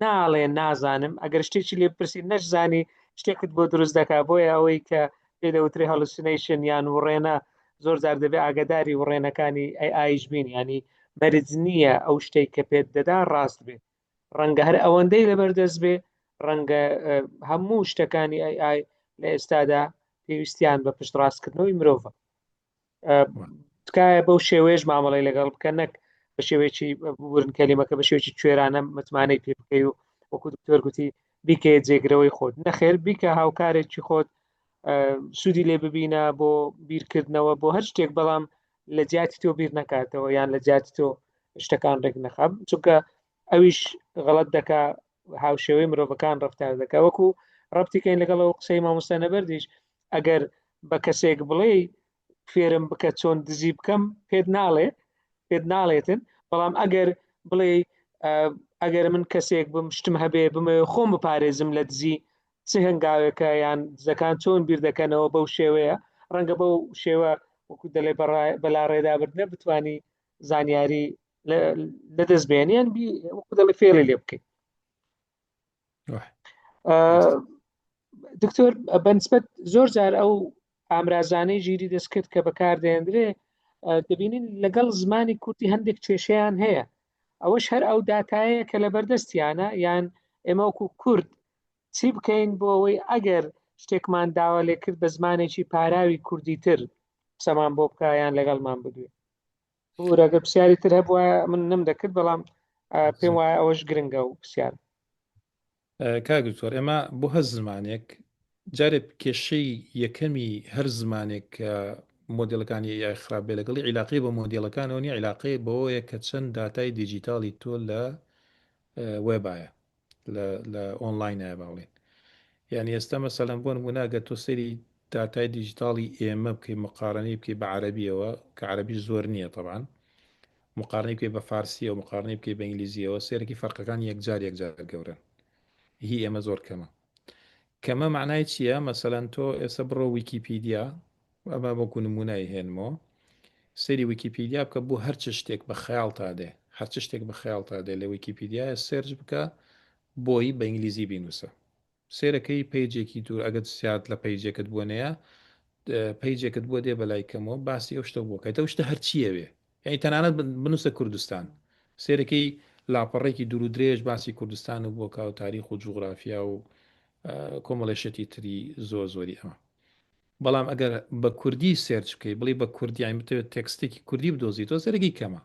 ناڵێ نازانم ئەگەر شتێکی لێ پرسی نەشزانی شتێکت بۆ دروست دەکا بۆیە ئەوەی کە پێ دەوترێ hallucination یان وڕێنە زۆر جار دەبێ ئاگاداری وڕێنەکانی AI یش بین ینی مەرج نییە ئەو شتێک کە پێت دەدا ڕاست بێ ڕەنگە هەر ئەوەندەی لەبەردەست بێ ڕەنگە هەموو شتەکانی AI لە ئێستادا پێویستیان بە پشتڕاستکردنەوەی مرۆڤە تکایە بەو شێوەیەش مامەڵی لەگەڵ بکە نەک بە شێوەیەکی ورن کەلیمەکە بە شێوەیەکی کوێرانە متمانەی پێ بکەی و وەکو دکتۆر گوتی بیکەیە جێگرەوەی خۆت نەخێر بیکە هاوکارێکی خۆت سوودی لێ ببینە بۆ بیرکردنەوە بۆ هەر شتێک بەڵام لە جیاتی تۆ بیر نەکاتەوە یان لە جیاتی تۆ شتەکان ڕێک نەخا چونکە ئەویش غەڵت دەکا هاوشێوەی مرۆڤەکان ڕفتار دەکا وەکو ڕەبتیکەین لەگەڵ ئەو قسەی مامۆستا نەبەردیش ئەگەر بە کەسێک بڵێ فێرم بکە چۆن دزی بکەم پێت ناڵێ پێت ناڵێتن بەڵام ئەگەر بڵێ ئەگەر من کەسێک بم شتم هەبێ بمەوێ خۆم بپارێزم لە دزی چ هەنگاوێکە یان دزەکان چۆن بیر دەکەنەوە بەو شێوەیە ڕەنگە بەو شێوە وەکو دەڵێ بەلا ڕێدابردنە بتانی زانیاری لە دەست بێنیان وەکو دەڵێ فێڵی لێ بکەیت دکتۆر بەنسبەت زۆر جار ئەو ئامرازانەی ژیری دەستکرد کە بەکاردێنرێ دەبینین لەگەڵ زمانی کوردی هەندێک کێشەیان هەیە ئەوەش هەر ئەو داتایە کە لە بەردەستیانە یان ئێمە وەکو کورد چی بکەین بۆ ئەوەی ئەگەر شتێکمان داوا لێ کرد بە زمانێکی پاراوی کوردی تر قسەمان بۆ بکە یان لەگەڵمان بدوێ بورە گەر پرسیاری تر هەبووە من نم دەکرد بەڵام پێم وایە ئەوەش گرنگە و پرسیار کاک دکتۆر ئێمە بۆ هەر زمانێک جارێ کێشەی یەکەمی هەر زمانێک کە مۆدێلەکانی AI خراپ بێ لەگەڵی عیلاقەی بە مۆدێلەکانەوە نیە عیلاقەی بەوەیە کە چەند داتای دیجیتاڵی تۆ لە وێبایە لە لە ئۆنلاینایە با بڵێین یعنی ئێستا مەسەلەن بۆ نموونە ئەگەر تۆ سەیری داتای دیجیتاڵی ئێمە بکەی مقارنەی بکەی بە عەرەبیەوە کە عەرەبی زۆر نییە تەبعەن مقارنەی بکەی بە فارسیەوە مقارنەی بکەی بە ئینگلیزیەوە سێرەکی فەرقەکان یەکجار یەکجار گەورەن هی ئێمە زۆر کەمە کەمە معنای چییە مەسەلەن تۆ ئێستا بڕۆ ویکیپیدیا ئەمە وەکو نمونای هێنمەوە سەیری ویکیپیدیا بکە بۆ هەر چ شتێک بە خەیاڵتا دێ هەر چ شتێک بە خەیاڵتا دێ لە ویکیپیدیایە search بکە بۆی بە ئینگلیزی بینوسە سێرەکەی page ێکی دوور ئەگەر زیاد لە page ێکت بۆ نەیە page ێکت بۆ دێ بەلای کەمەوە باسی ئەو شتە بۆ کەیت ئەو شتە هەرچیە بێ یعنی تەنانەت بنووسە کوردستان سێرەکەی لاپەڕێکی دوور و درێژ باسی کوردستان و بۆکا و تاریخ و جوغرافیا و کۆمەڵی شتی تری زۆر زۆری ئەمە بەڵام ئەگەر بە کوردی search بکەی بڵێی بە کوردی یانی بتەوێت تێکستێکی کوردی بدۆزیتەوە سەرەکی کەمە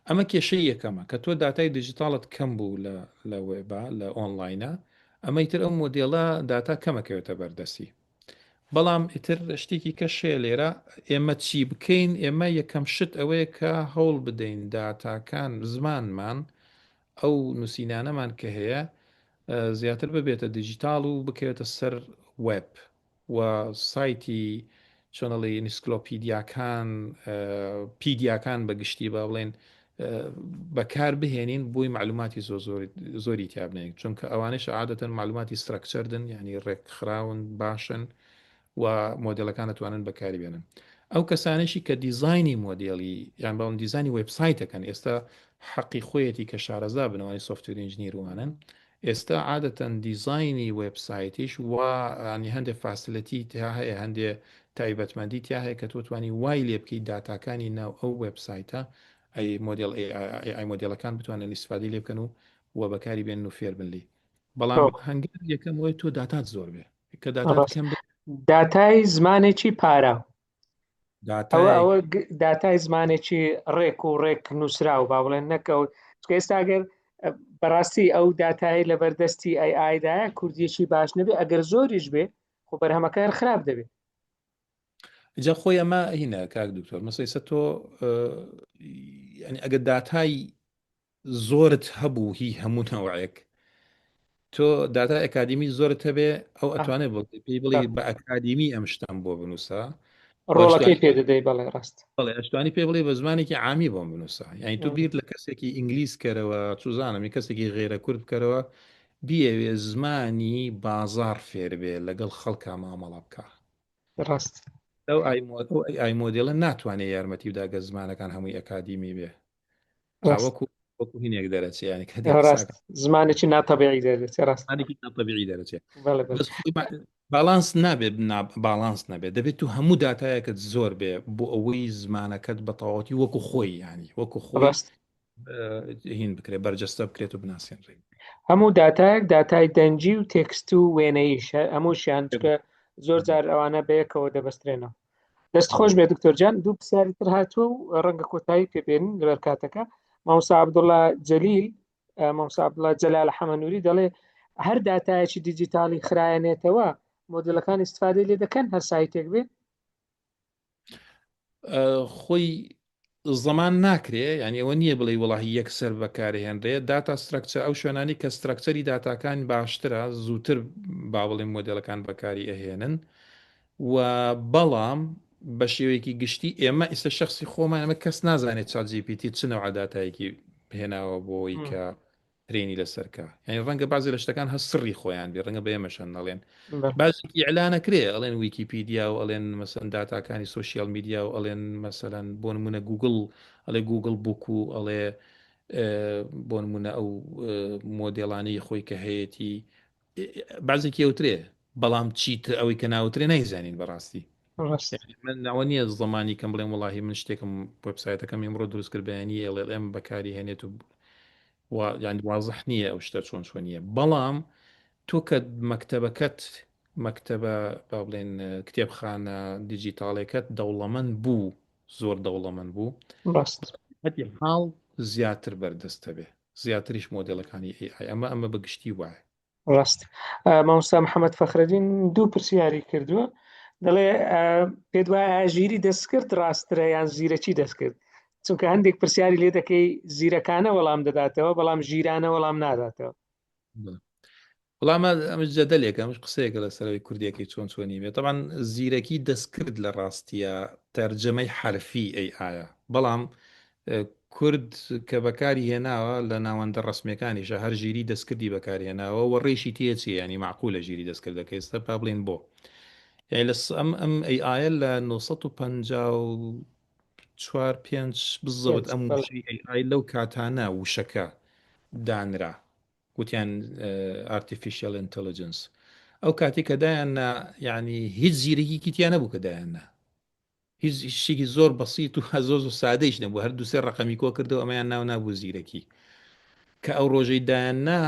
ئەمە کێشەی یەکەمە کە تۆ داتای دیجیتاڵت کەم بوو لە لە وێبا لە ئۆنلاینە ئەمە ئیتر ئەو مۆدێڵە داتا کەمەکەوێتە بەردەستی بەڵام ئیتر شتێکی کەش هەیە لێرە ئێمە چی بکەین ئێمە یەکەم شت ئەوەیە کە هەوڵ بدەین داتاکان زمانمان ئەو نووسینانەمان کە هەیە زیاتر ببێتە دیجیتاڵ و بکەوێتە سەر وێب و سایتی چۆن ئەڵێی ئینسکلۆپیدیاکان پیدیاکان بە گشتی با بڵێن بەکار بهێنین بۆی معلوماتی زۆر زۆر زۆری تیا بنێین چونکە ئەوانەش عادەتەن معلوماتی structured ن یعنی ڕێکخراون باشن و مۆدێلەکان دەتوانن بەکاری بێنن ئەو کەسانێکی کە دیزایانی مۆدێلی یان باڵم دیزانی وێبسایتەکەن ئێستا حەقی خۆیەتی کە شارەزا بنەوەی software engineer وانن ئێستا عادەتەن دیزاینی وێب سایتیش وا ینی هەندێ facility تیا هەیە هەندێ تایبەتمەندی تیا هەیە کە تۆ توانی وای لێ بکەیت داتاکانی ناو ئەو وێب سایتە ئەی مۆدێل ئەی مۆدێلەکان بتوانن ئیسفادەی لێ بکەن و و بەکاری بێنن و فێر بن لێی بەڵام هەنگاوی یەکەم ئەوەیە تۆ داتات زۆر بێ کە داتات ڕاست کەم بێ داتای زمانێکی پاراو ئەوە داتایەک ئەوە داتای زمانێکی ڕێک و ڕێک نووسراو با بڵێن نەکەوت چونکە ئێستا ئەگەر بەڕاستی ئەو داتایی لە بەردەستی AI دایە کوردیەکی باش نەبێ ئەگەر زۆریش بێ خۆ بەرهەمەکە هەر خراپ دەبێ جا خۆی ئەمە هینە کاک دکتۆر مەسەیسە تۆ ینی ئەگەر داتای زۆرت هەبوو هی هەموو نەوعێک تۆ داتا ئەکادیمی زۆرت هەبێ ئەو ئەتوانێت بڵێ پێی بڵێ بە ئەکادیمی ئەم شتم بۆ بنووسە ڕۆڵەکەی پێ دەدەی بەڵێ ڕاست بەڵێ ئەشتوانی پێ بڵێ بە زمانێکی عامی بۆم بنووسە یعنی تۆ بیر لە کەسێکی ئینگلیز کەرەوە چوزانم کەسێکی غێرە کورد بکەرەوە بیەوێ زمانی بازاڕ فێر بێ لەگەڵ خەڵکا مامەڵە بکا ڕاست ئەو AI مۆدێلە ناتوانێت یارمەتی بدا گەر زمانەکان هەمووی ئەکادیمی بێ ڕاست وەکو وەکو هینێک دەرەچێ یانی کە دێ ڕاست قساکە زمانێکی ناتەبیعی دەردەچێ ڕاست زمانێکی ناتەبیعی دەرەچێ بەڵێ بەڵێ بەس خۆی باڵانس نابێت باڵانس نەبێت دەبێت تو هەموو داتایەکت زۆر بێ بۆ ئەوەی زمانەکەت بە تەواوەتی وەکو خۆی ینی وەکو خۆی ڕاست هین بکرێت بەرجەستە بکرێت و بناسێنرێت. هەموو داتایەک داتای دەنگی و تێکست و وێنەییش هەمووشیان چکە زۆر جار ئەوانە بەیەکەوە دەبەسترێنەوە. دەست خۆش بێ دکتۆر جان دوو پرسیاری تر هاتووە و ڕەنگە کۆتایی پێبێنین لەبەر کاتەکە مامۆستا عەبدوڵڵا جەلیل مامۆستا عەبدوڵڵا جەلال حەمەنوری دەڵێ هەر داتایەکی دیجیتاڵی خرایەنێتەوە مۆدێلەکان ئیستفادەی لێ دەکەن هەر سایتێک بێ خۆی زەمان ناکرێ یعنی ئەوە نییە بڵێ وڵی یەکسەر بەکارهێنرێ data structure ئەو شوێنانی کە structure ی داتاکان باشترە زووتر با بڵێم مۆدلەکان بەکاری ئەهێنن و بەڵام بە شێوەیەکی گشتی ئێمە ئیستا شخصی خۆمان ئەمە کەس نازانێت ChatGPT چ نەوە داتایەکی هێناوە بۆی کە. train ی لەسەر کا یعنی ڕەنگە بازی لە شتەکان هەر سڕی خۆیان بێ ڕەنگە بە ئێمەشان نەڵێن بازێکی ئیعلانەکرێ ئەڵێن ویکیپیدیا و ئەڵێن مەسەن داتاکانی social media و ئەڵێن مەسەلەن بۆ نمونە گوگڵ ئەڵێ Google Book و ئەڵێ بۆ نمونە ئەو مۆدێڵانەی خۆی کە هەیەتی بازێکی ئەوترێ بەڵام چیتر ئەوەی کە ناوترێ نایزانین بەڕاستی من ئەوە نییە زمانی کەم بڵێم وڵی من شتێکم وبسایتەکەم ئمڕۆ دروست کرد بەیانی LLM بەکاری هێنێت و یان وازح نییە ئەو شتە چۆن چۆنیە بەڵام تۆ کە مەکتەبەکەت مەکتەبە با بڵێن کتێبخانە دیجیتاڵەکەت دەوڵەمەند بوو زۆر دەوڵەمەند بوو ڕاست حاڵ زیاتر بەردەستە بێ زیاتریش مۆدێلەکانی AI ئەمە ئەمە بە گشتی وایە. ڕاست مامۆستا محەممەد فەخرەدین دوو پرسیاری کردووە دەڵێ پێت وایە ژیری دەستکرد ڕاسترە یان زیرەکی دەستکرد چونکە هەندێک پرسیاری لێ دەکەی زیرەکانە وەڵام دەداتەوە بەڵام ژیرانە وەڵام ناداتەوە وەڵامە ئەمە جەدەلێکە ئەمش قسەیەکە لەسەرەوەی کوردیەکەی چۆن چۆنی بێت تەبعەن زیرەکی دەستکرد لە ڕاستیە تەرجەمەی حەرفی ئەی ئایا بەڵام کورد کە بەکاری هێناوە لە ناوەندە ڕسمیەکانیشە هەر ژیری دەستکردی بەکارهێناوە و ڕێشی تێچێ ینی معقولە ژیری دەستکردەکە ئێستا با بڵێن بۆ یعنی لە ئەم ئەم ئەی ئایا لە 954 پێنج بزەوت ئەم وشەی ئەی ئای لەو کاتانە وشەکە دانرا وتیان artificial intelligence ئەو کاتی کە دایان نا یعنی هیچ زیرەکیکی تیا نەبوو کە دایان نا هیچ شتێکی زۆر بەسیت و زۆر زۆر سادەیش نەبوو هەر دوسێ ڕقەمی کۆ کردەوە ئەمەیان ناو نابوو زیرەکی کە ئەو ڕۆژەی دایان نا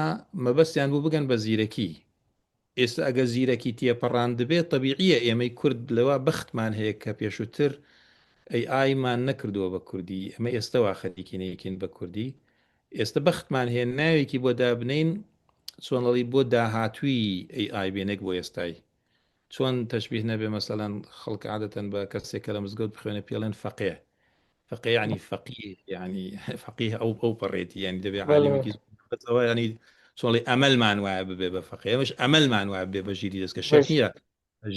مەبەستیان بوو بگەن بە زیرەکی ئێستا ئەگەر زیرەکی تێپەڕاندبێ تەبیعیە ئێمەی کورد لەوە بەختمان هەیە کە پێشووتر AI مان نەکردووە بە کوردی ئەمە ئێستا وا خەریکین ئەیکەین بە کوردی ئێستا بەختمان هەیە ناوێکی بۆ دابنین چۆن ئەڵی بۆ داهاتووی AI بێ نەک بۆ ئێستای چۆن تەشبیه نەبێ مەسەلەن خەڵک عادەتەن بە کەسێک کە لە مزگەوت بخوێنێ پێڵێن فەقێ فەقێ یعنی فەقیه یعنی فەقیه ئەو ئەو پەڕێتی یعنی دەبێ عالمێکی ئەوە یعنی چۆڵی ئەمەلمان وایە ببێ بە فەقێ ئەمەش ئەمەلمان وایە ببێ بە ژیری دەستکە شەرت نییە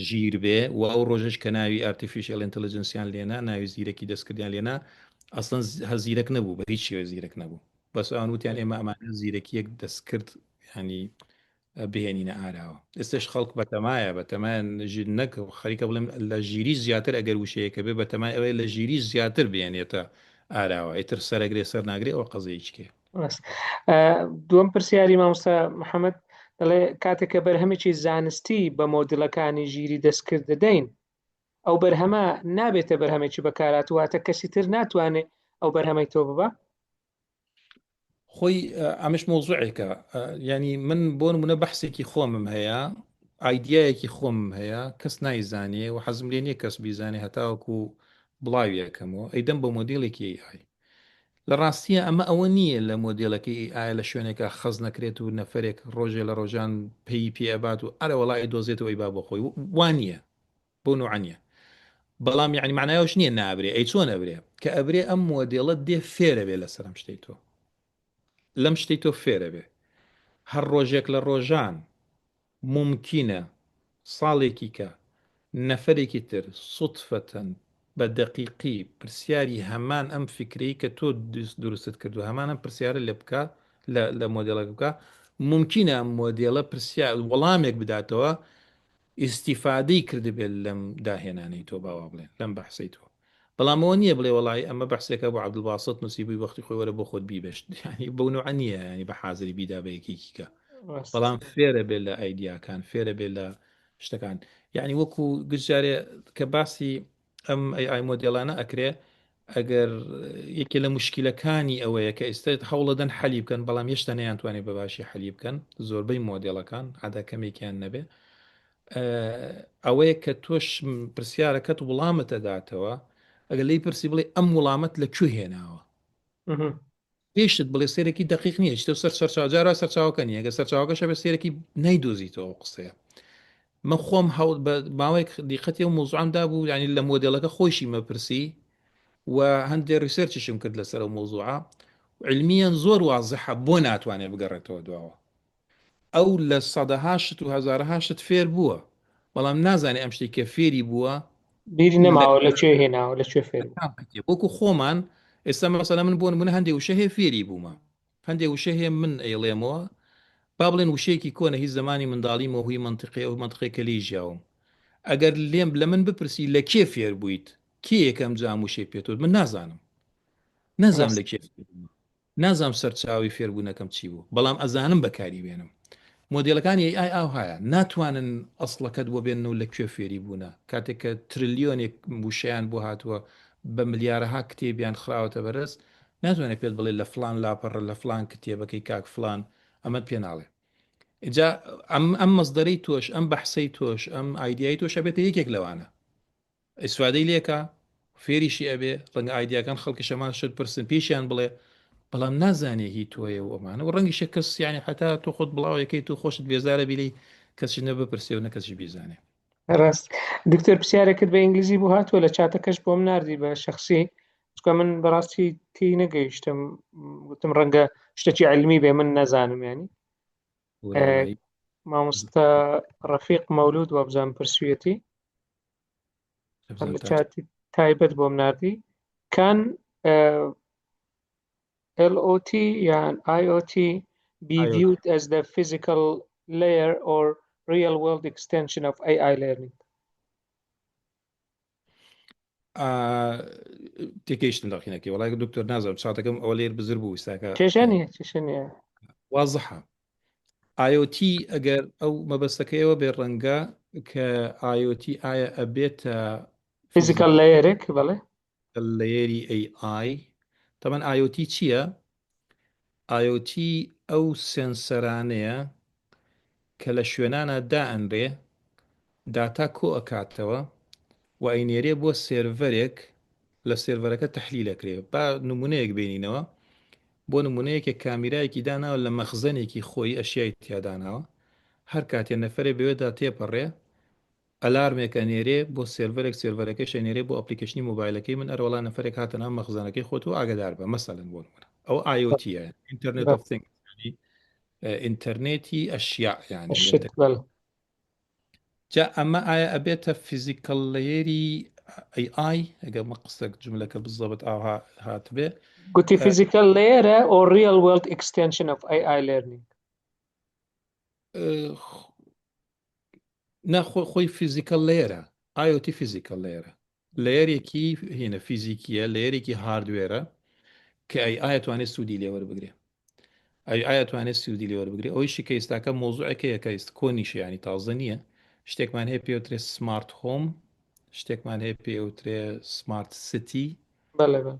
ژیر بێ و ئەو ڕۆژەش کە ناوی artificial intelligence یان لێنا ناوی زیرەکی دەستکردیان لێنا ئەسڵەن هە زیرەک نەبوو بە هیچ شێوە زیرەک نەبوو بەس ئەوان وتیان ئێمە ئەمانە زیرەکیەک دەستکرد ینی بهێنینە ئاراوە ئێستش خەڵک بەتەمایە بەتەمایە ژیر نەک خەریکە بڵێم لە ژیری زیاتر ئەگەر وشەیەکە بێ بەتەمای ئەوەیە لە ژیری زیاتر بێنێتە ئاراوە ئیتر سەرەگرێ سەر ناگرێ ئەوە قەزیەیەکی کێ. ڕاست. دووەم پرسیاری مامۆستا محەممەد دەڵێ کاتێک کە بەرهەمێکی زانستی بە مۆدلەکانی ژیری دەستکرد دەدەین ئەو بەرهەمە نابێتە بەرهەمێکی بەکارات واتە کەسی تر ناتوانێت ئەو بەرهەمەی تۆ ببا خۆی ئەمەش مۆزوعێکە ینی من بۆ نمونە بەحسێکی خۆمم هەیە ئایدیایەکی خۆمم هەیە کەس نایزانێ و حەزم لێ نییە کەس بیزانێ هەتاوەکو بڵاویەکەمەوە ئەیدەم بە مۆدیلێکی AI لە ڕاستیە ئەمە ئەوە نییە لە مۆدیلەکەی AI لە شوێنێکە خەز نەکرێت و نەفرێک ڕۆژێ لە ڕۆژان پێی پێ ئەبات و ئەرە وەڵا ئەیدۆزێتەوە ئەیبا بۆ خۆی وا نییە بەو نوعە نیە بەڵام یعنی معنای ئەوش نییە نابرێ ئەی چۆن ئەبرێ کە ئەبرێ ئەم مۆدێڵە دێ فێرە بێ لەسەر ئەم شتەی تۆ لەم شتەی تۆ فێرە بێ هەر ڕۆژێک لە ڕۆژان ممکنە ساڵێکی کە نەفرێکی تر سوتفەتەن بە دەقیقی پرسیاری هەمان ئەم فکرەی کە تۆ دروستت کردو هەمان ئەم پرسیارە لێ بکە لە مۆدێڵەکە بکە ممکنە ئەم مۆدێڵە پرسیار وەڵامێک بداتەوە ئیستیفادەی کردبێت لەم داهێنانەی تۆ با وا بڵێن لەم بەحسەی تۆ بەڵام ئەوە نییە بڵێ وەڵی ئەمە بەحسێکە بۆ عەبدولباسط نووسیبووی وەختی خۆی وەرە بۆ خۆت بیبەشت یعنی بەو نوعە نییە ینی بە حازری بیدا بە یەکێکی کە بەڵام فێرە بێت لە ئایدیاکان فێرە بێت لە شتەکان یعنی وەکو گشت جارێ کە باسی ئەم AI مۆدێلانە ئەکرێ ئەگەر یەکێ لە مشکلەکانی ئەوەیە کە ئێستا هەوڵەدەن حەلی بکەن بەڵام هێشتا نەیانتوانێت بە باشی حەلی بکەن زۆربەی مۆدێلەکان عادە کەمێکیان نەبێ ئەوەیە کە تۆش پرسیارەکەت وڵامت ئەداتەوە ئەگەر لی پرسی بڵێ ئەم وڵامەت لە کوێ هێناوە پێشت بڵێ سێرەکی دقیق نییە شتە سەر سەرچاو جارا سەرچاوەکە نییە گە سەرچاوەکەشە بە سێرەکی نەیدۆزیتەوە ئەو قسەیە من خۆم هەوڵ بە ماوەیەک دیقەتی ئەو مۆزوعەم دابوو یعنی لە مۆدێلەکە خۆیشی مەپرسی و هەندێک research یشم کرد لەسەر ئەو مۆزوعە علمیان زۆر وازحە بۆ ناتوانێت بگەڕێتەوە دواوە ئەو لە سەدەها شت و هەزارەها شت فێر بووە بەڵام نازانێ ئەم شتێک کە فێری بووە بیری نەماوە لە کوێ هێناوە لە کوێ فێر وەکو خۆمان ئێستا مەسەلە من بۆ نمونە هەندێک وشە هەیە فێری بوومە. هەندێک وشە هەیە من ئەیڵێمەوە با بڵێن وشەیەکی کۆنە هی زەمانی منداڵیمەوە هی مەنتیقەی ئەو مەنتیقەی کە لێی ژیاوم ئەگەر لێم لە من بپرسی لە کێ فێر بوویت کێ یەکەم جام وشەی پێ تۆ من نازانم نازانم ڕاست لە کێ فێر بووم نازانم سەرچاوەی فێربوونەکەم چی بوو بەڵام ئەزانم بەکاری بێنم مۆدێلەکانی AI ئاوهایە ناتوانن ئەسڵەکەت بۆ بێنن و لە کوێ فێری بوونە کاتێک کە ترلیۆنێک وشەیان بۆ هاتووە بە ملیارەها کتێبیان خراوەتە بەرەست ناتوانێت پێت بڵێ لە فڵان لاپەڕە لە فڵان کتێبەکەی کاک فڵان ئەمەت پێ ناڵێ جا ئەم ئەم مەصدەرەی تۆش ئەم بەحسەی تۆش ئەم ئایدیای تۆش ئەبێتە یەکێک لەوانە ئیسفادەی لێکا فێریشی ئەبێ ڕەنگە ئایدیاکان خەڵکی شەمان شت پرسن پێشیان بڵێ بەڵام نازانێ هی تۆیە و ئەمانە و ڕەنگیشە کەس یانی حتا تۆ خۆت بڵاوەکەی تۆ خۆشت بێزارە بیلی کەسی نە بپرسێ و نە کەسی بیزانێ ڕاست دکتۆر پرسیارێکت بە ئینگلیزی بوو هاتووە لە چاتەکەش بۆم ناردی بە شخصی چکە من بەڕاستی تی نەگەیشتم گوتم ڕەنگە شتێکی علمی بێ من نەزانم ینی مامۆستا ڕەفیق مەولود وابزان پرسویەتی لە چاتی تایبەت بۆم ناردی کان LOT یان IoT be viewed as the physical layer or real world extension of AI learning? تێکەیشتم دەقینەکەی وڵای دکتۆر نازم چاتەکەم ئەوە لێر بزر بوو ئیستاکە کێشە نییە کێشە نییە وازحە IoT ئەگەر ئەو مەبەستەکەیەوە بێ ڕەنگە کە IoT ئایا ئەبێتە فیزیکال لەیەرێک بەڵێ لەیەری AI تەبەن IoT چییە؟ IoT ئەو سێنسەرانەیە کە لە شوێنانە دائەنرێ داتا کۆ ئەکاتەوە و ئەینێرێ بۆ سێرڤەرێک لە سێرڤەرەکە تەحلیل ئەکرێ با نمونەیەک بێنینەوە بۆ نمونە یەکێک کامیرایەکی داناوە لە مەخزەنێکی خۆی ئەشیای تیا داناوە هەر کاتێ نەفەرێ بەوێدا تێپەڕێ ئەلارمێک ئەنێرێ بۆ سێرڤەرێک سێرڤەرەکەش ئەنێرێ بۆ application ی مۆبایلەکەی من ئەرەوەڵا نەفەرێک هاتە ناو مەخزەنەکەی خۆت و ئاگادار بە مەسەلەن بۆ نمونە ئەو IoT یە Internet of Things یانی ئینتەرنێتی ئەشیا یانی شت بەڵێ جا ئەمە ئایا ئەبێتە physical layer ی AI ئەگەر مە قسەک جملەکە بزەبت ئاها هاتبێ گوتی physical layer ە or real world extension of AI learning نا خۆی physical layer ە IoT physical layer ە layer ێکی هینە فیزیکیە layer ێکی hardware ە کە AI ئەتوانێت سوودی لێوەربگرێ AI ئەتوانێت سوودی لێوەربگرێ ئەوەیشی کە ئێستاکە مۆزوعەکەیە کە ئێست کۆنیشە ینی تازە نییە شتێکمان هەیە پێوترێ smart home شتێکمان هەیە پێوترێ smart city بەڵێ بەڵێ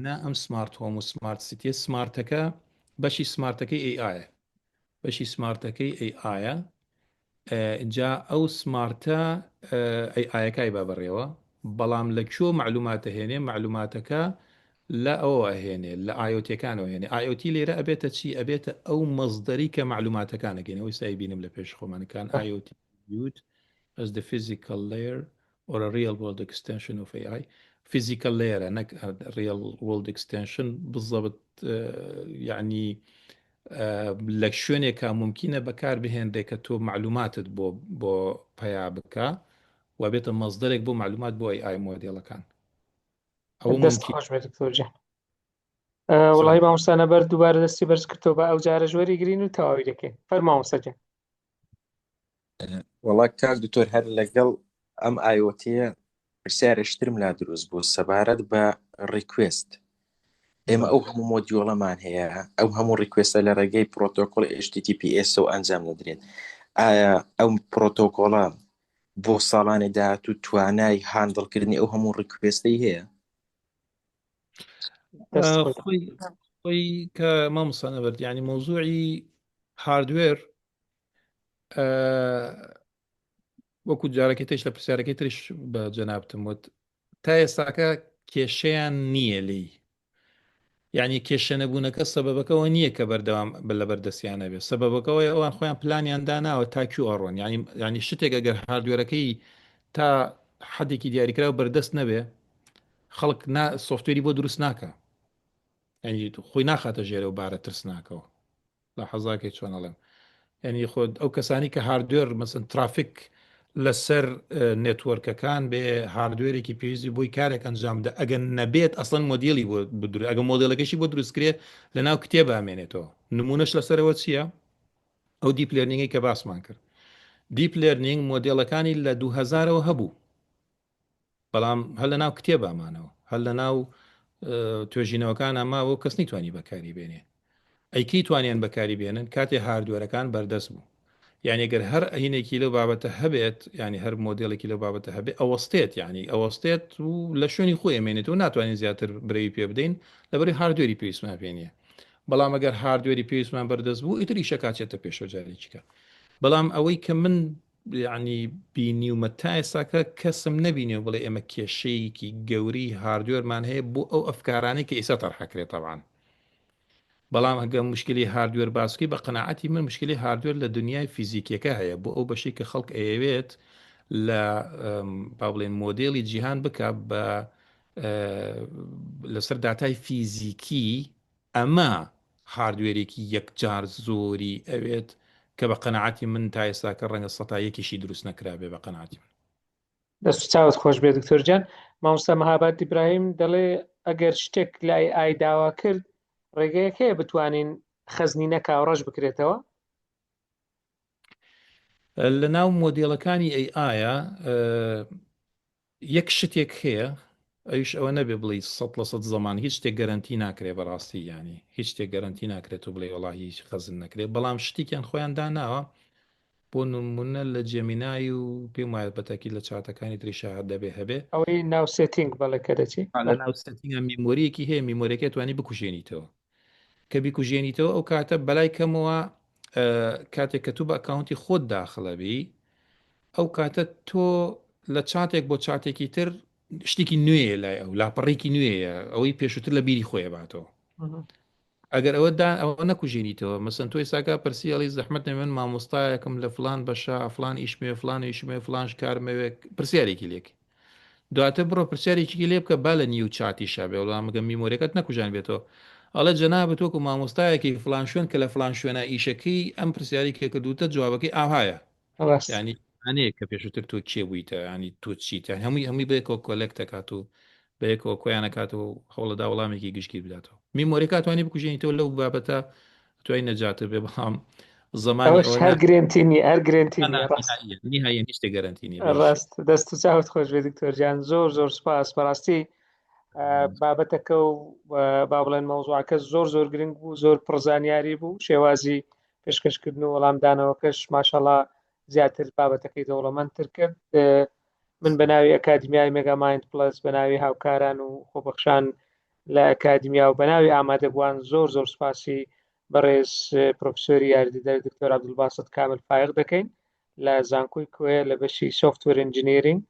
نا ئەم smart home و smart city ە smart ەکە بەشی smart ەکەی AI ە بەشی smart ەکەی AI ە جا ئەو smart ە AI ەکای با بەڕێوە بەڵام لە کوێ معلوماتە هێنێ معلوماتەکە لە ئەوە ئەهێنێ لە IoT ەکانەوە هێنێ IoT لێرە ئەبێتە چی ئەبێتە ئەو مەزدەری کە معلوماتەکان ئەگەینەوە ئێستا بینم لە پێش خۆمانەکان IoT viewed as the physical layer or a real world extension of AI physical layer نەک real world extension بالضبط یعنی لە شوێنێکا مومکینە بەکار بهێنرێ کە تۆ مەعلوماتت بۆ بۆ پەیا بکا و بێتە مەسدەرێک بۆ مەعلومات بۆ AI مۆدێڵەکان ئەوە دەست مومکین خۆش بێت دکتۆر گیان وڵی مامۆستا نەبەر دووبارە دەستی بەرز کردەوە بە ئەو جارە ژوەری گرین و تەواوی دەکەین فەر مامۆستا گیان وەڵا کاک دکتۆر هەر لەگەڵ ئەم IoT ە پرسیارێکترم لا دروست بوو سەبارەت بە request ئێمە ئەو هەموو module ەمان هەیە ئەو هەموو request ە لە ڕێگەی پرۆتۆکۆل HTTPS و ئەنجام دەدرێت ئایا ئەو پرۆتۆکۆڵە بۆ ساڵانی داهاتوو توانای handle کردنی ئەو هەموو request ەی هەیە خۆی خۆی کە مامۆستا نەبەرد یعنی مەوزوعی hardware وەکو جارەکەی ترش لە پرسیارەکەی ترش بە جەنابتم وت تا ئێستاکە کێشەیان نییە لێی یعنی کێشە نەبوونەکە سەبەبەکەەوە نییە کە بەردەوام بە لە بەردەستیان نەبێت سەبەبەکەەوەی ئەوان خۆیان پلانیان داناوە تا کوێ ئەڕۆن یعنی یعنی شتێک ئەگەر hardware ەکەی تا حدێکی دیاریکراو بەردەست نەبێ خەڵک نا software ی بۆ دروست ناکە یعنی خۆی ناخاتە ژێرەوە بارە ترسناکەوە لە حەزاکەی چۆن ئەڵێم یعنی خۆ ئەو کەسانی کە hardware مەسن ترافیک. لەسەر network ەکان بێ hardware ێکی پێویستی بۆی کارێک ئەنجام بدە ئەگەر نەبێت ئەسڵەن مۆدیلی بۆ بدر ئەگە مۆدێلەکەشی بۆ دروست کرێ لە ناو کتێب ئامێنێتەوە نمونەش لەسەرەوە چییە؟ ئەو deep learning ی کە باسمان کرد deep learning مۆدێلەکانی لە 2000ەوە هەبوو بەڵام هەر لە ناو کتێبا مانەوە هەر لە ناو توێژینەوەکانە ماوە کەس نیتوانی بەکاری بێنێ ئەی کەی توانیان بەکاری بێنن کاتێ hardware ەکان بەردەست بوو یعنی گەر هەر ئەهینێکی لەو بابەتە هەبێت ینی هەر مۆدێلێکی لەو بابەتە هەبێ ئەوەستێت ینی ئەوەستێت و لە شوێنی خۆی ئەمێنێت و ناتوانین زیاتر برەوی پێ بدەین لەبەری hardware ی پێویستمان پێ نییە بەڵام ئەگەر hardware ی پێویستمان بەردەست بوو ئیتر ئیشەکە چێتە پێشەوە جارێکیکە بەڵام ئەوەی کە من یەعنی بینیومە تا ئێستاکە کەسم نەبینیوە بڵێ ئێمە کێشەیەکی گەورەی hardware مان هەیە بۆ ئەو ئەفکارانەی کە ئێستا تەرحەکرێت تەبعەن بەڵام ئەگەر مشکلی hardware باسکی بە قەناعەتی من مشکلی hardware لە دنیای فیزیکیەکە هەیە بۆ ئەو بەشەی کە خەڵک ئەیەوێت لە با بڵێن مۆدێلی جیهان بکە بە لەسەر داتای فیزیکی ئەمە hardware ێکی یەکجار زۆری ئەوێت کە بە قەناعەتی من تا ئێستاکە ڕەنگە سەتا یەکیشی دروست نەکرابێ بە قەناعەتی من. دەست و چاوت خۆش بێ دکتۆر گیان. مامۆستا مەهاباد ئیبراهیم دەڵێ ئەگەر شتێک لای AI داوا کرد ڕێگەیەک هەیە بتوانین خەزنی نەکا و ڕەش بکرێتەوە؟ لە ناو مۆدێلەکانی AI ە یەک شتێک هەیە ئەویش ئەوە نەبێ بڵێی 100% زەمان هیچ شتێک گەرەنتی ناکرێ بەڕاستی یانی هیچ شتێک گەرەنتی ناکرێت و بڵێ وەڵاهی هیچ خەزن نەکرێ بەڵام شتێکیان خۆیان داناوە بۆ نمونە لە Gemini و پێم وایە بەتەکی لە چاتەکانی تریشا هەر دەبێ هەبێ. ئەوەی ناو setting بەڵێ کە دەچی. لە ناو setting ا memory یەکی هەیە memory ەکەی توانی بکوژێنیتەوە کە بیکوژێنیتەوە ئەو کاتە بەلای کەمەوە کاتێک کە تو بە account ی خۆت داخلەبی ئەو کاتە تۆ لە چاتێک بۆ چاتێکی تر شتێکی نوێیە لای ئەو لاپەڕێکی نوێیە ئەوەی پێشووتر لە بیری خۆی باتەوە ئەگەر ئەوە دا ئەوە نەکوژێنیتەوە مەسەن تۆ ئێساکە پرسی ئەڵی زەحمەت نەبێ من مامۆستایەکم لە فلان بەشە فلان ئیشمێ فلان ئیشمێ فلانش کارمەوێ پرسیارێکی لێک دواتر بڕۆ پرسیارێکی لێ بکە با لە new chat یشا بێ وەڵام بگە memory ەکەت نەکوژان بێتەوە ئەڵێ جەنابت وەکو مامۆستایەکی فلان شوێن کە لە فلان شوێنە ئیشەکەی ئەم پرسیاری کە کردوتە جوابەکەی ئاوهایە ڕاست یعنی ئەنەیە کە پێشووتر تۆ کێ بوویتە ینی تۆ چیتە هەمووی هەمووی بەیەکەوە collect دەکات و بەیەکەوە کۆیان ئەکات و هەوڵەدا وەڵامێکی گشتگیر بداتەوە memory ەکە توانی بکوژێنیتەوە لەو بابەتە توای نەجاتە بێ بەڵام زمانی ئەوەش ئەوە هەر گرێنتی نییە هەر گرێنتی نا نییە ڕاست نهائیە نهائیە هیچ شتێک گەرەنتی نییە بە هیچ ڕاست دەست و چاوت خۆش بێ دکتۆر گیان زۆر زۆر سپاس بەڕاستی بابەتەکە و با بڵێن مەوزوعەکە زۆر زۆر گرنگ بوو زۆر پڕزانیاری بوو شێوازی پێشکەشکردن و وەڵامدانەوەکەش ماشەڵا زیاتر بابەتەکەی دەوڵەمەندتر کرد من بە ناوی ئەکادمیای مێگامایند پلس بە ناوی هاوکاران و خۆبەخشان لە ئەکادمیا و بە ناوی ئامادەبووان زۆر زۆر سپاسی بەڕێز پرۆفسۆری یاریدەدەر دکتۆر عەبدولباسط کامل فایق دەکەین لە زانکۆی کۆیە لە بەشی software engineering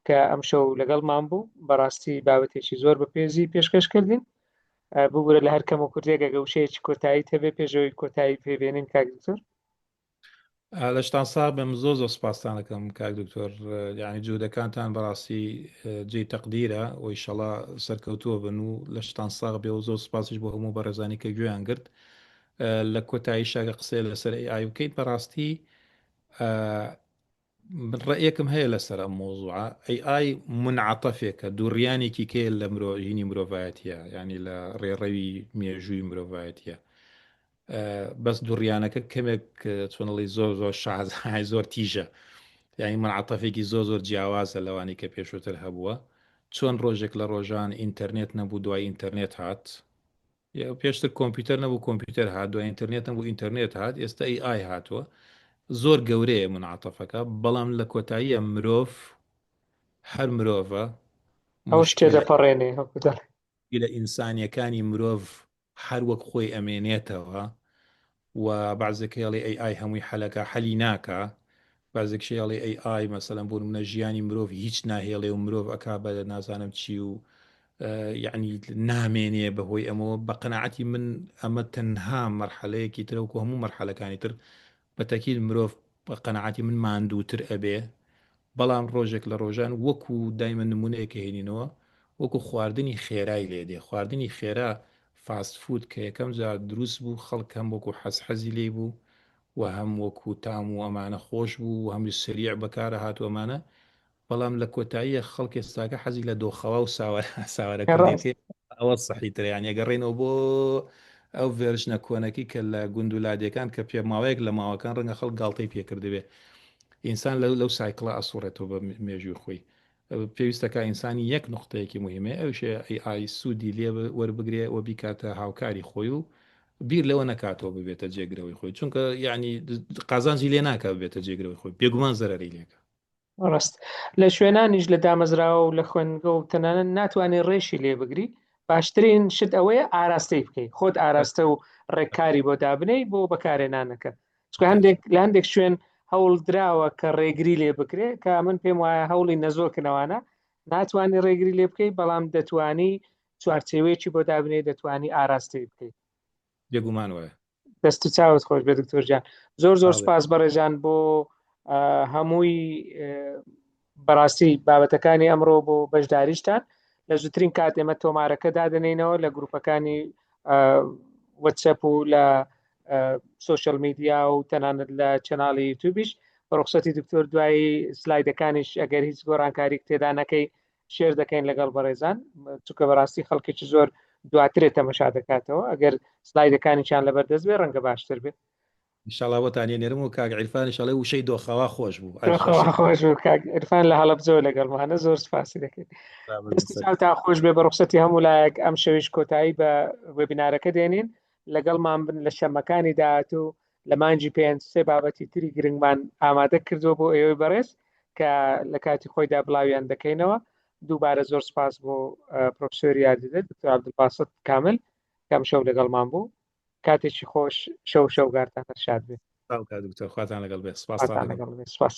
کە ئەمشەو لەگەڵمان بوو بەڕاستی بابەتێکی زۆر بەپێزی پێشکەش کردین ببورە لە هەر کەم و کورتێک ئەگە وشەیەکی کۆتایی هەبێ پێشەوەی کۆتایی پێبێنین کاک دکتۆر. لەشتان ساغ بێم زۆر زۆر سپاستان ئەکەم کاک دکتۆر یعنی جهودەکانتان بەڕاستی جێی تەقدیرە و ئیشەڵا سەرکەوتووە بن و لەشتان ساغ بێ و زۆر سپاسیش بۆ هەموو بەڕێزانی کە گوێیان گرت لە کۆتاییشا کە قسەیە لەسەر AI بکەیت بەڕاستی من ڕەئیەکم هەیە لەسەر ئەم مەوزوعە، AI مونعەتەفێکە، دووڕیانێکی کەیە لە مرۆ هینی مرۆڤایەتیە، یانی لە ڕێڕەوی مێژووی مرۆڤایەتیە. بەس دووڕیانەکە کەمێک چۆنڵی زۆر زۆر شازای زۆر تیژە. یانی مونعەتەفێکی زۆر زۆر جیاوازە لەوانی کە پێشووتر هەبووە. چۆن ڕۆژێک لە ڕۆژان ئینتەرنێت نەبوو دوای ئینتەرنێت هات. پێشتر کۆمپیوتەر نەبوو کۆمپیوتەر هات دوای ئینتەرنێت نەبوو ئینتەرنێت هات ئێستا AI هاتووە زۆر گەورەیە منعتەفەکە بەڵام لە کۆتاییە مرۆڤ هەر مرۆڤە ئەو شتێ دەپەڕێنێ وەکو دەڵێ. لە ئینسانیەکانی مرۆڤ هەر وەک خۆی ئەمێنێتەوە و بەعزێک هەیە ئەڵێ AI هەمووی حەلەکا حەلی ناکا بەعزێکش هەیە ئەڵێ AI مەسەلەن بۆ نمونە ژیانی مرۆڤ هیچ ناهێڵێ و مرۆڤ ئەکا بە نازانم چی و یعنی نامێنێ بەهۆی ئەمەوە بە قەناعەتی من ئەمە تەنها مەرحەلەیەکی ترە وەکو هەموو مەرحەلەکانی تر بە تەکید مرۆڤ بە قەناعەتی من ماندووتر ئەبێ بەڵام ڕۆژێک لە ڕۆژان وەکو دایمە نمونەیەک هێنینەوە وەکو خواردنی خێرای لێ دێ خواردنی خێرا fast food کە یەکەم جار دروست بوو خەڵک هەم وەکو حەز حەزی لێی بوو و هەم وەکو تام و ئەمانە خۆش بوو و هەمیش سەریع بەکارە هات و ئەمانە بەڵام لە کۆتاییە خەڵک ئێستاکە حەزی لە دۆخەوا و ساوارە ساوارە ڕاست کوردیەکەی ئەوە سەحیترە یان ئەگەڕێنەوە بۆ ئەو version ە کۆنەکی کە لە گوند و لادێکان کە پێ ماوەیەک لە ماوەکان ڕەنگە خەڵک گاڵتەی پێکردبێ ئینسان لەو لەو cycle ە ئەسوڕێتەوە بە مێژووی خۆی پێویستەکە ئینسانی یەک نقطەیەکی مهمەیە ئەویش AI سوودی لێ وەربگرێ و بیکاتە هاوکاری خۆی و بیر لەوە نەکاتەوە ببێتە جێگرەوەی خۆی چونکە یعنی قازانجی لێ ناکە ببێتە جێگرەوەی خۆی بێگومان زەرەری لێکە ڕاست لە شوێنانیش لە دامەزراوە و لە خوێندگە و تەنانەت ناتوانێت ڕێشی لێ بگری باشترین شت ئەوەیە ئاراستەی بکەی خۆت ئاراستە و ڕێککاری بۆ دابنەی بۆ بەکارێنانەکە چکە هەندێک لە هەندێک شوێن هەوڵ دراوە کە ڕێگری لێ بکرێ کە من پێم وایە هەوڵی نەزۆکنەوانە ناتوانانی ڕێگری لێ بکەی بەڵام دەتوانی چوارچێوەیەکی بۆ دابنێ دەتوانی ئاراستەی بکەیت بێگومان وایە دەست و چاوت خۆش بێ دکتۆر گیان زۆر زۆر سپاس بەڕێزان بۆ هەمووی بەڕاستی بابەتەکانی ئەمڕۆ بۆ بەشداریشتان لە زووترین کات ئێمە تۆمارەکە دادەنینەوە لە گروپەکانی وەتسەپ و لە social media و تەنانەت لە channel ی یوتیوبیش بە ڕوخسەتی دکتۆر دوایی سلایدەکانیش ئەگەر هیچ گۆڕانکاریک تێدا نەکەی share دەکەین لەگەڵ بەڕێزان چونکە بەڕاستی خەڵکێکی زۆر دواترێ تەمەشا دەکاتەوە ئەگەر سلایدەکانیشان لەبەر دەست بێ ڕەنگە باشتر بێت ئینشاڵا بۆتان نێرم و کاک عیرفانیش ئەڵێ وشەی دۆخەوا خۆش بوو دۆخەوا خۆش بوو کاک عیرفان لە هەڵەبجەوە لەگەڵمانە زۆر سپاسی دەکەین دەستی چاوتان خۆش بێ بە ڕوخسەتی هەموو لایەک ئەم شەویش کۆتایی بە webinar ەکە دێنین لەگەڵمان بن لە شەمەکانی داهاتوو لە مانگی پێنج سێ بابەتی تری گرنگمان ئامادە کردووە بۆ ئێوەی بەڕێز کە لە کاتی خۆیدا بڵاویان دەکەینەوە دووبارە زۆر سپاس بۆ پرۆفسۆری یاریدەدەر دکتۆر عەبدولباسط کامل کە ئەمشەو لەگەڵمان بوو کاتێکی خۆش شەو شەوگارتان هەر شاد بێت دکتۆر خواتان لەگەڵ بێت سپاستان لەگەڵ بێت سپاس.